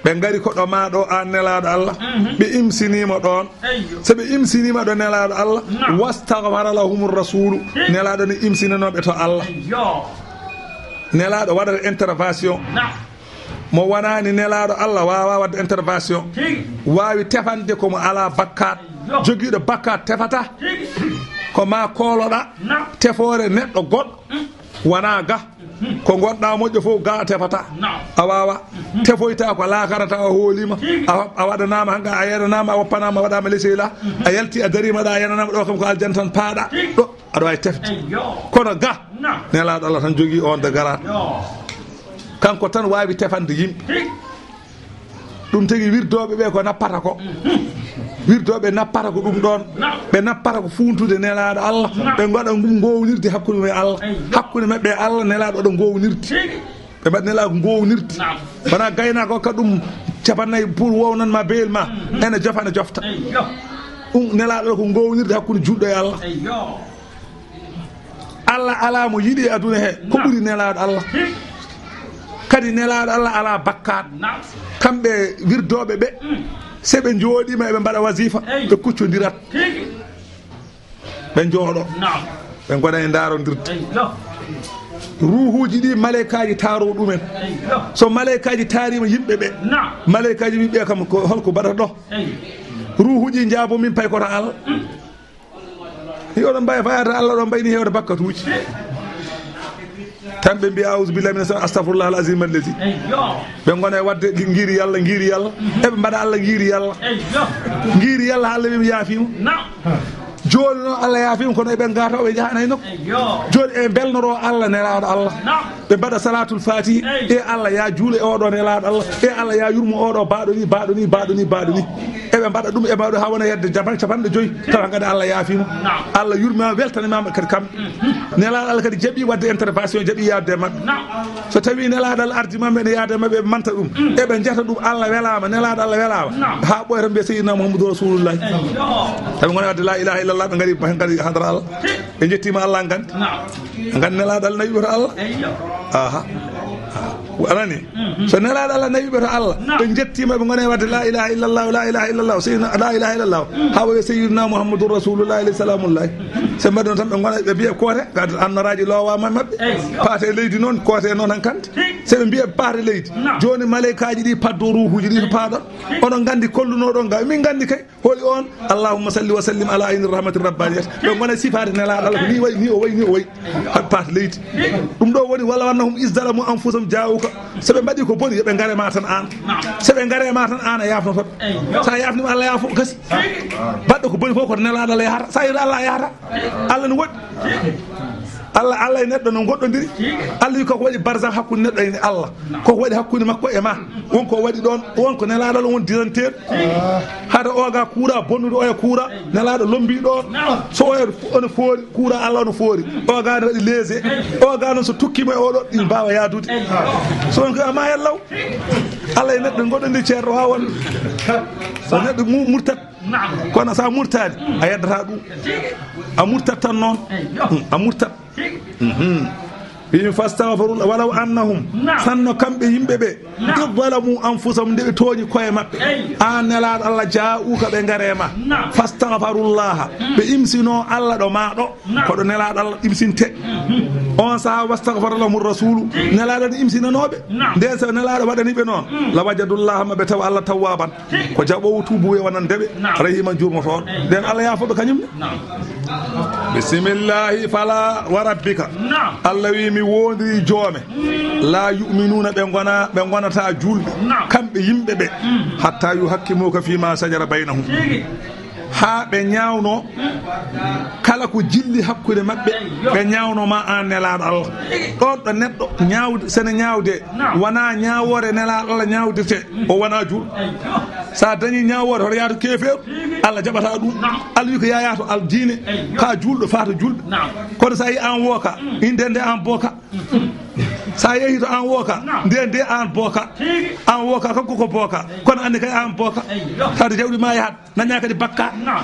Ɓe ngari ko ɗo ma ɗo aan nelaaɗo Allah. Mhm. Ɓe imsiniima ɗoon. Eyyo. So ɓe imsiniima ɗo nelaaɗo Allah, naam, wastaghfara lahumur rasulu, hi, nelaaɗo ne imsinanooɓe to Allah. Eyyo. Nelaaɗo waɗata intervention. Naam. Mo wonaani nelaaɗo Allah waawaa waɗde intervention. Tigi. Waawi tefande ko mo alaa bakkaat. Eyyo. Jogiiɗo bakkaat tefata. Tigi. Ko ma kooloɗaa, naam, tefoore neɗɗo goɗɗo. Mm. Wonaa ga. Mhm. Ko ngonɗaa moƴƴo fof, ga a tefata. Naam. A waawaa. Mhm. Tefoyta ko laakarata, a hooliima. Tigi. A, a waɗanaama hannga, a yenanaama, a woppanaama, a waɗaama leseyla. Mhm. A yalti, a dariima ɗo, a yenanaama ɗo kam ko aljanna tan paaɗa. Tigi. Ɗo aɗa waawi tefde. Eyyo. Kono ga, naam, nelaaɗo Allah tan jogii on de garaat. Yo. Kanko tan waawi tefande yimɓe. Tigi. Ɗum tagi wirdooɓe ɓe ko nappata ko. Mhm. Wirdooɓe nappata ko ɗum ɗoon. Naam. Ɓe nappata ko fuuntude nelaaɗo Allah. Naam. Ɓe mbaɗa ngum ngownirde hakkunde mum e Allah. Eyyo. Hakkunde maɓɓe e Allah, nelaaɗo waɗa ngownirde. Tigi. Ɓe mbaɗi Nelaaɗo ngownirde. Naam. Wona gaynaako hokka ɗum capannayyi pour wownan ma beyel ma. Mm. Ene jofa, ene jofta. Eyyo. Ɗum Nelaaɗo ko ngownirde hakkunde juulɗo e Allah. Eyyo. Allah alaa mo yiɗi e aduna he. Ko Naam. Ɓuri Nelaaɗo Allah. Hi. Kadi Nelaaɗo Allah alaa bakkaat. Naam. Kamɓe wirdooɓe ɓe, Mm. Se ɓe njooɗiima eɓe mbaɗa wasifa, Eyyo. Ɓe kuccondirat. Tigi. Ɓe njooɗo. Naam. Ɓe ngona e ndaarondirde. Eyyo. Ruuhuuji ɗi maleykaaji taaro ɗumen. Eyyo. So maleykaaji taariima yimɓe ɓe. Naam. Maleykaaji ɓe mbiya kam ko holko mbaɗata ɗo? Eyyo. Ruuhuuji njaabo min pay koto Allah. Mm. Yo oɗon mbawi fayata Allah ɗo mbayni hewde bakkatuuji. Tan ɓe mbiya, "Auzu billahi mina shaytan, astafirullah al azim allazi." Eyyo. Ɓe ngona e wadde ngiiri Yalla, ngiiri Yalla. Eɓe mbaɗa Allah ngiiri Yalla. Eyyo. Ngiiri Yalla, Allah wi mi yaafima. Naam. Jooni noon Allah yaafima, kono eɓe ngata, ɓe njahana e nokku. Eyyo. Jooni e belnoro Allah, Nelaaɗo Allah. Naam. Ɓe mbaɗa salatul fatihi. Eyyo. E Allah ya juule oɗo Nelaaɗo Allah. E Allah ya yurmo oɗo, baɗo ni, baɗo ni, baɗo ni, baɗo ni. Eɓe mbaɗa ɗum, eɓe mbaɗa ha wona hedde jaman capanɗe joyi. Tawa ngada Allah yaafima. Naam. Allah yurmima, weltanimama kadi kamɓe. Nelaaɗo Allah kadi jaɓi wadde intervention, jaɓi yaade e maɓɓe. Naam. So tawi Nelaaɗo Allah ardi maɓɓe ene yaade e maɓɓe, ɓe manta ɗum. Mm. Eɓe jetta ɗum, Allah welama, Nelaaɗo Allah welama. Naam. Ha ɓooya tan mbiya Seydina Muhammadu Rasulullah. Eyyo. Tawi ngona wadde la ilaha illallah, ɓe ngari, ɓe ngari hadara Allah. Ɓe jettima Allah ngandi. Naam. Ngandi Nelaaɗo Allah nawi ɓe to Allah. Eyyo. Aha. Anani? Mhm. So Nelaaɗo Allah nawi ɓe to Allah, Naam. Ɓe jettima, ɓe ngona e wadde la ilaha illallah, la ilaha illallah, Seydina, la ilaha illallah. Mm. Ha wawi Seydina Muhammadur Rasulullah alayhi salamullah. Se mbaɗi noon tan ɓe ngona, ɓe mbiya koote, gad annaraji lowama e maɓɓe. Eyyo. Paate leydi noon, koote noon hankante. Hi. Se ɓe mbiya paate leydi. Naam. Jooni maleykaaji ɗi paddo ruuhuuji ɗi to paaɗon. Oɗon ngandi kollunoɗon ga, min ngandi kay. Holi on? Allahumma salli wa sallim ala ayni rahmati rabbaniyat. Ɓe ngona sifaade Nelaaɗo Allah ko ni wayi, ni o wayi, ni o wayi. Haɓe paata leydi. Ɗum ɗo woni, "Walaw annahum iz zalamu anfusahum ja'uka." So ɓe mbaɗi ko boni, yo ɓe ngare ma tan an. So ɓe ngare ma tan an a yaafnoto ɓe. Sa yaafnima Allah yaafo kasi. Baɗɗo ko boni fof ko Nelaaɗo Allah yahata. Sa yiɗi Allah yahata. Allah no woɗɗi. Allah, Allah e neɗɗo no goɗɗondiri. Allah wi koko waɗi barzakh hakkunde neɗɗo e Allah. Koko waɗi hakkunde makko e ma. Won ko waɗi ɗon, won ko Nelaaɗo Allah won diranteeɗo. Hade oga kuura bonnude oya kuura, Nelaaɗo lombi ɗon. So oya ono foori, kuura Allah ono foori. Oga ne waɗi léger. Oga noon so tukkima e oɗo, ɗi mbawa yaadude. So on ko ama yallaw. Allah e neɗɗo goɗɗondiri ceerɗo ha won. So neɗɗo mu-, murtat. Naam. Kono sa murtani, a yeddata ɗum. A murtat tan noon. Eyyo. Hmm, a murtat. Mhm. Wi fastagfarullah, walaw annahum, Naam. Sanno kamɓe yimɓe ɓe, Naam. Iz zalamu anfusahum, nde ɓe tooñi koye maɓɓe. Eyyo. An Nelaaɗo Allah, ja'uka, ɓe ngare ma. Naam. Fastagfarullaha, Mm. Ɓe imsino Allah ɗo ma ɗo. Naam. Ko ɗo Nelaaɗo Allah imsinte. Mhm. On saha wastagfara lahum rasulu, Eyyo. Nelaaɗo ne imsinanoɓe. Naam. Nden so Nelaaɗo waɗani ɓe noon, Mm. La wajadullaha, ma ɓe tawa Allah tawwaban. Ko jaɓoowo tuubu e wonan deɓe, Naam. Rahiman jurmotooɗo. Nden Allah yaafooɓe kañum ne. Naam. Bisimillahi fala wa rabbika. Naam. Allah wi mi wondiri joome. Mm. La yu'minuna, ɓe ngona, ɓe ngonata julɓe. Naam. Kamɓe yimɓe ɓe. Mm. Hatta yuhakkimuka fima shajara baynahum. Tigi. Haa ɓe ñaawno kala ko jilli hakkunde maɓɓe, ɓe ñaawno ma an Nelaaɗo Allah. Ɗon ɗo neɗɗo ñaawde, sene ñaawde, Naam. Wona ñaawoore Nelaaɗo Allah ñaawdirte, o wona juul. Eyyo. Sa dañi ñaawoore, hoto yaatu keefeeru, Eyyo. Allah jaɓata ɗum. Naam. Allah wi ko ya yaatu al diine, Eyyo. Ka juulɗo faata juulɓe. Naam. Kono sa yi an wooka, Mm. inde nde an booka. Mm. Sa yehi to an wooka, Naam. Nde nde an booka. Tigi. An wooka kanko ko booka. Kono anndi kay an booka. Eyyo. Sa de jawdi ma yahat. Naña kadi bakkaat. Naam.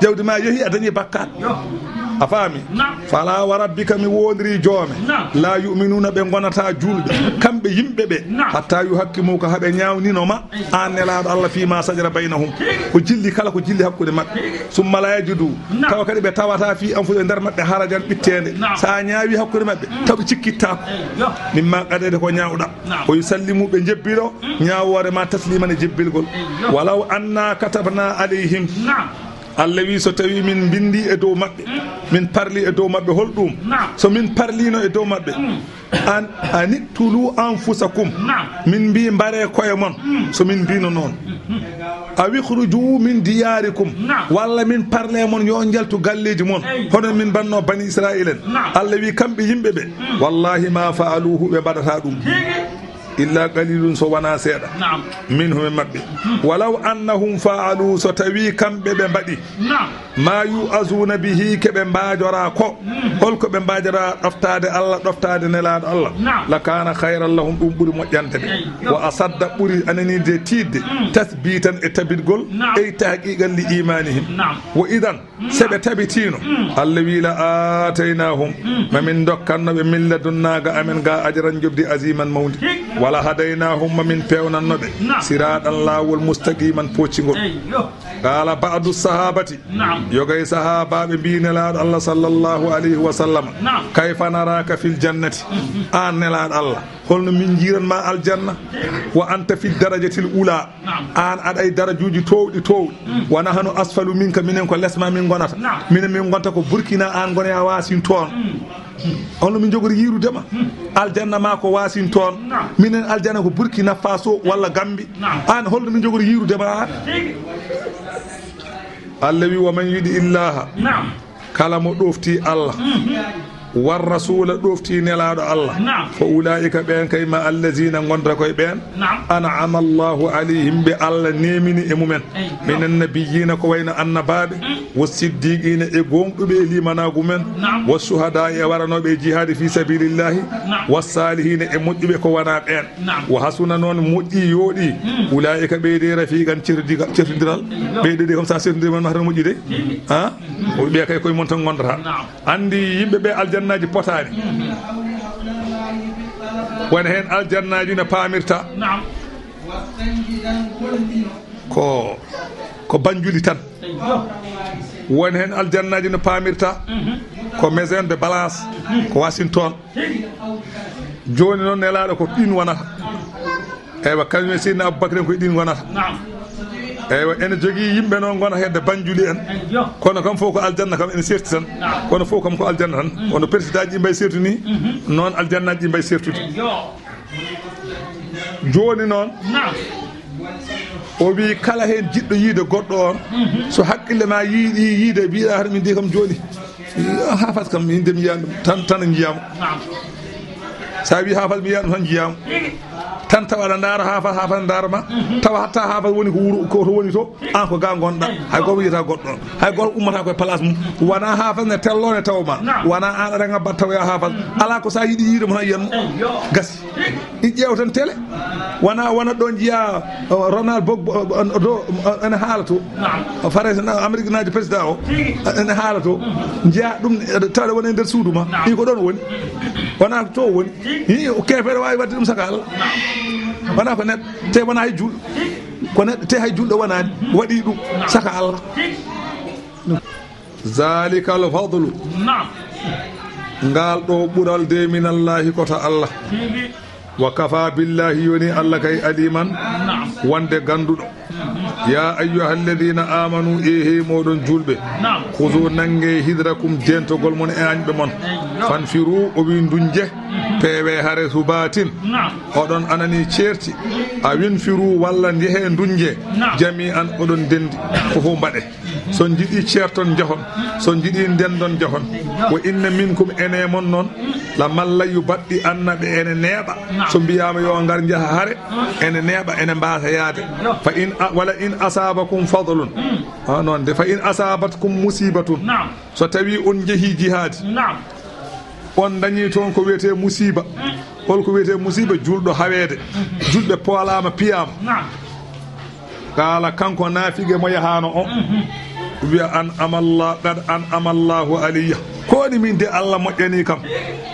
Jawdi ma yehi, a dañi bakkaat. Yo. A faami? Naam. Fala wa rabbika, mi wondiri joome. Naam. La yu'minuna, ɓe ngonata juulɓe. Kamɓe yimɓe ɓe. Naam. Hatta yuhakkimuka, haa ɓe ñaawnino ma. An Nelaaɗo Allah, fima shajara baynahum. Tigi. Ko jilli kala, ko jilli hakkunde maɓɓe. Tigi. Summa la yajidu. Naam. Tawa kadi ɓe tawata fi anfusihim, nder maɓɓe, harajan, ɓitteende. Naam. Sa ñaawi hakkunde maɓɓe, Mm. taw ɓe cikkittaako. Eyyo. Mimma qadayta, ko ñaawɗa. Naam. Wa yusallimu, ɓe njebbiro ñaawoore ma tasliman, e jebbilgol. Eyyo. Walaw anna katabna alayhim. Naam. Allah wi, so tawi min mbindi e dow maɓɓe, Mm. min parli e dow maɓɓe, hol ɗum? Naam. So min parlino e dow maɓɓe, Mm. an, aniqtulu anfusakum. Naam. Min mbi, mbare koye mon. Mm. So min mbino noon. Mm-hmm. Aw ikhruju min diyarikum. Naam. Walla min parle mon, yo on njaltu galleeji mon. Eyyo. Hono min mbanno Bani Israil en. Naam. Allah wi, kamɓe yimɓe ɓe, Mm. wallahi ma fa'aluhu, ɓe mbaɗata ɗum. Tigi. Illa qalilun, so wonaa seeɗa. Naam. Minhum, e maɓɓe. Walaw annahum fa'alu, so tawii kamɓe ɓe mbaɗi. Naam. Ma yu'azuna bihi, ke ɓe mbaajora ko. Mm. Holko ɓe mbaajora ɗoftaade Allah, ɗoftaade Nelaaɗo Allah? Naam. La kana khayran lahum, ɗum ɓuri moƴƴande ɓe. Eyyo. Wa asadda, ɓuri ananiide tiiɗde. Mm. Tasbitan, e tabitgol. Naam. Ey tahqiqan li imanihim. Naam. Wa idan, mm, se ɓe tabitino. Mm. Allah wi la ataynahum. Mm. Ma min dokkanno ɓe min ladunnaa ga amen ga ajran, njoɓdi, aziman, mawndi. Hik. Wala hadaynahum, ma min pewnanno ɓe. Naam. Siratan, laawol, mustaqiman, poccingol. Eyyo. Qala ba'du sahabati. Naam. Yoga e sahaabaaɓe mbii Nelaaɗo Allah sallallahu alayhi wa sallam, naam, kayfa naraka fil jannati? Mhm. Aan Nelaaɗo Allah, holno min njiiran ma aljanna? Wa anta fi darajatil ula. Naam. Aan aɗa e darajuuji toowɗi, toowɗi. Mm. Wa nahnu asfalu minka, minen ko les ma min ngonata. Naam. Minen min ngonta ko Burkina, aan ngona ya Washington. Mm. Holno min njogori yiirude ma? Aljanna ma ko Washington. Naam. Minen aljanna ko Burkina Faso walla Gambi. Naam. Aan holno min njogori yiirude ma aan? Tigi. Allah wi, "Wa man yuti illaha." Naam. Kala mo ɗofti Allah. Mhm. War rasula, ɗofti Nelaaɗo Allah. Naam. Fa ulaika, ɓeen kay, ma allazina, ngonta koye ɓeen. Naam. An'ama Allahu alayhim, ɓe Allah neemini e mumen. Eyyo. Minan nabiyyiina, ko wayno annabaaɓe, mm, wa siddiqiina, e gooŋɗuɓe e liimanaagu men, naam, wa shuhadaa, e waranooɓe e jihaadi fi sabilillahi, naam, wa saalihiina, e moƴƴuɓe ko wonaa ɓeen. Naam. Wa hasuna, noon moƴƴi, yooɗi, mm, ulaa'ika, ɓee de, rafiiqan, certodiga-, certondiral. Eyyo. Ɓee de, de kam, so a certondiri, man mahata moƴƴude. Tigi. Ha? Mm. O ɓe kay koye mon tan ngondata. Naam. Anndi yimɓe ɓe aljannaaji potaani. Mm. Wona heen aljannaaji no paamirta. Naam. Ko, ko Banjuli tan. Won heen aljannaaji no paamirta, mhm, ko Maison de Balance, mhm, ko Washington. Jooni noon, Nelaaɗo, ko ɗin wonata. Eywa, kañum e Seydina Abubakar en, ko e ɗin wonata. Naam. Eywa, ene jogii yimɓe noon ngona hedde Banjuli en. Eyyo. Kono kam fof ko aljanna kam ene serti tan. Naam. Kono fof kam ko aljanna tan. Mm. Kono président ji mbay sertu ni, mhm, noon aljannaaji mbay sertude. Eyyo. Jooni noon, naam, o wi kala heen jiɗɗo yiide goɗɗo on, mhm, so hakkille ma yiiɗi yiide, mbiɗa hara min de kam jooni, haafas kam min de mi yiyaani ɗum, tan, tan a njiyaama. Naam. Sa wi haafas mi yiyaani ɗum tan njiyaama. Tigi. Tan tawa aɗa ndaara haafas, haafas ndaara ma, mhm, tawa hatta haafas woni ko wuro, ko to woni to, an ko ga ngonɗa, hay gooto yiyata goɗɗo on, hay gooto ummata koye place mum, wona haafas ne tello ne tawa ma, naam, wona an aɗa ngabba tawa ya haafas, mm, ala ko sa yiɗi yiide mo tan yiyan mo. Eyyo. Gasi. I ƴeew tan télé. Wona, wona ɗo njiya, uh, Ronald Bog-, uh, uh, do, uh, ene haala to. Naam. Farayse na Amérique naaji président o, tigi, uh, ene haala to. Mhm. Njiya ɗum, uh, tawa wona e nder suudu ma. Naam. I ko ɗon woni. Wona to woni. Tigi. I o keefeero waawi waɗde ɗum saka Allah. Naam. Wona ko neɗɗo, te wona hay julɗo. Tigi. Ko neɗɗo, te hay julɗo wonaani. Mhm. Waɗi ɗum, naam, saka Allah. Tigi. Zalikal fadlu. Naam. Ngal ɗo ɓural de minallahi ko to Allah. Tigi. Wa kafa billahi, yoni Allah kay aliman, naam, wonde ganduɗo. Mhm. Ya ayyuhalladhina amanu, e he moɗon julɓe. Naam. Khuzu, nange hidrakum, dentogol mon e añɓe mon. Eyyo. Fanfiru, o wi ndunje. Mhm. Pewe hare subatin. Naam. Oɗon anani ceerti. A winfiru walla njehe ndunje. Naam. Jami'an, oɗon dendi. Naam. Ko fof mbaɗe. So njiɗi ceerton njahon, so njiɗi ndendon njahon. Wa inna minkum, ene mon noon, la man la yubaɗɗi anna, ɓe ene neeɓa. Naam. So mbiyaama yo ngar njaha hare, ene neeɓa, ene mbaasa yaade. Fa in a-, wala in asabakum fadlun. Mm. Ah, noon de, fa in asabatkum musibatun. Naam. So tawi on njehi jihaadi. Naam. On dañi toon ko wiyetee musiiba. Mm. Hol ko wiyetee musiiba? Julɗo haweede. Mhm. Julɓe poolaama, piyaama. Naam. Qaala, kanko naafiqe mo yahaano o, mhm, wiya, an amalla, qad an amallahu alayya. Ko woni min de, Allah moƴƴani kam.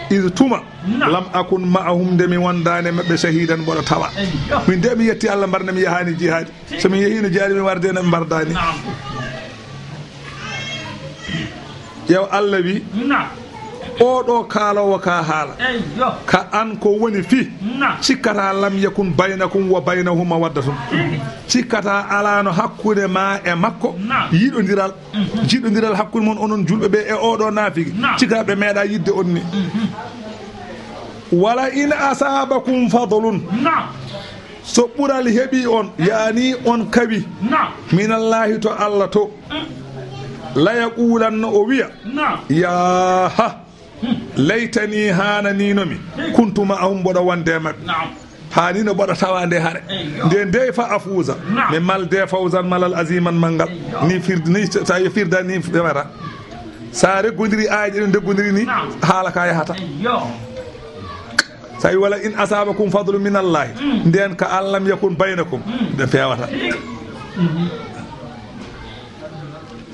Is tuma, naam, lam akun ma'ahum, nde mi wondaani maɓɓe, shahidan, mboɗo tawa. Eyyo. Min de mi yetti Allah, mbar nde mi yahaani jihaadi. So mi yehiino jihaadi, mi warde no mi mbardaani. Naam. Yew Allah wi, naam, oɗo kaaloowo ka haala. Eyyo. Ka an ko woni fi. Naam. Cikkata lam yakun baynakum wa baynahuma waddatun. Tigi. Cikkata alaano hakkunde ma e makko, naam, yiɗondiral. Mhm. Jiɗondiral hakkunde mon onon julɓe ɓe e oɗo naafigi. Naam. Cikkata ɓe meeɗa yidde on ni. Mhm. Wala in asabakum fadlun. Naam. So ɓural heɓi on, yaani on kawi, naam, minallahi to Allah to, mm, la yaqulanna, o wiya, naam, yaaha, mm, laytani, haananiino mi, mm, kuntu ma'ahum, mboɗo wonde e maɓɓe. Naam. Ani no mboɗa tawa nde hare. Eyyo. Nde nde fa afuusa. Naam. Mi malde fawzan malal aziman manngal. Eyyo. Ni firdi, ni sa yo firda ni fewata. Sa reggondiri aaye ɗe ndeggondiri ni, naam, haala ka yahata. Eyyo. Sa wi wala in asabakum fadlu min Allahi. Mm. Nden ka an lam yakun baynakum. Mm. Ɓe fewata. Mhm.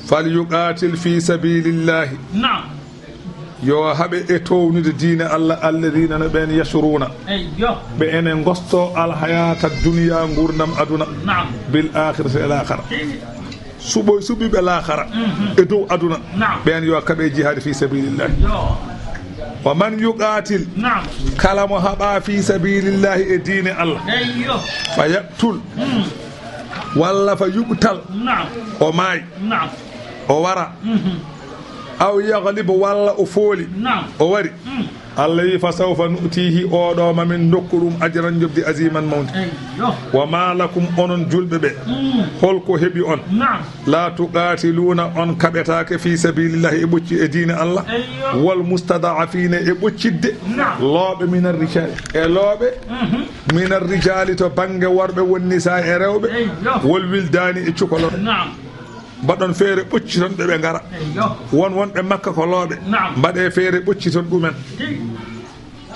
Fal yuqatil fi sabilillahi. Naam. Yo haɓe e townude diine Allah, alladina no ɓen yashruna. Eyyo. Ɓe ene gosto alhayata dunya, ngurdam aduna. Naam. Bil akhirati, e laakara. Suɓo, suɓiɓe laakara. Mhm. E dow aduna. Naam. Ɓen yo kaɓe jihadi fi sabilillah. Yo. Wa man yuqatil. Naam. Kala mo haɓa fi sabilillahi e diine Allah. Eyyo. Fa yaqtul. Mm. Walla fa yuqtal. Naam. O maay. Naam. O wara. Mhm. Aw yaglib, walla o fooli. Naam. O wari. Mm. Allah wi, fa sawfa nu'tihi, oɗo ma min dokku ɗum ajran, jobdi, aziman, mawndi. Eyyo. Wa ma lakum, onon julɓe ɓe, mm, holko heɓi on? Naam. La tuqatiluna, on kaɓetake, fi sabilillahi, e ɓocci, e diine Allah. Eyyo. Wal mustada'afina, e ɓoccidde. Naam. Looɓe minar rijali, e looɓe, mhm, minar rijali, to bangge worɓe, won nisa, e rewɓe. Eyyo. Wal wildani, e cukalon. Naam. Mbaɗon feere ɓocciton ɓe, ɓe ngara. Eyyo. Won wonɓe Makka ko looɓe. Naam. Mbaɗe feere ɓocciton ɗumen. Hi.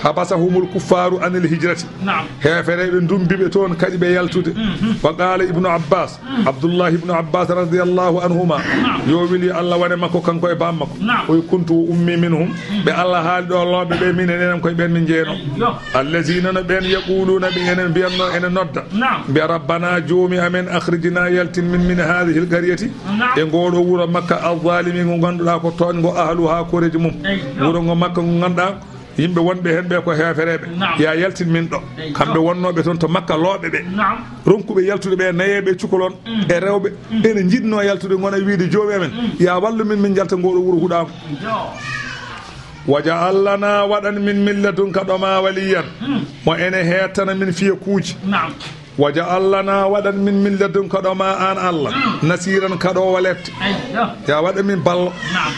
Habasahumul kuffaru anil hijrati. Naam. Heefereɓe ndumbiɓe toon kadi ɓe yaltude. Mhm. Wa qala Ibnu Abbas. Mm. Abdullah Ibnu Abbas radiyallahu anhuma. Naam. Yo weli Allah wane makko kanko e bammakko. Naam. O wi, kuntu wa ummi minhum. Mm. Ɓe Allah haali ɗo looɓe ɓe, min e nenem koye ɓen min jeeyno. Eyyo. Allazina no ɓen yaquluna, ɓe enen mbiyanno, ene nodda. Naam. Mbiya, rabbana, joomi amen, akhrijna, yaltin min, min hadhihi alqaryati, naam, e ngoɗo wuro Makka, alzalimi, ngo ganduɗa ko toñgo, ahluha, koreji mum. Eyyo. Wuro ngo Makka ngo ganduɗa yimɓe wonɓe hen ɓe ko heefereɓe. Naam. Ya yaltin min ɗo. Eyyo. Kamɓe wonnoɓe toon to Makka, looɓe ɓe. Naam. Ronkuɓe yaltude ɓe, nayeɓe, cukalon, mm, e rewɓe. Mm. Ene jiɗno yaltude, gona wiide, joomi amen, mm, ya wallu min, min jalta ngoɗo wuro huɗango. Eyyo. Waja'al lana, waɗan min, min ladunka ɗo ma waliyan. Mm. Mo ene hettana min fiyakuuji. Naam. Waja'al lana, waɗan min, min ladunka ɗo ma an Allah. Mm. Nasiran, kaɗo walette. Eyyo. Ya waɗa min ballo. Naam.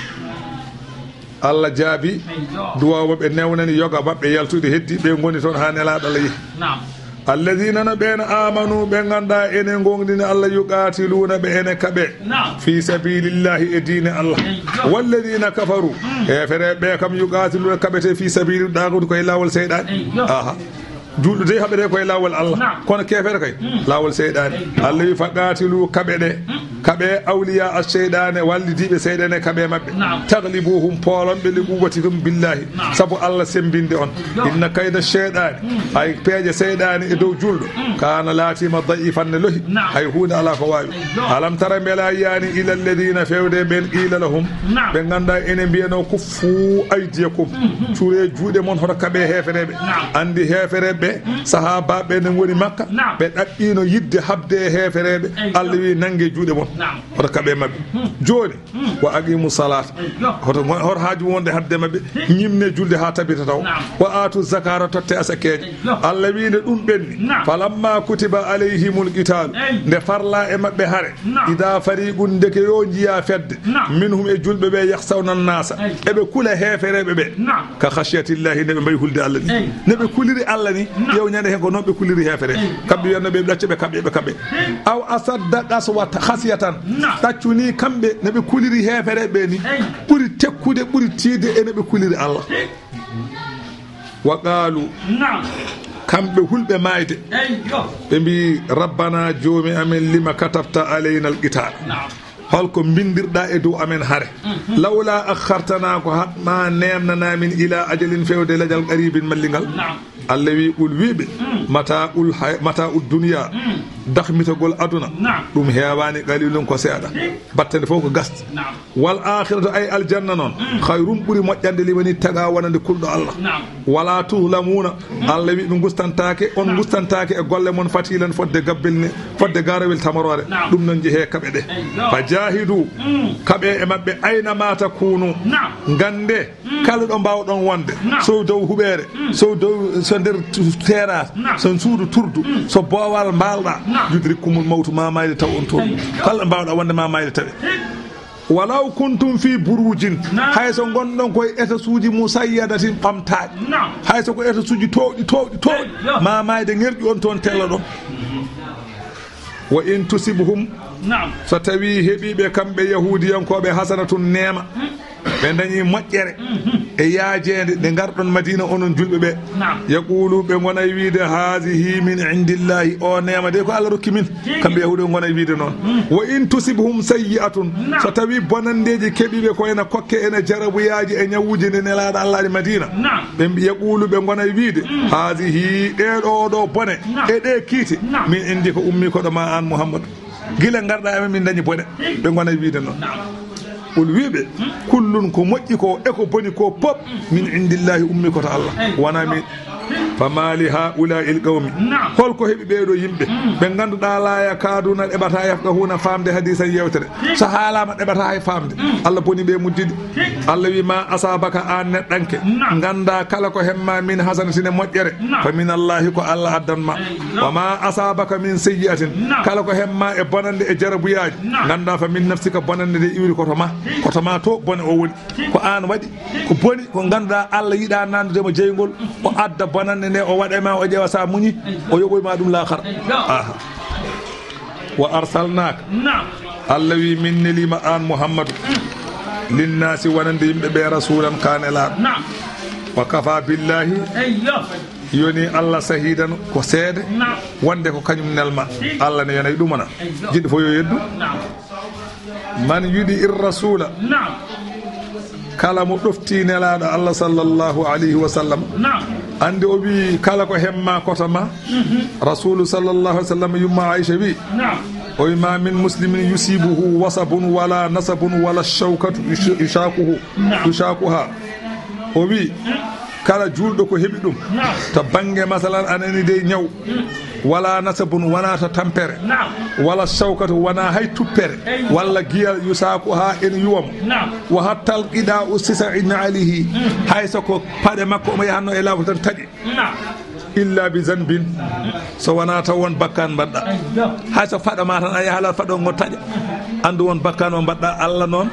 Allah jaabi, eyyo, duwaw maɓɓe, newnani yoga maɓɓe yaltude heddi, ɓe ngoni toon ha Nelaɗo Allah yehi. Naam. Alladina no ɓen amanu, ɓe ganduɗa ene gongdini Allah, yuqatiluna, ɓe ene kaɓe, naam, fi sabilillahi, e diine Allah. Eyyo. Walladina kafaru, mm, heefereɓe ɓe kam, yuqatiluna, kaɓete, fi sabili daguti, koye lawol seyɗan. Eyyo. Aha. Julɗo dey haɓete koye lawol Allah. Naam. Kono keefeero kay, mm, lawol seyɗan. Eyyo. Allah wi, fa qatilu, kaɓe ɗe. Mm. Kaɓe awliya ash-shayɗane, wallidiɓe seyɗane, kaɓe maɓɓe. Naam. Taglibuhum, poolon ɓe, li quwwatikum billahi. Naam. Sabu Allah sembinde on. Yo. Inna kayda shayɗani, mm, ay peeje seyɗani e dow julɗo, mm, kana, laatima, da'ifan, ne lohi. Naam. Hay hunde ala ko wawi. Yo. Alam tara, mbela yiyani, ila alladina, fewde ɓen, qila lahum, naam, ɓe ganduɗa ene mbiyano, kuffu aydiyakum, mm, mm, cuure juuɗe mon, hoto kaɓe heefereɓe. Naam. Andi heefereɓe, mm, sahabaɓe ne ngoni Makka, naam, ɓe ɗaɓɓino yidde habde e heefereɓe. Eyyo. Allah wi, nange juuɗe mon. Naam. Hoto kaɓe maɓɓe. Hmm. Joni, hmm, wa aqimu salata. Eyyo. Hoto, hoto haaju wonde hadde maɓɓe. Hmm. Ñimne julde ha tabita taw. Naam. Wa atu zakata, totte asakeje. Eyyo. Allah wi, nde ɗum ɓenni. Naam. Falamma kutiba alayhimul qitalu. Eyyo. Nde farla e maɓɓe hare. Naam. Ida fariqun, ndeke yo jiya fedde. Naam. Minhum, e julɓe ɓe, yakhshawna nasa. Eyyo. Eɓe kula heefereɓe ɓe. Naam. Ka khashiyatillahi, ne ɓe mbayi hulde Allah ni. Eyyo. Ne ɓe kuliri Allah ni, naam, yew ñande hen ko noon ɓe kuliri heefere. Eyyo. Kamɓe wiyanno ɓe ɗacce ɓe kaɓɓe, ɓe kaɓɓe. Eyyo. Aw asadda qaswata, khasiyatan. Naam. Ɗaccu ni kamɓe ne ɓe kuliri heefere ɓe ni. Eyyo. Ɓuri tekkude, ɓuri tiide e ne ɓe kuliri Allah. Eyyo. Wa qalu. Naam. Kamɓe hulɓe mayde. Eyyo. Ɓe mbi, rabbana, joomi amen, lima katabta alayna alqital. Naam. Holko mbindirɗa e dow amen hare? Mhm. Lawla akhartana, ko haɗma nemnana min ila ajalin, fewde lajal, qaribin, mallingal. Naam. Allah wi, qul, wiɓe, mm, mata'ul hay-, mata'ud dunya, mm, dakhmitagol aduna, naam, ɗum heewani, qalilun, ko seeɗa. Eh. Battane fof ko gasde. Naam. Wal akhiratu, ay aljanna noon, mm, khayrun, ɓuri moƴƴande, liman ittaqa, wonande kulɗo Allah. Naam. Wala tuzlamuna. Mm. Allah wi, ɓe gustantaake, on, naam, gustantaake e golle mon, fatilan, fodde gabbel ne, fodde garawel tamorore. Naam. Ɗum noon jehe kaɓe ɗe. Eyyo. Fa jahidu, mm, kaɓe e maɓɓe, ayna ma takunu. Naam. Gande, mm, kala ɗo mbawɗon wonde. Naam. So dow huɓeere, mm, so dow, so nder tu-, terrasse, naam, so suudu turdu, mm, so boowal mbalɗa, naam, yudrikkumul mawtu, ma mayde taw on toon. Eyyo. Kala ɗo mbawɗa wonde, ma mayde tawe. Hey. Walaw kuntum fi burujin. Naam. Hay so ngonɗon koye etasuuji musayyadatin ɓamtaaɗi. Naam. Hay so ko etasuuji toowɗi, toowɗi, toowɗi. Yo. Ma maayde ŋerƴu on toon telloɗon. Wa in tusibhum. Naam. So tawii heɓii ɓe kamɓe Yahuudiyankooɓe hasanatun neema. Hmm. Ɓe dañi moƴƴere. Hmm. E yaajeende nde ngarɗon Madiina onon julɓe ɓe. Naam. Yaqulu ɓe ngonay wiide, "Hazihi min indillahi." O neema de ko Allah rokki min. Tigi. Kamɓe Yahuudiyankooɓe ngonay wiide noon. Hmm. Wa in tusibhum sayyi'atun. Naam. So tawii bonanndeeji keɓii ɓe ko ena kokke, ena jarabuyaaji e ñawuuji nde Nelaaɗo Allah ari Madiina. Naam. Ɓe mbi-, yaqulu ɓe ngonay wiide, hmm, "Hazihi, ɗee ɗoo ɗoo bone, naam, e ɗee kiite, naam, min indi ko ummii ko ɗo ma aan Muhammadu." Gila ngarɗaa e men, min dañi bone. Ɓe ngona wiide noon. Naam. Qul, wii ɓe, hmm, kullun, ko moƴƴi ko e ko boni ko pop, min indillahi, ummii ko to Allah. Eyi. Wonaa min. Fama li haula'il qawmi. Naam. Holko heɓi ɓee ɗoo yimɓe, hmm, ɓe ngannduɗaa la yakaduna, ɗeɓataa, yafqahuna, faamde hadisan, yeewtere. Hmm. So haalaama, ɗeɓataa hay faamde. Hmm. Allah boni ɓe, muddidi. Allah wi, "Ma asabaka, aan neɗɗanke, naam, nganndaa kala ko hemma min hasanatin, e moƴƴere, naam, fa min Allahi, ko Allah addan ma. Eyi, naam. Wa ma asabaka min sayyi'atin, naam, kala ko hemma e bonannde, e jarabuyaaji, naam, nganndaa fa min nafsika, bonannde nde iwri ko to ma, ko to ma to bone o woni. Ko aan waɗi ko boni, ko ngannduɗaa Allah yiɗaa nandude mo jeyngol, o adda bonannde nde, o waɗa ma, o ƴeewa sa muñi, o yoɓoy ma ɗum laakhara." Eyi, naam. Aha. Wa arsalnaaka. Naam. Allah wi, "Min neliima aan Muhammadu, linnaasi, wonande yimɓe ɓe, rasuulan, ka nelaaɗo." Naam. Wa kafa billahi, eyyo, yoni Allah, sahiidan, ko seede, naam, wonde ko kañum nelma. Tigi. Allah ne yonay ɗum wona. Eyyo. Jiɗɗo fof yo yeddu. Naam. Man yudi ir rasuula. Naam. Kala mo ɗofti nelaaɗo Allah sallallahu alayhi wa sallam. Naam. Anndi o wi kala ko hemma koto ma. Mhm. Rasuulu sallallahu alayhi wa sallam, yumma Aisha wi. Naam. O wi ma min muslimin yusibuhu wasabun wala nasabun wala shawkatu yush-, yushakuhu, naam, yushakuha. O wi, mm, kala juulɗo ko heɓi ɗum. Naam. To bannge masalan anani dey ñaw. Mm. Wala nasabun, wona to tampere. Naam. Wala shawkatu, wona hay tuppere. Eyi. Walla giyal yusaku ha en yuwam. Naam. Wa hattal qida u sisa in alihi. Mm. Hay so ko paɗe makko omo yahanno e laawol tan taƴi. Naam. Illa bi zanbin. So wona taw won bakkan mbaɗɗa. Eyi. Hay so faɗo ma tan a yahalal faɗo ngo taƴa. Andu won bakkan o mbaɗɗa, Allah noon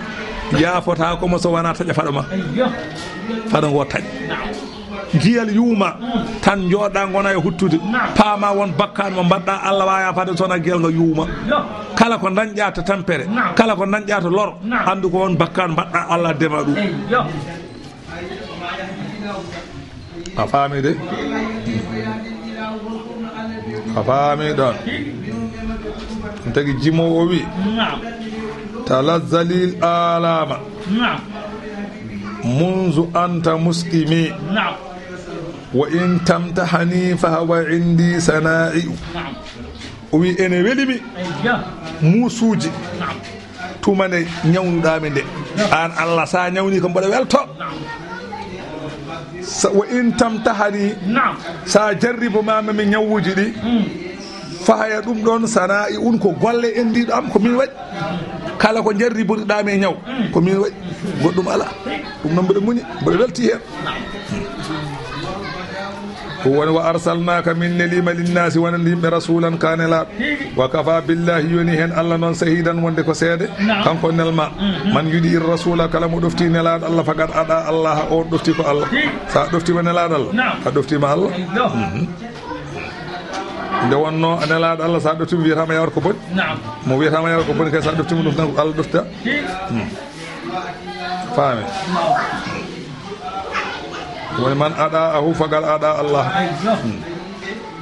yaafotako mo so wona taƴa faɗo ma. Eyi. Faɗo ngo taƴa. Naam. Giyal yuuma tan, jooɗa ngona e huttude. Naam. Paama won bakkan mo mbaɗɗa, Allah wawa yaafade sona giyal nga yuuma. Yo. Kala ko dañƴa to tampere, naam, kala ko dañƴa to lor, naam, andu ko won bakkan mbaɗɗa, Allah dema ɗum. Eyi, yo. A faami de? A faami ɗon? Ɗum tagi jimo o wi. Naam. Talazzalil alama. Naam. Munzu anta muskimi. Naam. Wa in tamtahani fa huwa indi sana'iu. Naam. O wi ene welimi. Eyya. Muusuuji. Naam. Tuma nde ñawnuɗaami nde. Naam. Aan Allah, sa ñawni ko mboɗo welto. Naam. Sa, wa in tamtahani. Naam. Sa jarribo ma mi ñawuuji ɗi. Mm. Fahaya ɗum ɗon sana'i un ko golle endiiɗo am ko min waɗi. Kala ko jarriboriɗa mi e ñaw, ko min waɗi. Goɗɗum ala. Ɗum noon mboɗo muñi, mboɗo welti heen. Ko woni wa arsalnaka min neliima linnaasi wonande yimɓe rasulan ka nelaaɗo. Wa kafa billahi yoni heen Allah noon sahidan wonde ko seede. Kanko nelma. Man yudi ir rasula kala mo ɗofti nelaaɗo Allah faqad ada Allah on ɗofti ko Allah. Sa ɗoftima nelaaɗo Allah a ɗoftima Allah. Mhm. Nde wonno a nelaaɗo Allah, sa ɗoftima wiyatama yawata ko boni. Naam. Mo wiyatama yawata ko boni kay, sa ɗoftima ɗum tan ko Allah ɗofta. Hmm. Faami. Woni man ada ahu fagal ada Allah. Hmm.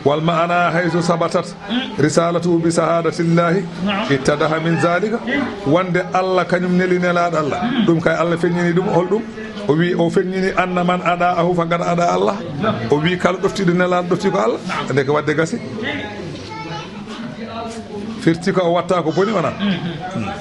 Wal ma'ana haythu sabatat risalatuhu bi shahadatillahi ittadaha min zalika. Wonde Allah kañum neli nelaaɗo Allah. Ɗum kay Allah feññini ɗum, hol ɗum? O wi, o feññini, anna man ada ahu faqad ada Allah. O wi, kala ɗoftiɗo nelaaɗo ɗofti ko Allah. Ndeke wadde gasi. Firti ko o watta ko boni wona. Hmm.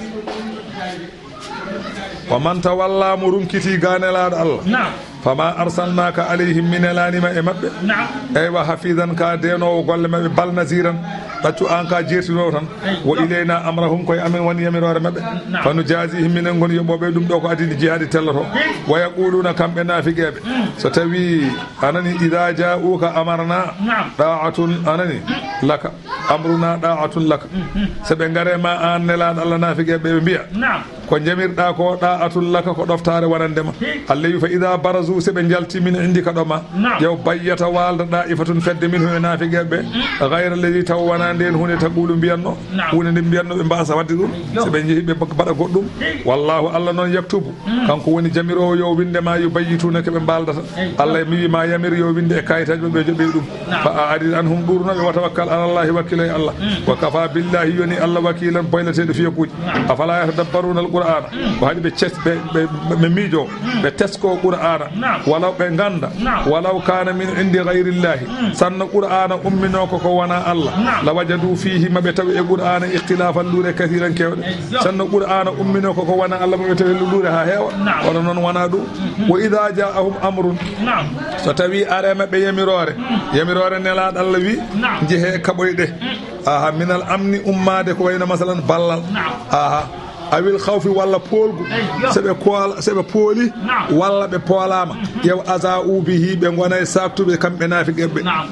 Wa man tawalla mo runkiti ga nelaaɗo Allah. Naam. Fama arsalnaka alayhim min nelanima e maɓɓe. Naam. Eywa hafizan ka denowo golle maɓɓe bal naziran. Ɗaccu an ka jertinowo tan. Eywa. Wa ilayna amrahum koye amen woni yamiroore maɓɓe. Naam. Fa nujazihim minen ngoni yoɓoɓe ɗum ɗo ko adidi jihaadi telloto. Wa yaquluna kamɓe naafiqeɓe. Mm. So tawi anani idha ja'uka amarna. Naam. Da'atun anani laka. Amruna da'atun laka. Mm, mm. So ɓe ngare ma an nelaaɗo Allah naafiqeɓe ɓe mbiya. Naam. Ko jamirɗaa ko, ɗaa'atun laka, ko ɗoftaare wonande ma. Hi. Allah wi, "Fa idaa barazu," si ɓe njalti, "min indika," ɗo ma. Naam. Yow bayyata, waalda, "ɗaa'ifatun," fedde, "minhum," e naafiqeeɓe, "ghayra alladhi," taw wonaa ndeen huunde, "taqulu," mbiyatnoo. Naam. Huunde nde mbiyatnoo ɓe mbaasa waɗde ɗum. Yo. Si ɓe njehi, ɓe mbaɗa goɗɗum. Hi. Wallaahu, Allah noon, "yaktubu," kanko woni jamiroowo, yo winndema, "yubayyituna," ko ɓe mbaaldata. Hi. Allah mi wi ma yamir yo winnde e kayitaaji maɓɓe, ɓe joɓe ɗum. Naam. Fa a'rid anhum, ɗuurno ɓe, wa tawakkal ala Allahi, wakkilo e Allah. Mm. Wa kafa billahi, yoni Allah, wakilan, boyleteeɗo fiyakuuji. Naam. Afala yatadabbaruna al-Qur'ana? Mm. Ko haɗi ɓe ces-, ɓe, ɓe, ɓe miijo, mm, ɓe tesko Qur'ana. Naam. Walaw ɓe ganda, naam, walaw kana min indi ghayrillahi. Mm. Sanno Qur'ana ummino ko ko wona Allah. Naam. La wajadu fihi, ma ɓe tawi e Qur'ana ikhtilafan, luure, kathiran, kewɗe. Eyyo. Sanno Qur'ana ummino ko ko wona Allah, ma ɓe tawi luure ha heewa. Naam. Kono noon wona ɗum. Mm. Wa idha ja'ahum amrun. Naam. So tawi are maɓɓe yamiroore, mm, yamiroore Nelaaɗo Allah wi, naam, njehe kaɓoyɗe. Mm. Aha, minal amni, ummaade ko wayno masalan ballal. Naam. Aha. Awil khawfi, walla poolgu. Eyyo. So ɓe koola, so ɓe pooli, naam, walla ɓe poolaama. Mhm. Yow aza'u bihi, ɓe ngona e saaktuɓe kamɓe naafiqeeɓe. Naam.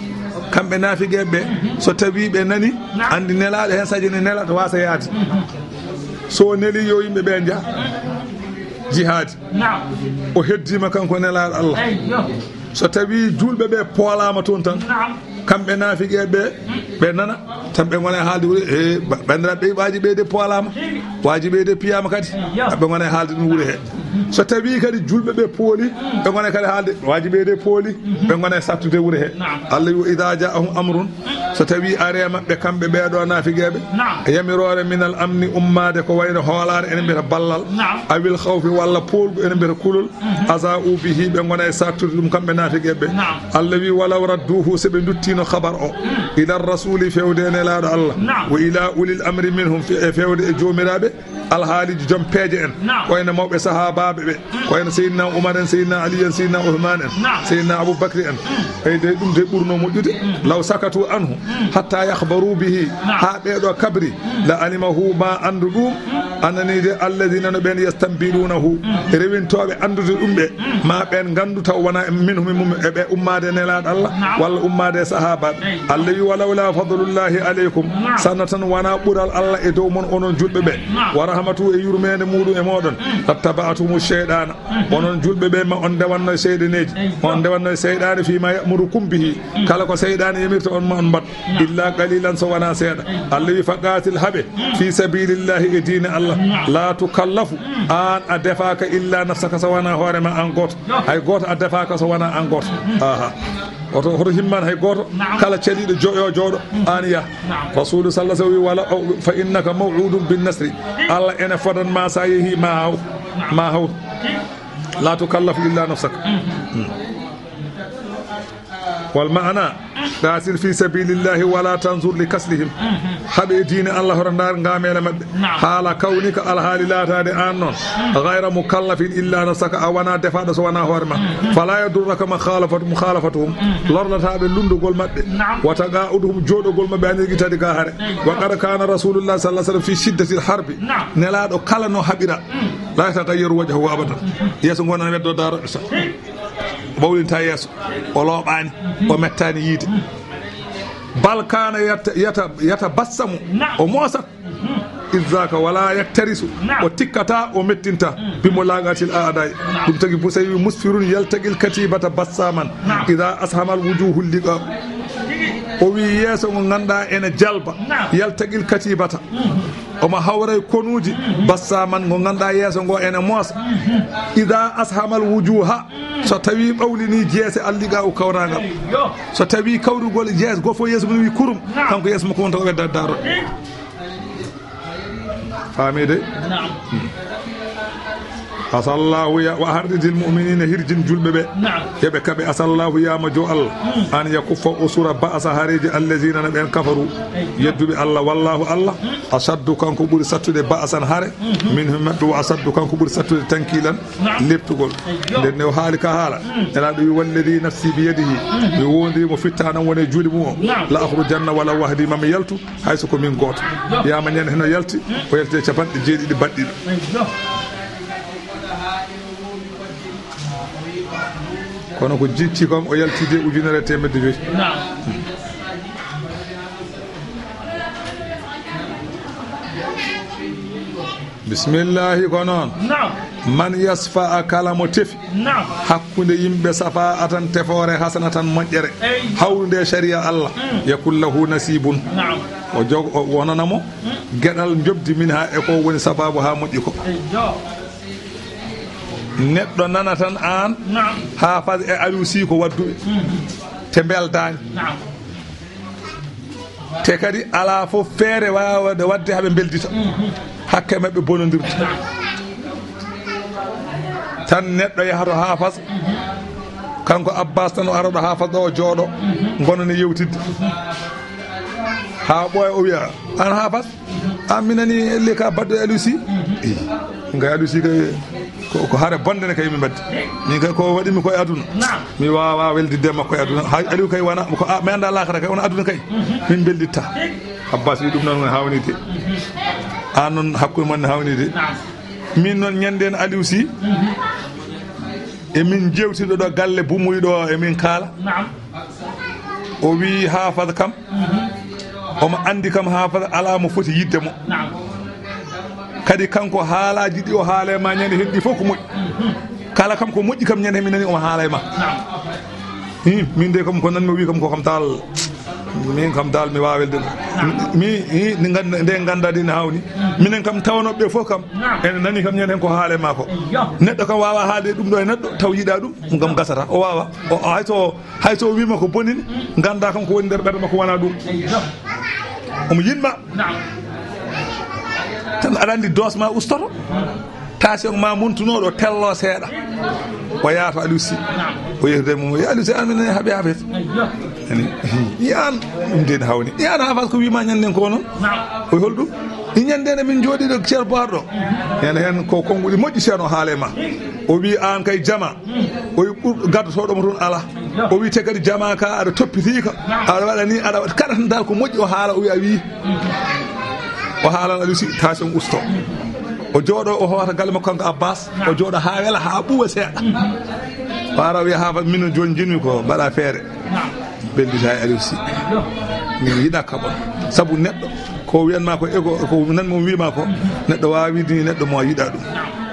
Kamɓe naafiqeeɓe, mhm, so tawi ɓe nani, naam, anndi Nelaaɗo heen, saji ne Nelaaɗo waasa yaade. Mhm. So neli yo yimɓe ɓe njaha jihaadi. Naam. O heddiima kanko Nelaaɗo Allah. Eyyo. So tawi juulɓe ɓe poolaama toon tan, naam, kamɓe naafiqeeɓe ɓe, ɓe nana, tan ɓe ngona e haalde wure, e ba-, banndiraaɓe, ɓe waaji ɓeyde poolaama. Tigi. Waaji ɓeyde piyaama kadi. Yo. Ɓe ngona e haalde ɗum wure he. So tawi kadi juulɓe ɓe pooli, ɓe ngona kadi haalde, waaji ɓeyde pooli, mhm, ɓe ngona e sattude wure he. Naam. Allah wi, "Wa idha ja'ahum amrun," so tawi are maɓɓe kamɓe ɓeeɗo naafiqeeɓe, naam, yamiroore minal amni, ummaade ko wayno hoolaare, enen mbiyata ballal, naam, awil khawfi, walla poolgu, enen mbiyata kulol, mhm, aza'u bihi, ɓe ngona e sattude ɗum kamɓe naafiqeeɓe. Naam. Allah wi, "Walaw radduhu," so ɓe nduttino khabar o, mm, ila rasuli, fewde e Nelaaɗo Allah, naam, wa ila ulil amri minhum, fe-, e fewde e joomiraaɓe alhaaliiji joom peeje en, naam, ko wayno mawɓe sahaabaaɓe ɓe, mm, ko wayno Seydina Umar en, Seydina Ali en, Seydina Uthman en, naam, Seydina Abu Bakri en. Mm. Ey, de ɗum de ɓurno moƴƴude. Mm. Law sakatu anhu, mm, hatta yakhbaru bihi, naam, haa ɓeeɗo kabri, mm, la alimahu, ma anndu ɗum, mm, annani de alladhina, no ɓeen, yastanbidunahu, mm, rewintooɓe anndude ɗum ɓe, mm, ma ɓeen nganndu taw wona e minhum, e mum, e ɓe ummaade Nelaaɗo Allah, naam, walla ummaade e sahaabaaɓe. Ey. Allah wi, "Walawla fadlullahi alaykum," naam, sanno tan wona ɓural Allah e dow mon, onon juulɓe ɓe, naam, wa rahmatuhu, e yurmeende muuɗum e mooɗon, mm, lattaba'tumu shaytana, mhm, onon juulɓe ɓe, ma on ndewanno e seyɗaneeji, eyyo, ma on ndewanno e seyɗaane, fima ya'murukum bihi, mm, kala ko seyɗaane yamirta on, ma on mbaɗ, naam, illa qalilan, so wona seeɗa. Eyyo. Allah wi, "Faqatil, haɓe, mm, fi sabilillahi, e diine Allah, naam, la tukallafu," mm, aan a defaaka, "illa nafsaka," so wona hoore ma aan gooto. Hay gooto a defaaka so wona aan gooto. Aha. Hoto, hoto himman hay gooto. Naam. Kala caliiɗo jo-, yo jooɗo, aan yah. Naam. Rasulu sallallahu alaihi wasallam wi, "Wala, o, fa innaka maw'udun bin nasri." Allah ene fodan ma, sa yehi ma haw, naam, ma haw. La tukallafu illa nafsaka. Mm. Mm. Wal ma'ana, qatil fi sabilillahi wala tanzur li kaslihim. Mhm. Haɓe e diine Allah, hoto ndaar ngameele maɓɓe. Naam. Haala kawnika, alhaali laataade aan noon. Mhm. Ghayra mukallafin illa nafsaka, a wona defaaɗo so wona hoore ma. Mhm. Fala yadurraka ma khalafat-, mukhalafatuhum. Mhm. Lorlataa ɓe lunndugol maɓɓe. Naam. Wa taqa'uduhum, jooɗogol maɓɓe, an yigitade ga hare. Eywa. Wa qad kana Rasulullah sallallahu alaihi wasallam fi shiddatil harbi. Naam. Nelaaɗo kala no haɓira. Mm. La yataghayyaru wajhuhu abadan. Mhm. Yeeso ngon ana weddo daaro sa. Hey. O ɓawlinta yeeso, o looɓaani, o mettaani yiide. Bal kana yata-, yata-, yatabassamu, naam, o moosat. Idzaka wala yaktarisu, naam, o tikkata, o mettinta. Mm. Bi mulaqatil a'dai. Naam. Ɗum tagi Busayri wi, "Musfirun yaltaqil katibata bassaman, naam, idza ashamal wujuhu liqa." O wi, yeeso ngo ngannduɗaa ene jalba, naam, yaltaqil katibata. Mm. Omo hawra e konuuji, bassaman, ngo ngannduɗaa yeeso ngo ene moosa. Ida ashamal wujuha, so tawi ɓawlini jeese, alliqa o kawrangal. Yo. So tawi kawrugol jeese, goo fof yeeso mum wi kurum, naam, kanko yeeso makko wonta ko ɓedda daro. Faami de? Naam. Hmm. Asallahu ya, wa hardidil mu'minina, hirjin julɓe ɓe. Naam. Yo ɓe kaɓe, asallahu, yaama jo Allah, hmm, an yakuffa, o sura, ba'sa, hareeji, allazina, no ɓen, kafaru, eyyo, yedduɓe Allah, wallahu, Allah, hmm, ashaddu, kanko ɓuri sattude, ba'san, hare, hmm, minhum, maɓɓe, wa ashaddu, kanko ɓuri sattude, tankilan, naam, leptugol. Eyyo. Nden ne o haali ka haala. Hmm. Nelaaɗo wi, "Walladhi nafsi biyadihi." Hmm. Mi wondiri mo fittaanam woni e juuɗe mum o. Naam. "La akhrujanna walaw wahdi." Ma mi yaltu, hay so ko min gooto. Eyyo. Yaama ñande heno yalti, hmm, o yalti e capanɗe jeeɗiɗi baɗɗiɗo. Eyyo. Kono ko jicci kon, o yaltidi e ujunere e teemedde joyi. Naam. Bismillahi ko noon. Naam. Man yasfa, kala mo tefi. Naam. Hakkunde yimɓe, safa atan, tefoore, hasana tan, moƴƴere. Eyi. Hawrude e sharia Allah. Mm. Yakun lahu nasibun. Naam. O jog-, o wonana mo. Mm. Geɗal njoɓdi min ha e ko woni sababu ha moƴƴi ko. Eyi, yo. Neɗɗo nana tan aan. Naam. Haafas e Aliou Sy ko wadduɓe. Mm. Te mbeldaani. Naam. Te kadi alaa fof feere waawde waɗde haɓe mbeldita. Mhm. Hakke maɓɓe bonondirde. Tan neɗɗo yaha to Haafas, kanko Abbas tan o ara ɗo Haafas ɗo o jooɗo, mhm, ngonon e yewtidde. Haa ɓooya o wiya, "Aan Haafas?" "Aan mi nani elli ka baɗɗo Aliou Sy?" Mhm. Ih, ɗum kay Aliou Sy kay ko, ko hare bonde ne kay mi mbaɗde. Min kay ko waɗi mi koye aduna. Naam. Mi waawaa weldidde e makko e aduna. Hay Aliou kay wona, ko a, mi anndaa laakara kay, wona aduna kay. Mhm. Min mbelditta. Abbas wi ɗum noon ne haawnii de. Aan noon hakkunde mon ne haawnii de. Naam. Min noon ñande en Aliou Sy. Mhm. E min jewtiɗo ɗo galle Bumuy ɗo e min kaala. Naam. O wi Haafas kam. Mhm. Omo anndi kam Haafas alaa mo foti yidde mo. Naam. Kadi kanko haalaaji ɗi o haala e ma ñande heddi fof ko moƴƴi. Mhm. Kala kam ko moƴƴi kam ñande mi nani omo haala e ma. Naam. Hi, min de kam ko nan mi wi kam ko kam taal. Min kam taal mi waawelde. Naam. Mi, hi, ni ganda, nde ganda ɗi ne hawni. Mhm. Minen kam tawanoɓe fof kam. Naam. Ene nani kam ñande hen ko haala e ma ko. Yo. Neɗɗo kam waawa haalde ɗum ɗo e neɗɗo taw yiɗa ɗum, ɗum kam gasata. O waawa. O, o, hay so Hay so o wiima ko boni ne, nganndaa kam ko woni nder ɓernde makko wonaa ɗum. Omo yiɗ ma. Naam. Tan aɗa anndi doos ma ustoto. Tension ma montunooɗo tello seeɗa. O yaha to Aliou Sy. Naam. O yehi de mum, "Yo Aliou Sy, an minen haaɓi haaɓeede." Ani, "Yi an, ɗum de ne hawni. Yi an Haafas ko wiima ñande ko noon?" Naam. O wi, "Holɗum?" "Yi ñande ne min njooɗii ɗo Ceerno Bohar ɗo. Heen, heen ko konnguɗi moƴƴi Ceerno haala e ma." O wi, "Aan kay jama." O wi, "Ɓur-, gaddotooɗo mo toon alaa." O wi, "Te kadi jamaa ka aɗa toppitiika, aɗa waɗa ni, aɗa waɗa kala tan dal ko moƴƴi." O haala, o wi, "A wi." O haalan Aliou Sy, tension usto. O jooɗo, o hoota galle makko kanko Abbas, o jooɗo haa wela, haa ɓuuɓa seeɗa. O ara o wiya, "Haa ba min jooni njiɗmi ko mbaɗa feere." Bellita e Aliou Sy. Min yiɗa kaɓon. Sabu neɗɗo, ko wiyanma ko ego, ko nan mo wiima ko, neɗɗo wawa wiide ni neɗɗo mo yiɗa ɗum.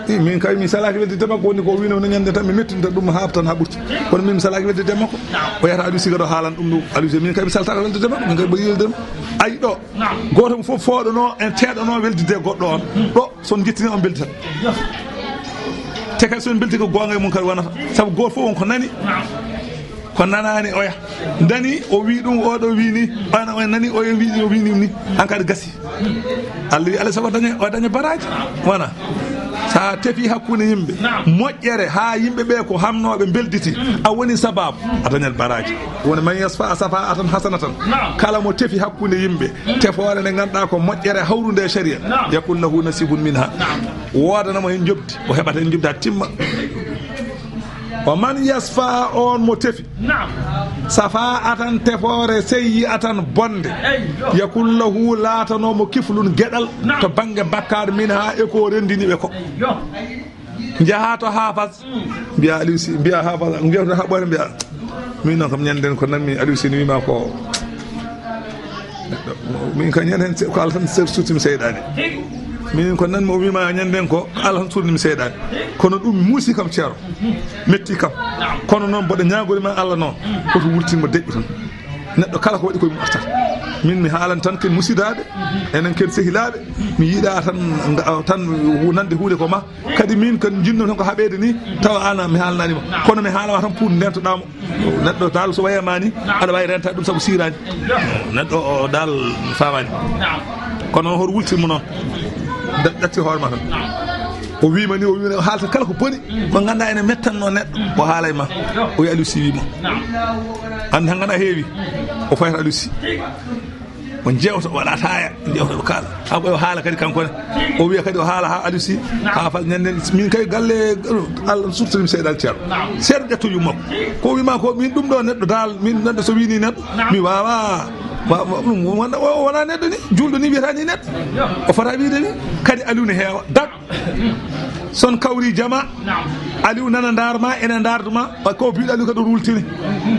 I, min kay mi salaki weldidde makko, woni ko wino no ñande tan mi mettinta ɗum haɓtan ha ɓurti. Kono min mi salaki weldidde makko. O yata Aliou Sy kadi o haalan ɗum ɗum. Aliou Sy, min kay mi saltaka weldidde makko, min kay mbaɗi weldidde makko. Ayi ɗo, goto mo fof fooɗono en teɗono weldidde goɗɗo on. Ɗo, son jettini on belditat. Te kadi son beldi ko gonga e mum kadi wonata. Sabu goto fof won ko nani. Ko nanaani oya. Nani o wi ɗum, oɗo wi ni. Oya o nani oya wi, o wi ni, ni. An kadi gasi. Allah wi, Allah sago daña, o daña baraji. Wona. Sa tefi hakkunde yimɓe. Moƴƴere ha yimɓe ɓe ko hamnoɓe belditi. A woni sababu. A dañat baraji. Woni man yasfa safa'atan hasanatan. Kala mo tefi hakkunde yimɓe. Tefoore nde ganduɗa ko moƴƴere hawrude e sharia. Yakun lahu nasibun minha. Wodanamo hen jobdi. O heɓata hen jobdi ha timma. Wa man yasfa, on mo tefi. Naam. Safa'atan, tefoore, sayyi'atan, bonde. Eyyo. Yakun lahu, laatanomo kiflun, geɗal, naam, to bannge bakkaar, minha, e ko renndini ɓe ko. Eyyo. Njaha to Haafas, mm, mbiya Aliou Sy, mbiya Haafas, ngewta ha ɓooyta, mbiya, "Min noon kam ñanden ko nanmi Aliou Sy ne wiima ko." Min ka ñande hen, ko Allah tan ser-, surtimi seyɗaani. Min ko nanmi o wiima ñande hen ko Allah tan surtimi seyɗaani. Kono ɗum muusi kam ceero. Metti kam. Kono noon mboɗo ñaagori ma Allah noon. Koto wurtinmo deƴƴo tan. Neɗɗo kala ko waɗi koye mum artata. Min mi haalan tan ken musidaaɓe, enen ken sehilaaɓe. Mi yiɗa tan, nga-, tan nande huunde ko ma. Kadi min ko jinno tan ko haɓeede ni, tawa an mi haalnani ma. Kono mi haalama tan pour ndentoɗamo. Neɗɗo dal so wayama ni, aɗa wawi renta ɗum sabu sirani. Neɗɗo o dal famani. Kono hoto wultirmo noon. Da-, ɗatti hoore ma tan. O wima ni, o wima, o haalta kala ko boni, ko ganduɗa ene mettanno neɗɗo, o haalay ma. O wi Aliou Sy wimo. Andi han ganduɗa heewi, o fayata Aliou Sy. O jewta, o waɗa ataya, o jewta, o kaala. Ha ɓooya o haala kadi kanko ne. O wiya kadi o haala ha Aliou Sy. Ha fa ñande, min kay galle, Allah surtani mi seyɗan ceerno. Seeɗa ƴetto yumma ko. Ko wima ko min ɗum ɗo neɗɗo dal, min neɗɗo so wini neɗɗo, mi wawa. Wa, wa, ɗum wona, o wona neɗɗo ni, julɗo ni wiyata ni neɗɗo. O fota wiide ni, kadi Aliou ne heewa. Dak. Son kawri jama, Aliou nana ndaar ma, ene ndaar ma, ko biɗa Aliou kadi wultini.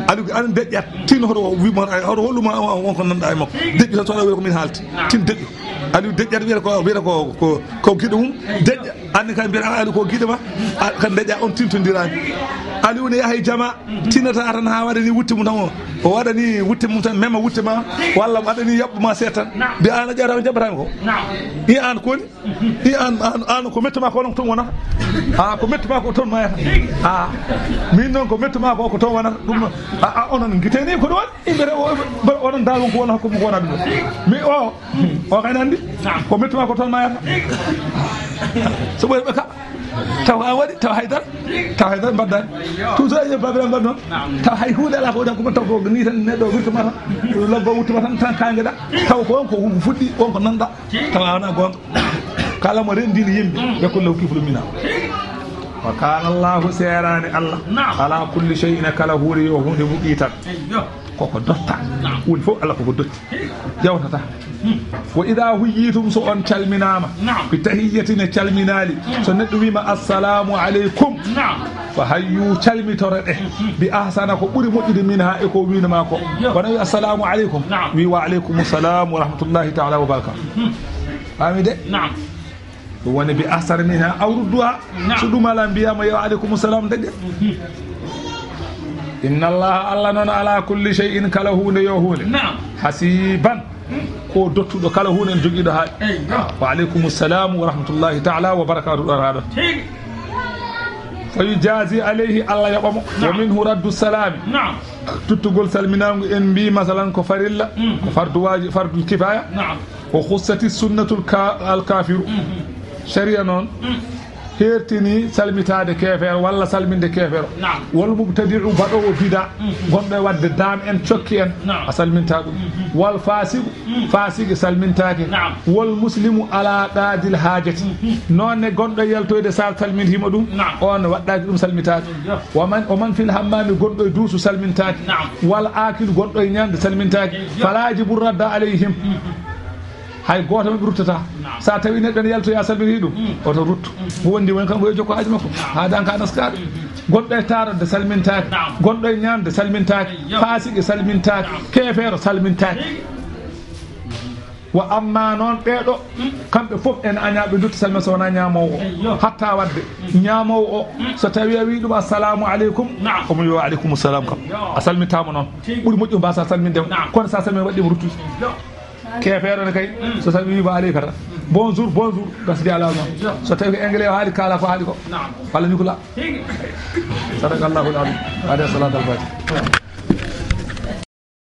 Aliou an deƴƴat, tin hoto wi mo, hoto holluma on ko nanɗa e makko. Deƴƴu tan so wona ko min haalti. Tin deƴƴu. Aliou deƴƴata, wiyata ko, wiyata ko, ko, ko giɗo mum. Deƴƴa, anndi kay mbiyata Aliou ko giɗo ma. A, kan deƴƴa on tintondiraani. Aliou ne yaha e jama, tinata tan haa waɗa ni wutte mum tan o. O waɗa ni wutte mum tan, mema wutte ma, walla waɗa ni yaɓɓu ma seeɗa tan. Mbi an a ƴeewata ko jaɓɓata mi ko. I an koni? I an, an, an ko mettu ma ko onon ko toon wonata. A, ko mettu ma ko toon mayata. A, min noon ko mettu ma ko, ko toon wonata. Ɗum noon, a, a, onon giteni ko ɗum waɗi. Yimɓe rewo, onon dawon ko wona hakkude ko wona ɗum. Mi o, o kay nandi. Ko mettu ma ko toon mayata. So ɓoy ɓe ka. Taw an waɗi, taw haydara. Taw haydara mbaɗɗani. Toujours e babira mbaɗ noon. Taw hay huunde ala ko waɗi hakkude taw ko ni tan neɗɗo wirtuma tan. Lobba wuttuma tan, tan kangeɗa. Taw ko on ko fuɗɗi, on ko nanɗa. Tawa wona goonga. Kala mo renndini yimɓe, ɓe ko law kiflu mina. Wa kana Allahu, seeraani Allah, ala kulli shay'in, kala huunde yo huunde muɓɓi tan. Koko dotta. Huunde fof Allah koko dotti. Yawtata. Wa idha huyyitum, so on calminaama, bi tahiyyatin, e calminaali, so neɗɗo wiima assalamu aleykum, fa hayyu, calmitore ɗe, bi ahsana, ko ɓuri moƴƴude, minha, e ko wiinoma ko. Wona wi assalamu aleykum, wi wa aleykum salam wa rahmatullahi taala wa barakatuh. Faami de? Ɗum woni bi ahsana minha aw rudduha. So ɗum ala, mbiyama yo aleykum salam daƴƴa. Inna Allaha, Allah noon, ala kulli shay'in, kala huunde yo huunde, hasiban, ko dottuɗo, kala huunde ne jogiiɗo haaɗi. Wa aleykum salam wa rahmatullahi taala wa barakatuh, ɗo haa ɗo. Fa yujazi alayhi, Allah yoɓamo. Wa minhu raddu salami. Tuttugol salminaangu, en mbi masalan ko farilla, ko fardu waaji, fardul kifaya. Ko khussati sunnatul ka-, al kafiru. Sharia noon hertini salmitaade keefeero walla salminde keefeero. Wal mubtadi'u, baɗoowo bida, gonɗo e waɗde daan en, cokki en, a salminta ɗum. Wal fasiqu, faasiqi salmintaake. Wal muslimu ala qadil hajati. Noon ne gonɗo e yaltoyde, sa salmintiima ɗum, on waɗɗaaki ɗum salmitaake. Wa man, wa man fil hammami, gonɗo e duusu salmintaake. Wal akilu, gonɗo e ñaamde salmintaake. Fala yajibu radda alayhim. Hay gooto maɓɓe ruttata. Sa tawi neɗɗo ne yaltoya, salmini ɗum, oto ruttu. Mo wondi woni kanko yo jokko haaji makko. Haa danka naskaɗo. Gonɗo e taarorde salmintaake. Gonɗo e ñaamde salmintaake. Faasiqi salmintaake. Keefeero salmintaake. Wa amma noon ɓeeɗo, kamɓe fof en añaa ɓe dotti salmina so wonaa ñaamoowo o. Hatta waɗde ñaamoowo o, so tawi a wii ɗum assalamu aleykum, omo yo aleykum salam kam. A salmitaama noon. Ɓuri moƴƴo mbasa salminde mo. Kono sa salmini waɗi mo ruttude. Keefeero ne kay, so salmini wiima aleyka tan. Bonjour, bonjour, gasdi ala noon. So tawi ko anglais o haali, kaala ko haali ko. Walla nukula. Sadaqallahu al-azim. Alayhi salatu al-fatiha.